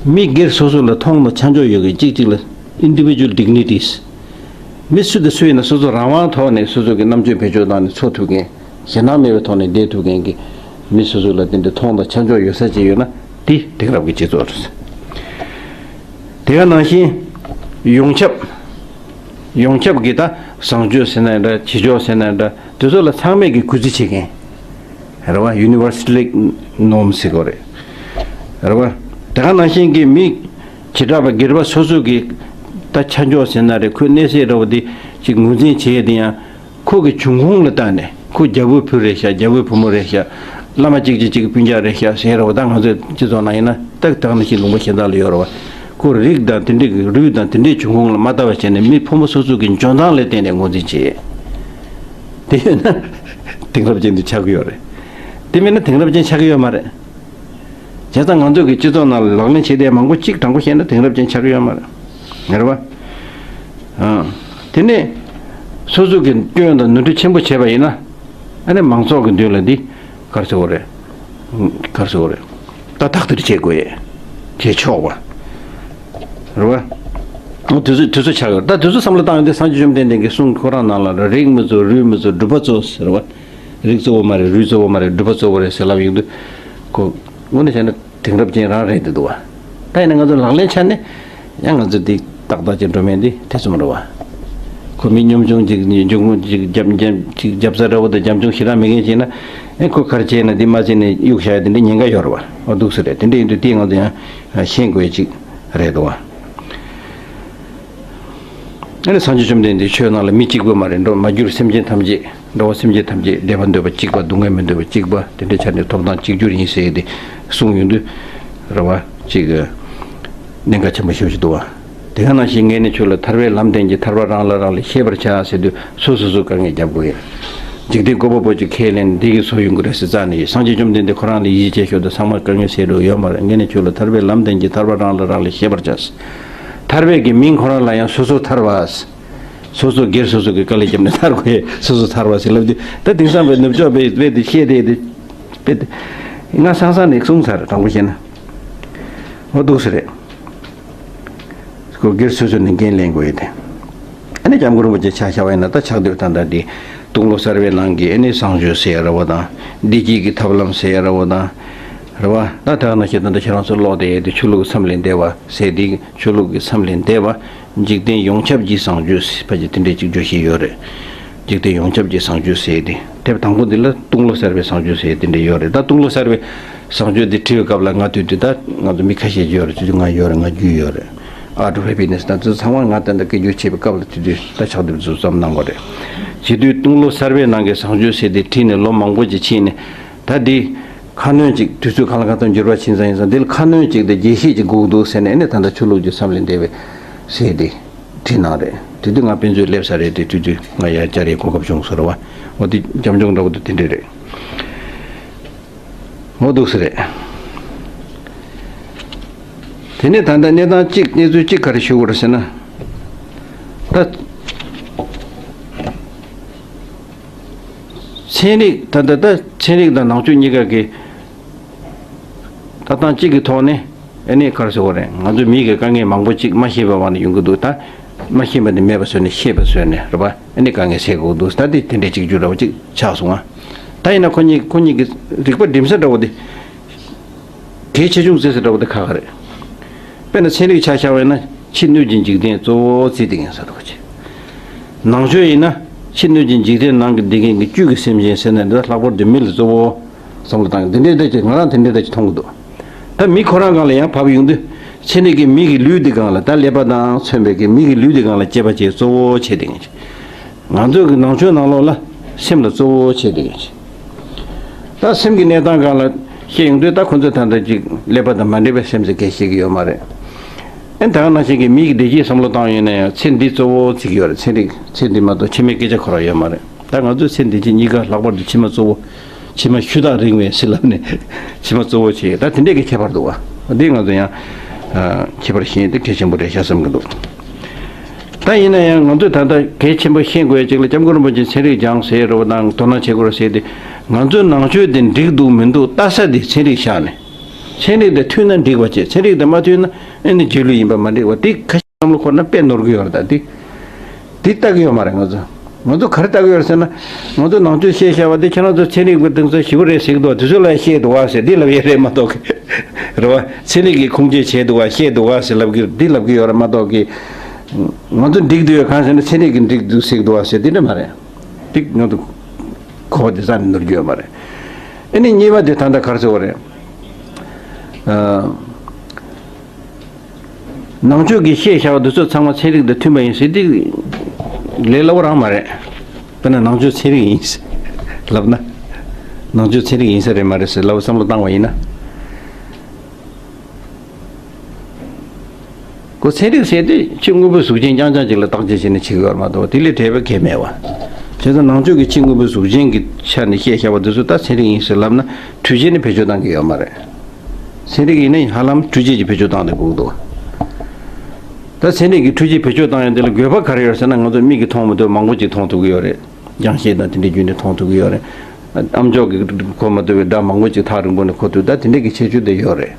མི་སྒེར་སོ་སོ་ལ་མཐོང་དང་ཆ་འཇོག་ཡོད་མཁན་གཅིག་གཅིག་ལ་individual dignities། མི་སུ་དང་སུ་ཡིན་ན་སོ་སོ་རང་དབང་ཐོག་ནས་སོ་སོ་གི་རྣམ་དཔྱོད་བེད་སྤྱོད་བཏང་ནས་འཚོ་ཐུབ་མཁན། ཞེད་སྣང་མེད་པའི་ཐོག་ནས་བསྡད་ཐུབ་མཁན་གྱི་མི་སོ་སོ་ལ་དེ་འདྲའི་མཐོང་དང་ཆ་འཇོག་ཡོད་ས་ཅིག་ཡོད་ན་དེ་དེང་རབས་ཀྱི་སྤྱི་ཚོགས་རེད། དེ་ག་ནང་བཞིན་ཡོངས་ཁྱབ། ཡོངས་ཁྱབ་ཀྱི་ད་བཟང་སྤྱོད་ཟེར་ན་འདྲ། བྱེད་ཕྱོགས་ཟེར་ན་འདྲ། དེ་ཚོ་ལ་ཚང་མས་ཀྱི་གུས་བརྩི་བྱེད་མཁན། རེད་བ། ཡུ་ནི་ཝར་སལ་ནོརམ་ཟེར་དགོས་རེད། རེད་བ། དེ་ག་ནང་བཞིན་གྱི་མི་བྱེ་བྲག་པ་སྒེར་པ་སོ་སོ་གི་ད་ཆ་འཇོག་ཟེར་ན་རེད། ཁོའི་གནས་ཚད་འདྲ་བོ་དེ་ཅིག་ངོས་འཛིན་བྱེད་ཡས་དེ་ཡང་ཁོ་གི་འབྱུང་ཁུངས་ལ་བལྟས་ནས། ཁོ་རྒྱལ་པོའི་བུ་རེད་ཤག་རྒྱལ་པོའི་བུ་མོ་རེད་ཤག་བླ་མ་གཅིག་གཅིག་གཅིག་གི་སྤུན་ཀྱག་རེད་ཤག་ཟེར་རེད་བ། ད་ང་ཚོའི་སྤྱི་ཚོགས་ནང་ཡིན་ན་ད་དེ་ག་ནང་བཞིན་ལུང་པ་གཞན་དག་ལ་ཡོད་རེད་བ། ཁོ་རིགས་དང་དེ་འདྲའི་རུས་དང་དེ་འདྲའི་འབྱུང་ཁུངས་ལ་མ་ལྟ་བ་བྱས་ནས་མི་ཕོ་མོ་སོ་སོ་གི་འཇོན་ཐང་ལ་བརྟེན་ནས་ངོས་འཛིན་བྱེད། དེ་ཡོད་ན་དེང་རབས་ཅན་དུ་ཆགས་ཀྱི་ཡོད་རེད། དེ་མིན་ན་དེང་རབས་ཅན་ཆགས་ཀྱི་ཡོད་མ་རེད། བྱས་ཙང་ང་ཚོ་གི་སྤྱི་ཚོགས་ནང་ལ་ལག་ལེན་བྱེད་བསྡད་མང་པོ་གཅིག་དྲང་པོ་བཤད་ན་དེང་རབས་ཅན་ཆགས་ཀྱི་ཡོད་མ་རེད། རེད་བ། ཨ། དེ་ནས་སོ་སོ་གི་སྐྱོན་དང་ནོར་འཁྲུལ་ཆེན་པོ་བྱས་པ་ཡིན་ན། ཨ་ནི་མང་ཚོགས་ཀྱི་མདུན་ལ་འདི་ག་རེ་ཟེར་དགོས་རེད། ག་རེ་ཟེར་དགོས་རེད། ད་དག་ཐེར་བྱེད་དགོས་ཡས། བྱེད་ཆོག་པ། རེད་བ། དུས་ཚོད་དུས་ཚོད་ཆགས་ཡོད། ད་དུས་ཚོད་བསམ་བློ་བཏང་ཡོང་དུས་སངས་རྒྱས་བཅོམ་ལྡན་འདས་ཀྱི་གསུང་ཁོ་རང་ནང་ལ་རིགས་མི་གཙོ་རུས་མི་གཙོ་སྒྲུབ་པ་གཙོ་ཟེར་བ། རིགས་གཙོ་བོ་མ་རེད། རུས་གཙོ་བོ་མ་རེད། སྒྲུབ་པ་གཙོ་བོ་རེད་ཟེར་ལབ་ཡོང་དུས། ཁོ་དངོས་གནས་བྱས་ན་དེང་རབས་ཅན་རང་རེད་འདུག་བ། ད་ཡིན་ན་ང་ཚོ་ལག་ལེན་ཆ་ནས་ཡང་ང་ཚོ་འདི་ཏག་ཏག་ཅིག་འགྲོ་མེད་འདི་དེ་ཙམ་རེད་བ། ཁོ་མི་གཉོམ་ཆུང་ཅིག་ནི་འབྱུང་ཁུངས་ཅིག་རྒྱབ་རྒྱབ་ཅིག་རྒྱབ་ས་འདྲ་བོ་དང་འཇམ་ཆུང་ཞེ་དྲག་མེད་མཁན་ཅིག་ན། ཨེ་ཁོ་ག་རེ་བྱས་ན་འདི་མ་བྱས་ནས་གཡུག་བཞག་ཡ་དེ་འདྲ་ཉེན་ཁ་ཡོད་རེད་བ། ཨོ་འདུག་ས་རེད། དེ་འདྲ་ཡིན་དུས་དེ་ང་ཚོ་ཡང་ཤེས་དགོས་ཡ་ཅིག་རེད་འདུག་བ། ཨ་ནི་སངས་རྒྱས་བཅོམ་ལྡན་འདས་ཆོས་ནང་ལ་མི་གཅིག་པུ་མ་རེད། འགྲོ་མ་གྱུར་སེམས་ཅན་ཐམས་ཅད། འགྲོ་བ་སེམས་ཅན་ཐམས་ཅད་བདེ་བ་འདོད་པ་གཅིག་པ། སྡུག་བསྔལ་མི་འདོད་པ་གཅིག་པ། དེ་འདྲའི་ཆ་ནས་ཐོབ་ཐང་གཅིག་གྱུར་ཡིན་ཟེར་ཏེ་གསུངས་ཡོང་དུས། རེད་བ། གཅིག་གནད་འགག་ཆེན་པོ་ཞེ་པོ་ཞིག་འདུག་བ། དེ་ག་ནང་བཞིན་ངས་ནི་ཁྱོད་ལ་ཐར་པའི་ལམ་བསྟན་གྱི་ཐར་པ་རང་ལ་རག་ལས་ཤེས་པར་བྱ་ཟེར་དུས་སོ་སོ་སོ་དཀའ་ངལ་རྒྱབ་དགོས་ཡིན། འཇིག་རྟེན་བཀོད་པ་པོ་གཅིག་ཁས་ལེན་འདི་གིས་བཟོ་ཡོང་གི་རེད་ཟེར་རྩ་ནས་ཡིན། སངས་རྒྱས་བཅོམ་ལྡན་འདས་ཁོ་རང་ལ་ཡིད་ཆེས་ཤོར་དུས་ཚང་མ་དཀའ་ངལ་སེལ་འགྲོ་ཡོད་མ་རེད། ངས་ནི་ཁྱོད་ལ་ཐར་པའི་ལམ་བསྟན་གྱི་ཐར་པ་རང་ལ་རག་ལས་ཤེས་པར་བྱ། ཐར་པའི་གི་མིང་ཁོ་རང་ལ་ཡང་སོ་སོ་ཐར་པ། སོ་སོ་སྒེར་སོ་སོ་གི་དཀའ་ལས་བརྒྱབ་ནས་ཐར་དགོས། སོ་སོ་ཐར་པ་ཟེར་ལབ་དུས་ད་དེང་སང་བའི་ནུབ་ཕྱོགས་པའི་དཔེ་དེ་བཤད་དེ་དེ་དཔེ་དེ་ང་སང་སང་ནས་གསུངས་ཚར། དྲང་པོ་བཤད་ན་འོ་འདུག་ས་རེད། ཁོ་སྒེར་སོ་སོ་ནས་འགན་ལེན་དགོས་ཡོད་དེ། ཨ་ནི་སྐྱབས་མགོན་རིན་པོ་ཆེ་ཆ་བཞག་པ་ཡིན་ན་ད་ཆགས་སྡོད་ད་ལྟ་འདི་སྟོང་ལོ་གསར་པའི་ནང་གི་ཨ་ནི་བཟང་སྤྱོད་ཟེར་ཡ་ར་བ་དང་བདེ་སྐྱིད་ཀྱི་ཐབས་ལམ་ཟེར་ཡ་ར་བ་དང་། རེད་བ། ད་དེ་ག་ནང་བཞིན་ད་ལྟ་ཁྱེད་རང་ཚོ་ཀློག་བསྡད་ཡས་དེ་ཆོས་ལུགས་ཀྱི་མཚམས་ལས་འདས་པ་ཟེར་དེ་ཆོས་ལུགས་ཀྱི་མཚམས་ལས་འདས་པ། འཇིག་རྟེན་ཡོངས་ཁྱབ་ཀྱི་བཟང་སྤྱོད་ཟེར་ཕལ་ཆེར་དེ་འདྲའི་གཅིག་བརྗོད་གཞི་ཡོད་རེད། འཇིག་རྟེན་ཡོངས་ཁྱབ་ཀྱི་བཟང་སྤྱོད་ཟེར་དེ་དེབ་དང་པོ་འདི་ལ་སྟོང་ལོ་གསར་པའི་བཟང་སྤྱོད་ཟེར་དེ་འདྲ་ཡོད་རེད། ད་སྟོང་ལོ་གསར་པའི་བཟང་སྤྱོད་འདི་བྲིས་པའི་སྐབས་ལ་ང་དུས་དུས་ད་ང་ཚོ་མི་ཁ་ཤས་ཡོད་རེད། དུས་དུས་ང་ཡོད་རེད། ང་རྒྱུས་ཡོད་རེད། Art of Happiness ད་ཚོ་ཚང་མ་ང་ད་ལྟ་སྐད་སྒྱུར་བྱས་པའི་སྐབས་ལ་དུས་དུས་ད་ཕྱག་དེབ་ཚོ་བརྩམས་གནང་བ་རེད། བྱེད་དུས་སྟོང་ལོ་གསར་པའི་ནང་གི་བཟང་སྤྱོད་ཟེར་དེ་བྲིས་ནས་ལོ་མང་པོ་ཅིག་ཕྱིན་ནས། ད་འདི་ཁ་སྣོན་ཅིག་དུས་ཚོད་གང་ལ་གང་འཚམ་འགྱུར་བ་ཕྱིན་ཙང་ཡིན་ཙང་འདི་ལ་ཁ་སྣོན་ཅིག་དང་རྒྱས་བཤད་ཅིག་དགོས་འདུག་ཟེར་ནས་ཨ་ནི་ད་ལྟ་ཆོས་ལུགས་ཀྱི་མཚམས་ལས་འདས་པའི་ཟེར་དེ་བྲིས་གནང་རེད། དེ་དུས་ང་དཔེ་མཛོད་སླེབས་ས་རེད་དེ་དུས་དུས་ང་ཡར་བཅར་ཡའི་གོ་སྐབས་བྱུང་སོང་རེད་བ། འོ་དེ་རྒྱབ་ལྗོངས་འདྲ་བོ་དེ་དེ་འདྲས་རེད། འོ་འདུག་ས་རེད། དེ་ནས་ད་ལྟ་གནས་སྟངས་གཅིག་གནས་ཚུལ་གཅིག་ག་རེ་ཞུ་དགོས་རེད་ཟེར་ན། ད། ཚན་རིག་ད་ལྟ་ད་ཚན་རིག་དང་ནང་ཆོས་གཉིས་ཀ་གི་ལྟ་སྟངས་གཅིག་གི་ཐོག་ནས་ཨ་ནི་ག་རེ་ཟེར་དགོས་རེད། ང་ཚོ་མི་གི་དཀའ་ངལ་མང་པོ་ཅིག་མ་ཤེས་པའི་དབང་ནས་ཡོང་གི་འདུག་ད་མ་ཤེས་པ་ནི་མེད་པ་བཟོས་ནས་ཤེས་པ་བཟོས་ནས་རེད་པ། ཨ་ནི་དཀའ་ངལ་སེལ་དགོས་འདུག་ད་དེ་དེ་འདྲའི་གཅིག་གྱུར་འདྲ་བོ་ཅིག་ཆགས་སོང་ང་། ད་ཡིན་ན་ཁོ་གཉིས་ཁོ་གཉིས་ཀྱི་རིག་པ་འགྲིམ་ས་འདྲ་བོ་དེ་གལ་ཆེ་ཆུང་བརྩི་ས་འདྲ་བོ་དེ་ཁག་ཁག་རེད། དཔེར་ན་ཚན་རིག་ཆ་བཞག་པ་ཡིན་ན་ཕྱི་སྣོད་ཀྱི་འཇིག་རྟེན་གཙོ་བོ་བརྩིས་བསྡད་མཁན་ཟེར་བ་ཅིག་ནང་ཆོས་ཡིན་ན་ཕྱི་སྣོད་ཀྱི་འཇིག་རྟེན་ནང་གི་བསྡད་མཁན་གྱི་བཅུད་ཀྱི་སེམས་ཅན་ཟེར་ན་འདི་ལྷག་པར་དུ་མི་ལ་གཙོ་བོ་བསམ་བློ་བཏང་གི་འདི་འདྲའི་ལྟ་ཅིག་ང་རང་དེ་འདྲའི་ལྟ་ཅིག་མཐོང་གི་འདུག་ད་མི་ཁོ་རང་སྒང་ལ་ཡང་བབས་ཡོང་དུས་ཚན་རིག་གིས་མི་གི་ལུས་འདི་སྒང་ལ་ད་ཀླད་པ་དང་མཚོན་པའི་གི་མི་གི་ལུས་འདི་སྒང་ལ་དཔྱད་པ་བྱེད་གཙོ་བོ་བྱེད་བསྡད་མཁན་ཅིག་ང་ཚོས་ཀྱི་ནང་ཆོས་ནང་ལོགས་ལ་སེམས་ལ་གཙོ་བོ་བྱས་ཏེ་ཡིན། ད་སེམས་ཀྱི་གནས་སྟངས་སྒང་ལ་བཤད་ཡོང་དུས་ད་ཁོ་ཚོས་ད་ལྟ་ཅིག་ཀླད་པ་དང་མ་འདྲེས་པའི་སེམས་ཟེར་སྐད་བཤད་ཀྱི་ཡོད་མ་རེད། ཨེ་ད་ག་ནང་བཞིན་གྱི་མི་གི་བདེ་སྐྱིད་བསམ་བློ་བཏང་ཡོང་ན་ཡང་ཚེ་འདི་གཙོ་བོ་བརྩི་གི་ཡོད་རེད། ཚན་རིག་ཚེ་འདི་མ་གཏོགས་ཕྱི་མའི་སྐད་ཆ་ཁོ་རང་ཡོད་མ་རེད། ད་ང་ཚོས་ཚེ་འདི་ཕྱི་གཉིས་ཀ་ལྷག་པར་དུ་ཕྱི་མ་གཙོ་བོ། ཕྱི་མ་ཤུ་དག་རིང་བའི་སྲིད་ལབ་ནས་ཕྱི་མ་གཙོ་བོ་བྱས་ད་དེ་འདྲས་ཀྱི་ཁྱད་པར་འདུག་བ། འདི་ང་ཚོ་ཡང་ཁྱད་པར་ཤེས་ཡོན་དེ་གལ་ཆེན་པོ་རེད་ཤག་བསམ་གྱི་འདུག་ད་ཡིན་ན་ཡང་ང་ཚོས་ད་ལྟ་གལ་ཆེན་པོ་ཤེས་དགོས་ཡ་གཅིག་ལ་སྐྱབས་མགོན་རིན་པོ་ཆེས་ཚན་རིག་སྦྱངས་ཟེར་རོ་དང་དོ་སྣང་བྱེད་དགོས་རེད་ཟེར་ཏེ་ང་ཚོའི་ནང་ཆོས་དེ་འགྲིག་འདུག་མི་འདུག་ལྟ་ས་དེ་ཚན་རིག་བཞག་ནས་ཚན་རིག་དེ་མཐུན་ན་འགྲིག་པ་བྱས། ཚན་རིག་དེ་མ་མཐུན་ན་ཨེ་ནི་རྗེས་ལུས་ཡིན་པ་མ་འགྲིག་པ་དེ་ཁ་ཤས་བསམ་བློ་འཁོར་ན་དཔེ་ནོར་གི་ཡོད་རེད། ད་དེ་དེ་ལྟ་གི་ཡོད་མ་རེད། ང་ཚོ་ང་ཚོ་ག་རེ་ལྟ་གི་ཡོད་རེད་ཟེར་ན་ང་ཚོ་ནང་ཆོས་བཤད་བཤད་པ་དེ་ཁྱེད་རང་ཚོ་ཚན་རིག་པ་དེ་ཚོ་ཞེ་པོ་རེད་ཟེར་གི་འདུག་དེ་ཚོ་ལ་བཤད་འདུག་བ་ཟེར་འདི་ལབ་ཡས་རེད་མ་གཏོགས་གི་རེད་བ། ཚན་རིག་གིས་ཁུངས་སྐྱེལ་བྱས་འདུག་བ་བཤད་འདུག་བ་ཟེར་ལབ་གི་འདི་ལབ་གི་ཡོད་རེད་མ་གཏོགས་གི་ང་ཚོ་འགྲིག་འདུག་ཡོད་གང་ཟེར་ན་ཚན་རིག་གིས་འགྲིག་འདུག་ཟེར་གི་འདུག་བ་ཟེར་འདི་འདྲ་མ་རེད། འདི་ང་ཚོ་གོ་བ་དེ་རྩ་ནས་ནོར་གྱི་ཡོད་མ་རེད། ཨ་ནི་གཉིས་པ་དེ་ད་ལྟ་ག་རེ་ཟེར་བ་རེད། ཨ། ནང་ཆོས་ཀྱི་བཤད་བྱ་བ་འདི་ཚོ་ཚང་མ་ཚན་རིག་དང་མཐུན་པ་ཡིན་ཟེར་འདི་ལས་སླ་བོ་རང་མ་རེད། དཔེར་ན་ནང་ཆོས་ཚན་རིག་ཡིན་ལབ་ན། ནང་ཆོས་ཚན་རིག་ཡིན་ས་རེད་མ་རེད་ཟེར་ལབ་བསམ་བློ་བཏང་བ་ཡིན་ན། ཁོ་ཚན་རིག་ཟེར་དུས་ཕྱི་དངོས་པོའི་གཟུགས་ཅན་རྐྱང་རྐྱང་ཅིག་ལ་བརྟག་དཔྱད་བྱས་ནས་བྱེད་ཀྱི་ཡོད་མ་གཏོགས་དེ་ལས་བྲལ་བའི་གལ་མེད་བ། བྱས་ཙང་ནང་ཆོས་ཀྱི་ཕྱི་དངོས་པོའི་གཟུགས་ཅན་གྱི་ཆ་ནས་བཤད་བྱ་བ་འདི་ཚོ་ད་ཚན་རིག་ཡིན་ཟེར་ལབ་ན་འཕྲུལ་ཆས་ནི་བེད་སྤྱོད་བཏང་གི་ཡོད་མ་རེད། ཚན་རིག་ཡིན་ན་ཧ་ལམ་འཕྲུལ་ཆས་ཀྱིས་བེད་སྤྱོད་བཏང་ནས་སྒུག་འདུག་ད་ཚན་རིག་གིས་འཕྲུལ་ཆས་བེད་སྤྱོད་བཏང་ཡོད་འདི་ལ་དགོས་པ་ག་རེ་ཡོད་ཟེར་ན་ང་ཚོ་མིག་གིས་མཐོང་མི་ཐུབ་མང་པོ་ཅིག་མཐོང་ཐུབ་ཀྱི་ཡོད་རེད། རྒྱང་ཤེལ་དང་དེ་འདྲའི་བརྒྱུད་ནས་མཐོང་ཐུབ་ཀྱི་ཡོད་རེད། ཨམ་ཅོག་གིས་གོ་མ་ཐུབ་པའི་སྒྲ་མང་པོ་ཅིག་ཐག་རིང་པོ་ནས་གོ་ཐུབ་ད་དེ་འདྲའི་གི་ཁྱད་ཆོས་དེ་ཡོད་རེད།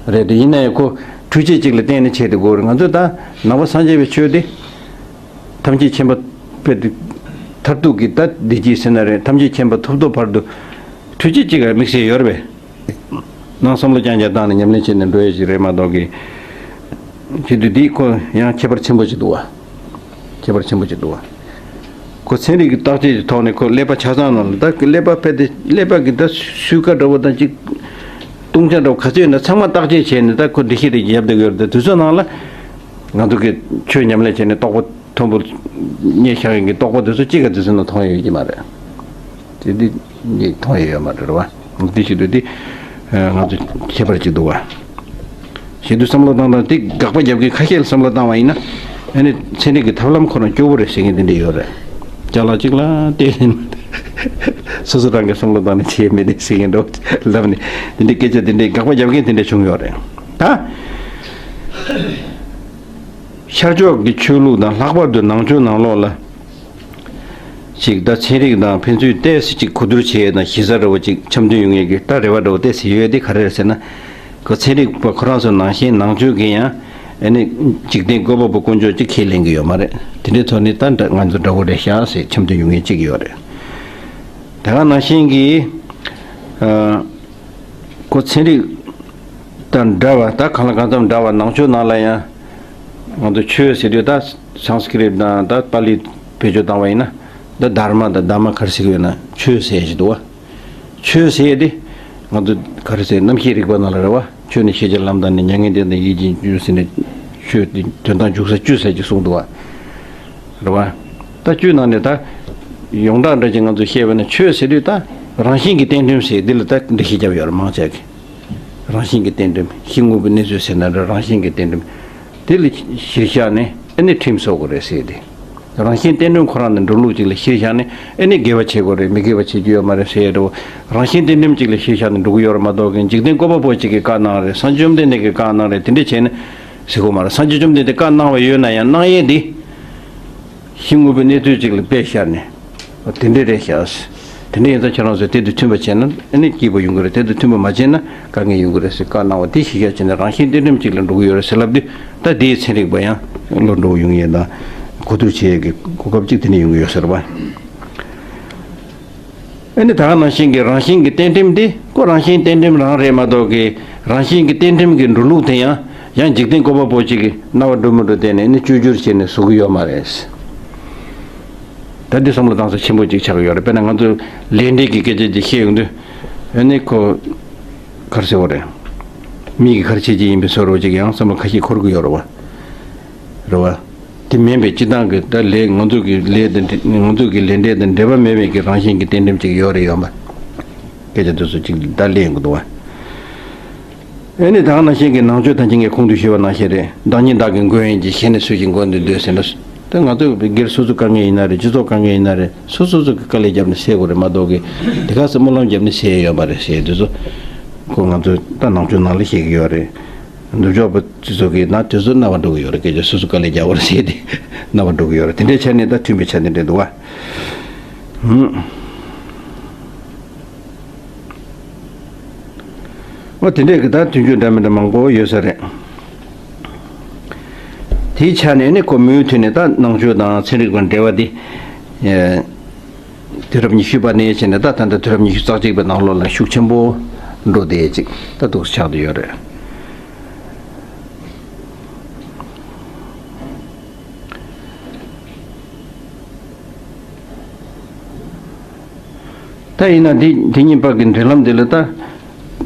རེད་དེ་ཡིན་ན་ཡང་ཁོ་འཕྲུལ་ཆས་ཅིག་ལ་བརྟེན་ནས་བྱས་ཏེ་དགོས་རེད། ང་ཚོ་ད་ནང་པ་སངས་རྒྱས་པའི་ཆོས་དེ་ཐམས་ཅད་མཁྱེན་པ་དཔེ་དེ་མཐར་ཐུག་གི་ད་བདེ་སྐྱིད་ཟེར་ན་རེད། ཐམས་ཅད་མཁྱེན་པ་ཐོབ་ཐོབ་བར་དུ་འཕྲུལ་ཆས་ཅིག་ག་དམིགས་བསལ་ཡོད་རེད་པས། ནང་བསམ་བློ་རྐྱང་རྐྱང་བཏང་ནས་ཉམས་ལེན་བྱས་ནས་འགྲོ་ཡས་ཞིག་རེད་མ་གཏོགས་ཀྱི། བྱེད་དུས་འདི་ཁོ་ཡང་ཁྱད་པར་ཆེན་པོ་ཞིག་འདུག་བ། ཁྱད་པར་ཆེན་པོ་ཞིག་འདུག་བ། ཁོ་ཚན་རིག་གི་བརྟག་དཔྱད་ཀྱི་ཐོག་ནས་ཁོ་ཀླད་པ་ཆ་ཚང་ནང་ལ་ད་ཀླད་པ་ཕལ་ཏེ་ཀླད་པ་གི་ད་སུས་ཀ་འདྲ་བོ་དང་ཅིག་བཏུང་བྱ་འདྲ་བོ་ག་ཚོད་ཡོད་ན་ཚང་མ་བརྟག་དཔྱད་བྱས་ནས་ད་ཁོ་འགྲེལ་བཤད་རེ་ཡབ་བསྡད་ཡོད་རེད། དེ་ཚོ་ནང་ལ་ང་ཚོ་གི་ཆོས་ཉམས་ལེན་བྱས་ནས་རྟོགས་པ་མཐོན་པོ་རྙེད་བཞག་ཡོད་མཁན་གྱི་རྟོགས་པ་དེ་ཚོ་གཅིག་ག་དེ་ཚོ་ནང་མཐོང་ཡ་ཡོད་ཀྱི་མ་རེད། དེ་འདི་འདི་མཐོང་ཡ་ཡོད་མ་རེད་བ། འདི་བྱེད་དུས་འདི་ང་ཚོ་ཁྱད་པར་ཅིག་འདུག་བ། བྱེད་དུས་བསམ་བློ་བཏང་སྟངས་དེ་དགག་པ་རྒྱབ་མཁན་ཁ་ཤས་ལ་བསམ་བློ་བཏང་བ་ཡིན་ན་ཨ་ནི་ཚན་རིག་གི་ཐབས་ལམ་ཁོ་རང་སྐྱོ་བོ་རེད་ཟེར་མཁན་དེ་འདྲ་ཡོད་རེད། ཅ་ལག་གཅིག་ལ་བལྟས་ནས་སོ་སོ་རང་གི་བསམ་བློ་བཏང་ནས་བྱས་མེད་དེ་ཟེར་མཁན་འདྲ་བོ་ལབ་ནས་དེ་འདྲའི་སྐད་ཆ་དེ་འདྲའི་དགག་པ་རྒྱབ་མཁན་དེ་འདྲ་བྱུང་ཡོད་རེད་ད། ཤར་ཕྱོགས་ཀྱི་ཆོས་ལུགས་དང་ལྷག་པར་དུ་ནང་ཆོས་ནང་ལོགས་ལ། ཅིག་ད་ཚན་རིག་དང་ཕན་ཚུན་ཏོག་ཙམ་ཅིག་གོ་བསྡུར་བྱེད་ཡས་དང་གཞི་རྩ་འདྲ་བོ་ཅིག་འཆམ་མཐུན་ཡོང་ཡས་ཀྱི་ད་རེ་བ་འདྲ་བོ་ཏོག་ཙམ་ཡོད་དེ་ག་རེ་རེད་ཟེར་ན། ཁོ་ཚན་རིག་པ་ཁོ་རང་ཚོ་ནང་བཞིན་ནང་ཆོས་ཀྱི་ཡང་ཨ་ནི་འཇིག་རྟེན་བཀོད་པ་པོ་དཀོན་མཆོག་ཅིག་ཁས་ལེན་གྱི་ཡོད་མ་རེད། དེ་འདྲའི་ཐོག་ནས་ད་འདྲ་ང་ཚོ་འདྲ་བོ་རེད་ཤག་ཟེར་འཆམ་མཐུན་ཡོང་ཡས་ཅིག་ཡོད་རེད། དེ་ག་ནང་བཞིན་གྱི་ཨ། ཁོ་ཚན་རིག་དང་འདྲ་བ་ད་གང་ལ་གང་འཚམ་འདྲ་བ་ནང་ཆོས་ནང་ལ་ཡང་ང་ཚོ་ཆོས་ཟེར་དུས་ད་སཾ་སྐྲྀཏ་དང་ད་པཱ་ལི་བེད་སྤྱོད་བཏང་བ་ཡིན་ན་ད་དྷརྨ་དང་དྷམྨ་ག་རེ་ཟེར་གི་ཡོད་ན་ཆོས་ཟེར་ཞིག་འདུག་བ། ཆོས་ཟེར་དེ་ང་ཚོ་ག་རེ་ཟེར་རྣམ་ཤེས་རིག་པ་ནང་ལ་རེད་བ། ཆོས་ནི་ཤེས་བྱ་ལམ་དང་ནི་མྱ་ངན་འདས་དང་ཡིད་ཀྱི་རྒྱུ་ཟེར་ནས་ཆོས་དེ་དོན་དག་འཇུག་ས་བཅུ་ཟེར་གྱི་གསུངས་འདུག་བ། རེད་བ། ད་བཅུའི་ནང་ནས་ད་ཡོངས་གྲགས་འདྲ་ཅིག་ང་ཚོས་བཤད་པ་ན་ཆོས་ཟེར་དུས་ད་རང་བཞིན་གྱི་རྟེན་འབྲེལ་ཟེར་འདི་ལ་ད་འགྲེལ་བཤད་བརྒྱབ་ཡོད་རེད་མང་ཆེ་གིས། རང་བཞིན་གྱི་རྟེན་འབྲེལ་གཞི་དངོས་པོའི་གནས་ཚུལ་ཟེར་ན་འདྲ་རང་བཞིན་གྱི་རྟེན་འབྲེལ་འདི་ལ་གཞིར་བཞག་ནས་ཨ་ནི་ཁྲིམས་བཟོ་དགོས་རེད་ཟེར་ཏེ། རང་བཞིན་རྟེན་འབྲེལ་ཁོ་རང་ནི་འགྲོ་ལུགས་ཅིག་ལ་གཞིར་བཞག་ནས་ཨ་ནི་དགེ་བ་བྱེད་དགོས་རེད་མི་དགེ་བ་བྱེད་རྒྱུ་ཡོད་མ་རེད་ཟེར་ཡ་འདྲ་བོ། རང་བཞིན་རྟེན་འབྲེལ་ཅིག་ལ་གཞིར་བཞག་ནས་འགྲོ་གི་ཡོད་རེད་མ་གཏོགས་གི་འཇིག་རྟེན་བཀོད་པ་པོ་ཅིག་གིས་བཀའ་གནང་རེད་སངས་རྒྱས་བཅོམ་ལྡན་འདས་ཀྱིས་བཀའ་གནང་རེད་དེ་འདྲ་བྱས་ནས་ཟེར་དགོས་མ་རེད། སངས་རྒྱས་བཅོམ་ལྡན་འདས་བཀའ་གནང་བ་ཡོད་ན་ཡང་གནང་ཡས་འདི་གཞི་དངོས་པོའི་གནས་ཚུལ་ཅིག་ལ་དཔེ་བཞག་ནས་ དེ་འདྲས་རེད་ཤག་དེ་འདྲས་ཡིན་ཙང་ཁྱེད་རང་ཚོས་དེ་དང་མཐུན་པ་བྱས་ན་ཨ་ནི་སྐྱིད་པོ་ཡོང་གི་རེད། དེ་དང་མཐུན་པ་མ་བྱས་ན་དཀའ་ངལ་ཡོང་གི་རེད་ཟེར་བཀའ་གནང་བ་དེ་གཞི་བཞག་བྱས་ནས་རང་བཞིན་གཏན་ཁྲིམས་གཅིག་ལ་འགྲོ་གི་ཡོད་རེད་ཟེར་ལབ་དུས། ད་དེའི་ཚན་རིག་པ་ཡང་བློ་འགྲོ་ཡོང་ཡས་དང་གོ་བསྡུར་བྱེད་ཡས་ཀྱི་གོ་སྐབས་གཅིག་དེ་ནས་ཡོང་གི་ཡོད་ཟེར་བ། ཨ་ནི་ད་ག་ནང་བཞིན་གྱི་རང་བཞིན་གྱི་གཏན་ཁྲིམས་དེ་ཁོ་རང་བཞིན་གཏན་ཁྲིམས་རང་རེད་མ་གཏོགས་ཀྱི་རང་བཞིན་གྱི་གཏན་ཁྲིམས་ཀྱི་འགྲོ་ལུགས་དེ་ཡང་ཡང་འཇིག་རྟེན་བཀོད་པ་པོ་གཅིག་གིས་རྣ་བ་འགྲོ་མི་འགྲོ་བལྟས་ནས་ཨ་ནི་བཅོས་བསྒྱུར་བྱས་ནས་བཟོ་གི་ཡོད་མ་རེད། ད་འདི་བསམ་བློ་གཏོང་ས་ཆེན་པོ་གཅིག་ཆགས་ཀྱི་ཡོད་རེད། དཔེར་ན་ང་ཚོ་ལས་འབྲས་ཀྱི་སྐད་ཆ་ཅིག་བཤད་ཡོང་དུས་ཨ་ནི་ཁོ་ག་རེ་ཟེར་བ་རེད། མི་གིས་ག་རེ་བྱེད་ཀྱི་ཡིན་པའི་བཟོ་འདྲ་ཅིག་ཡང་བསམ་བློ་ཁ་ཤས་འཁོར་གྱི་ཡོད་རེད་བ། རེད་བ། དེ་མིན་པའི་སྤྱི་བཏང་གི་ད་ལས་ང་ཚོ་གི་ལས་དང་འབྲེལ་ང་ཚོ་གི་ལས་འབྲས་དང་འབྲེལ་བ་མེད་པའི་གི་རང་བཞིན་གྱི་གཏན་ཁྲིམས་ཅིག་ཡོད་རེད་ཡོད་མ། སྐད་ཆ་དེ་ཚོ་ཅིག་ད་གླེང་གི་འདུག་བ། ཨེ་ནི་ད་ག་ནང་བཞིན་གྱི་ནང་ཆོས་ཐམས་ཅད་ངས་གོང་དུ་ཞུས་པ་ནང་བཞིན་རེད། བདག་ཉིད་བདག་གི་མགོན་ཡིན་གྱི། གཞན་ནི་སུ་ཞིག་མགོན་དུ་འདོད་ཟེར་ན། ད་ང་ཚོ་སྒེར་སོ་སོ་དཀའ་ངལ་ཡིན་ན་རེད། སྤྱི་ཚོགས་དཀའ་ངལ་ཡིན་ན་རེད། སོ་སོ་སོ་གི་དཀའ་ལས་བརྒྱབ་ནས་སེལ་དགོས་རེད་མ་གཏོགས་གི་དེ་ག་ཚོད་སྨོན་ལམ་བརྒྱབ་ནས་སེལ་ཡོད་པ་རེད་ཟེར་དེ་ཚོ་ཁོ་ང་ཚོ་ད་ནང་ཆོས་ནང་ལ་བཤད་ཀྱི་ཡོད་རེད། ནུབ་ཕྱོགས་པ་སྤྱི་ཚོགས་ཀྱི་ནང་དེ་ཚོ་རྣ་བ་འགྲོ་གི་ཡོད་རེད། སྐད་ཆ་སོ་སོ་དཀའ་ལས་རྒྱག་པ་རེད་ཟེར་ཏེ་རྣ་བ་འགྲོ་གི་ཡོད་རེད། དེ་འདྲའི་ཆ་ནས་ད་མཐུན་པའི་ཆ་ནས་འདྲ་འདུག་བ། ཧུམ། འོ་དེ་འདྲས་ཀྱི་ད་དུས་རྒྱུན་འདྲ་མི་འདྲ་མང་པོ་ཡོད་ས་རེད། དེའི་ཆ་ནས་ནི་ཁོ་མུ་མཐུད་ནས་ད་ནང་ཆོས་དང་ཚན་རིག་པ་འབྲེལ་བ་དེ། དུས་རབས་ཉི་ཤུ་པ་ནས་བྱས་ནས་ད་ད་ལྟ་དུས་རབས་ཉི་ཤུ་རྩ་གཅིག་པའི་ནང་ལོགས་ལ་ཤུགས་ཆེན་པོ་འགྲོ་བསྡད་ཅིག་ད་འདུག་སེ་ཆགས་བསྡད་ཡོད་རེད། ད་ཡིན་ན་འདི་འདི་གཉིས་བར་གྱི་འབྲེལ་ལམ་འདི་ལ་ད་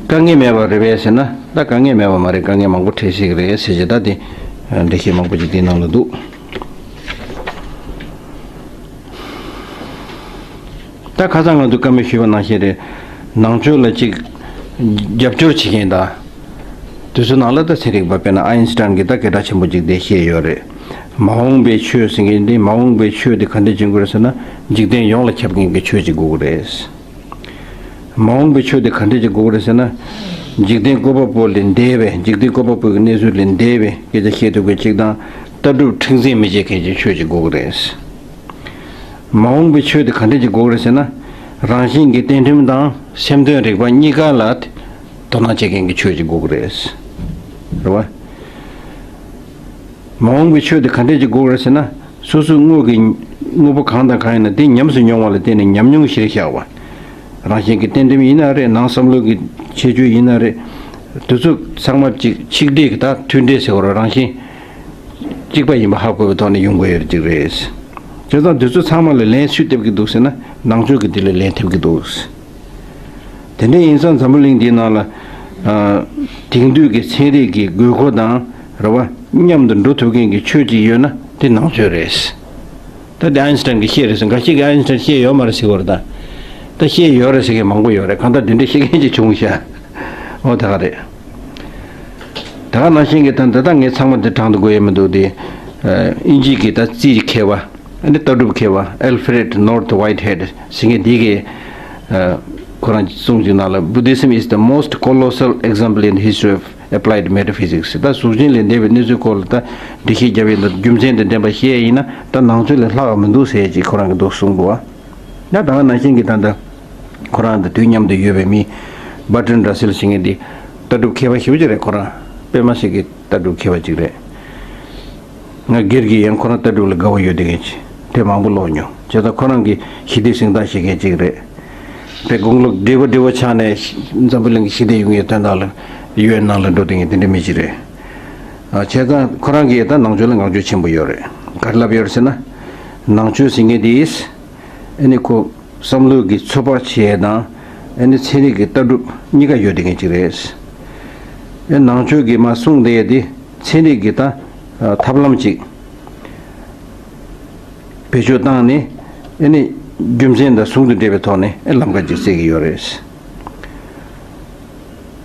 དཀའ་ངལ་མེད་པ་རེད་པས་ཟེར་ན་ད་དཀའ་ངལ་མེད་པ་མ་རེད། དཀའ་ངལ་མང་པོ་འཕྲད་སྲིད་ཀྱི་རེད་ཟེར་བྱས་ད་དེ་འགྲེལ་བཤད་མང་པོ་ཅིག་འདིའི་ནང་ལ་འདུག་ད་ཁ་སང་ང་ཚོ་བཀའ་མོལ་ཞུས་པ་ནང་བཞིན་རེད། ནང་ཆོས་ལ་ཅིག་རྒྱབ་སྐྱོར་བྱེད་མཁན་དང་། དེ་ཚོའི་ནང་ལ་ད་ཚན་རིག་པ་དཔེར་ན་ཨའིན་སི་ཊན་གྱིས་ད་སྐད་གྲགས་ཆེན་པོ་ཅིག་དེ་བཤད་ཡོད་རེད། མ་འོངས་པའི་ཆོས་ཟེར་མཁན་དེ་མ་འོངས་པའི་ཆོས་དེ་ག་འདྲ་བྱེད་དགོས་རེད་ཟེར་ན་འཇིག་རྟེན་ཡོངས་ལ་ཁྱབ་མཁན་གྱི་ཆོས་ཅིག་དགོས་ཀྱི་རེད། མ་འོངས་པའི་ཆོས་དེ་ག་འདྲ་ཅིག་དགོས་ཀྱི་རེད་ཟེར་ན། འཇིག་རྟེན་བཀོད་པ་པོ་ལས་འདས་པའི་འཇིག་རྟེན་བཀོད་པ་པོ་གི་གནས་ཚུལ་ལས་འདས་པའི་སྐད་ཆ་བཤད་ཐུབ་མཁན་ཅིག་དང་ལྟ་གྲུབ་མཁྲེགས་འཛིན་མི་བྱེད་མཁན་གྱི་ཆོས་ཅིག་དགོས་ཀྱི་རེད། མ་འོངས་པའི་ཆོས་དེ་ག་འདྲ་ཅིག་དགོས་ཀྱི་རེད་ཟེར་ན། རང་བཞིན་གྱི་གཏན་ཁྲིམས་དང་སེམས་དོན་རིག་པ་གཉིས་ཀ་ལ་དོ་སྣང་བྱེད་མཁན་གྱི་ཆོས་ཅིག་དགོས་ཀྱི་རེད། རེད་བ། མ་འོངས་པའི་ཆོས་དེ་ག་འདྲ་ཅིག་དགོས་ཀྱི་རེད་ཟེར་ན། སོ་སོའི་དངོས་ཀྱི་དངོས་པོ་གང་དང་གང་ཡིན་ན་དེ་ཉམས་སུ་མྱོང་བ་ལ་བརྟེན་ནས་ཉམས་མྱོང་གཞིར་བཞག་པ། རང་བཞིན་གྱི་གཏན་ཁྲིམས་ཡིན་ན་རེད། ནང་བསམ་བློ་གི་ཁྱད་ཆོས་ཡིན་ན་རེད། དེ་ཚོ་ཚང་མ་གཅིག་ཆིག་སྒྲིལ་གྱི་ད་མཐུན་སྒྲིལ་ཟེར་བ་རང་བཞིན། གཅིག་པ་ཡིན་པ་ཧ་གོ་བའི་ཐོག་ནས་ཡོང་དགོས་ཡོད་ཅིག་རེད། བྱས་ཙང་འདི་ཚོ་ཚང་མ་ལ་ལན་སུས་འདེབས་ཀྱི་འདུག་ཟེར་ན་ནང་ཆོས་ཀྱིས་འདི་ལ་ལན་འདེབས་ཀྱི་འདུག་དེ་འདྲ་ཡིན་ཙང་འཛམ་བུ་གླིང་འདིའི་ནང་ལ། ཨ། དེང་དུས་ཀྱི་ཚན་རིག་གི་དགོས་མཁོ་དང་རེད་བ། མཉམ་དུ་འགྲོ་ཐུབ་མཁན་གྱི་ཆོས་ཅིག་ཡོད་ན་དེ་ནང་ཆོས་རེད། ད་དེ་ཨའིན་སི་ཊན་གྱིས་བཤད་རེད་ཟེར། འགའ་ཞིག་གིས་ཨའིན་སི་ཊན་བཤད་ཡོད་མ་རེད་ཟེར་གྱི་ཡོད་རེད་ད། ད་བཤད་ཡོད་རེད་ཟེར་མཁན་མང་པོ་ཡོད་རེད། གང་ལྟར་དེ་འདྲ་བཤད་མཁན་ཅིག་བྱུང་ཤག་འོ་ད་ག་རེད། ད་ག་ནང་བཞིན་གྱི་ད་འདི་དག་ངས་ཚང་མ་འདི་དྲང་དུ་འགོད་ཡས་མི་འདུག་སྟེ། ཨ། དབྱིན་ཇི་གི་ད་རྩིས་མཁས་པ། ཨ་ནི་ལྟ་གྲུབ་མཁས་པ་Alfred North Whitehead ཟེར་མཁན་འདི་གིས། ཨ། ཁོ་རང་གསུང་གི་ནང་ལ། Buddhism is the most colossal example in the history of applied metaphysics. ད་གཟུགས་ཅན་ལས་འདས་པའི་གནས་ཚུལ་སྐོར་ལ་ད་འགྲེལ་བཤད་རྒྱབ་ཡས་དང་རྒྱུ་མཚན་དང་ལྡན་པ་བཤད་ཡས་ཡིན་ན་ད་ནང་ཆོས་ལས་ལྷག་ག་མི་འདུག་ཟེར་ཅིག་ཁོ་རང་གིས་འདུག་གསུང་འདུག་བ། ད་ད་ག་ནང་བཞིན་གྱི་ད་ལྟ་ཁོ་རང་དང་དུས་མཉམ་དུ་ཡོད་པའི་མི་Bertrand Russell ཟེར་མཁན་འདི་ལྟ་གྲུབ་མཁས་པ་ཞེ་པོ་ཅིག་རེད། ཁོ་རང་དཔེ་མ་སྲིད་ཀྱི་ལྟ་གྲུབ་མཁས་པ་ཅིག་རེད། ང་སྒེར་གྱིས་ཡང་ཁོ་རང་ལྟ་གྲུབ་ལ་དགའ་བོ་ཡོད་བསྡད་མཁན་ཅིག་དེ་མང་པོ་ཀློག་མྱོང་། བྱས་ཙང་ཁོ་རང་གི་ཞི་བདེ་གཟེངས་རྟགས་བཞེས་མཁན་ཅིག་རེད། དཔེ་དགུང་ལོ་བགྲེས་པོ་བགྲེས་པོ་ཆགས་ནས་འཛམ་བུ་གླིང་གི་ཞི་བདེ་ཡོང་ཡའི་དོན་དག་ལ་ཡུ་ཨེན་ནང་ལ་འགྲོ་བསྡད་མཁན་དེ་འདྲ་མི་ཅིག་རེད། ཨ། བྱས་ཙང་ཁོ་རང་གིས་ད་ནང་ཆོས་ལ་བསྔགས་བརྗོད་ཆེན་པོ་ཡོད་རེད། ག་རེ་ལབ་ཡོད་རེད་ཟེར་ན། ནང་ཆོས་ཟེར་མཁན་དེ། ཨ་ནི་ཁོ་བསམ་བློ་གི་ཚོད་དཔག་བྱེད་ཡས་དང་། ཨ་ནི་ཚན་རིག་གི་ལྟ་གྲུབ་གཉིས་ཀ་ཡོད་བསྡད་མཁན་ཅིག་རེད། ཨ། ནང་ཆོས་ཀྱིས་མར་གསུངས་བསྡད་ཡས་དེ་ཚན་རིག་གི་ད་ཐབས་ལམ་ཅིག་བེད་སྤྱོད་བཏང་ནས། ཨ་ནི་རྒྱུ་མཚན་དང་ཟུང་དུ་འབྲེལ་བའི་ཐོག་ནས་ཨ་ལམ་ཁ་ཅིག་བཙལ་གྱི་ཡོད་རེད། བྱས་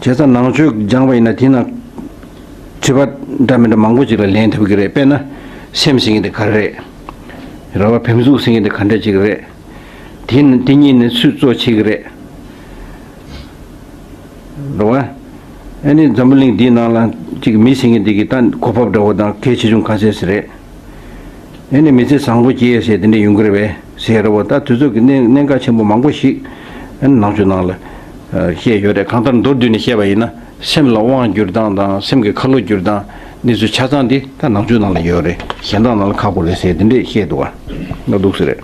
ཙང་ནང་ཆོས་སྦྱངས་པ་ཡིན་ན་དེ་ནང་དྲི་བ་འདྲ་མི་འདྲ་མང་པོ་ཅིག་ལ་ལན་ཐོབ་ཀྱི་རེད། དཔེར་ན་སེམས་ཟེར་མཁན་དེ་ག་རེ་རེད། རེད་བ། བེམ་གཟུགས་ཟེར་མཁན་དེ་ག་འདྲ་ཅིག་རེད། དེ་ནི་དེ་གཉིས་ནི་སུས་གཙོ་བྱེད་ཀྱི་རེད། རེད་བ། ཨ་ནི་འཛམ་བུ་གླིང་འདིའི་ནང་ལ་ཅིག་མི་ཟེར་མཁན་འདི་གི་ད་གོ་བབ་འདྲ་བོ་དང་གལ་ཆེ་ཆུང་ག་ཚད་ཅིག་རེད། ཨ་ནི་མི་ཚེ་བཟང་པོ་སྐྱེལ་ཡས་ཟེར་དེ་འདྲ་ཡོང་གི་རེད་པས་ ཟེར་བ་ད་དུས་ཚོད་ཀྱི་གནད་གནད་འགག་ཆེན་པོ་མང་པོ་ཞིག་ནང་ཆོས་ནང་ལ་བཤད་ཡོད་རེད། གང་ལྟར་མདོར་བསྡུས་ནས་བཤད་པ་ཡིན་ན། སེམས་ལ་དབང་བསྒྱུར་སྟངས་དང་སེམས་ཀྱི་ཁ་ལོ་བསྒྱུར་སྟངས། གནས་ཚུལ་ཆ་ཚང་འདི་ད་ནང་ཆོས་ནང་ལ་ཡོད་རེད། གཞན་དག་ནང་ལ་ཁག་པོ་རེད་ཟེར་འདི་འདྲས་བཤད་འདུག་བ། ང་འདུག་ཟེར་རེད།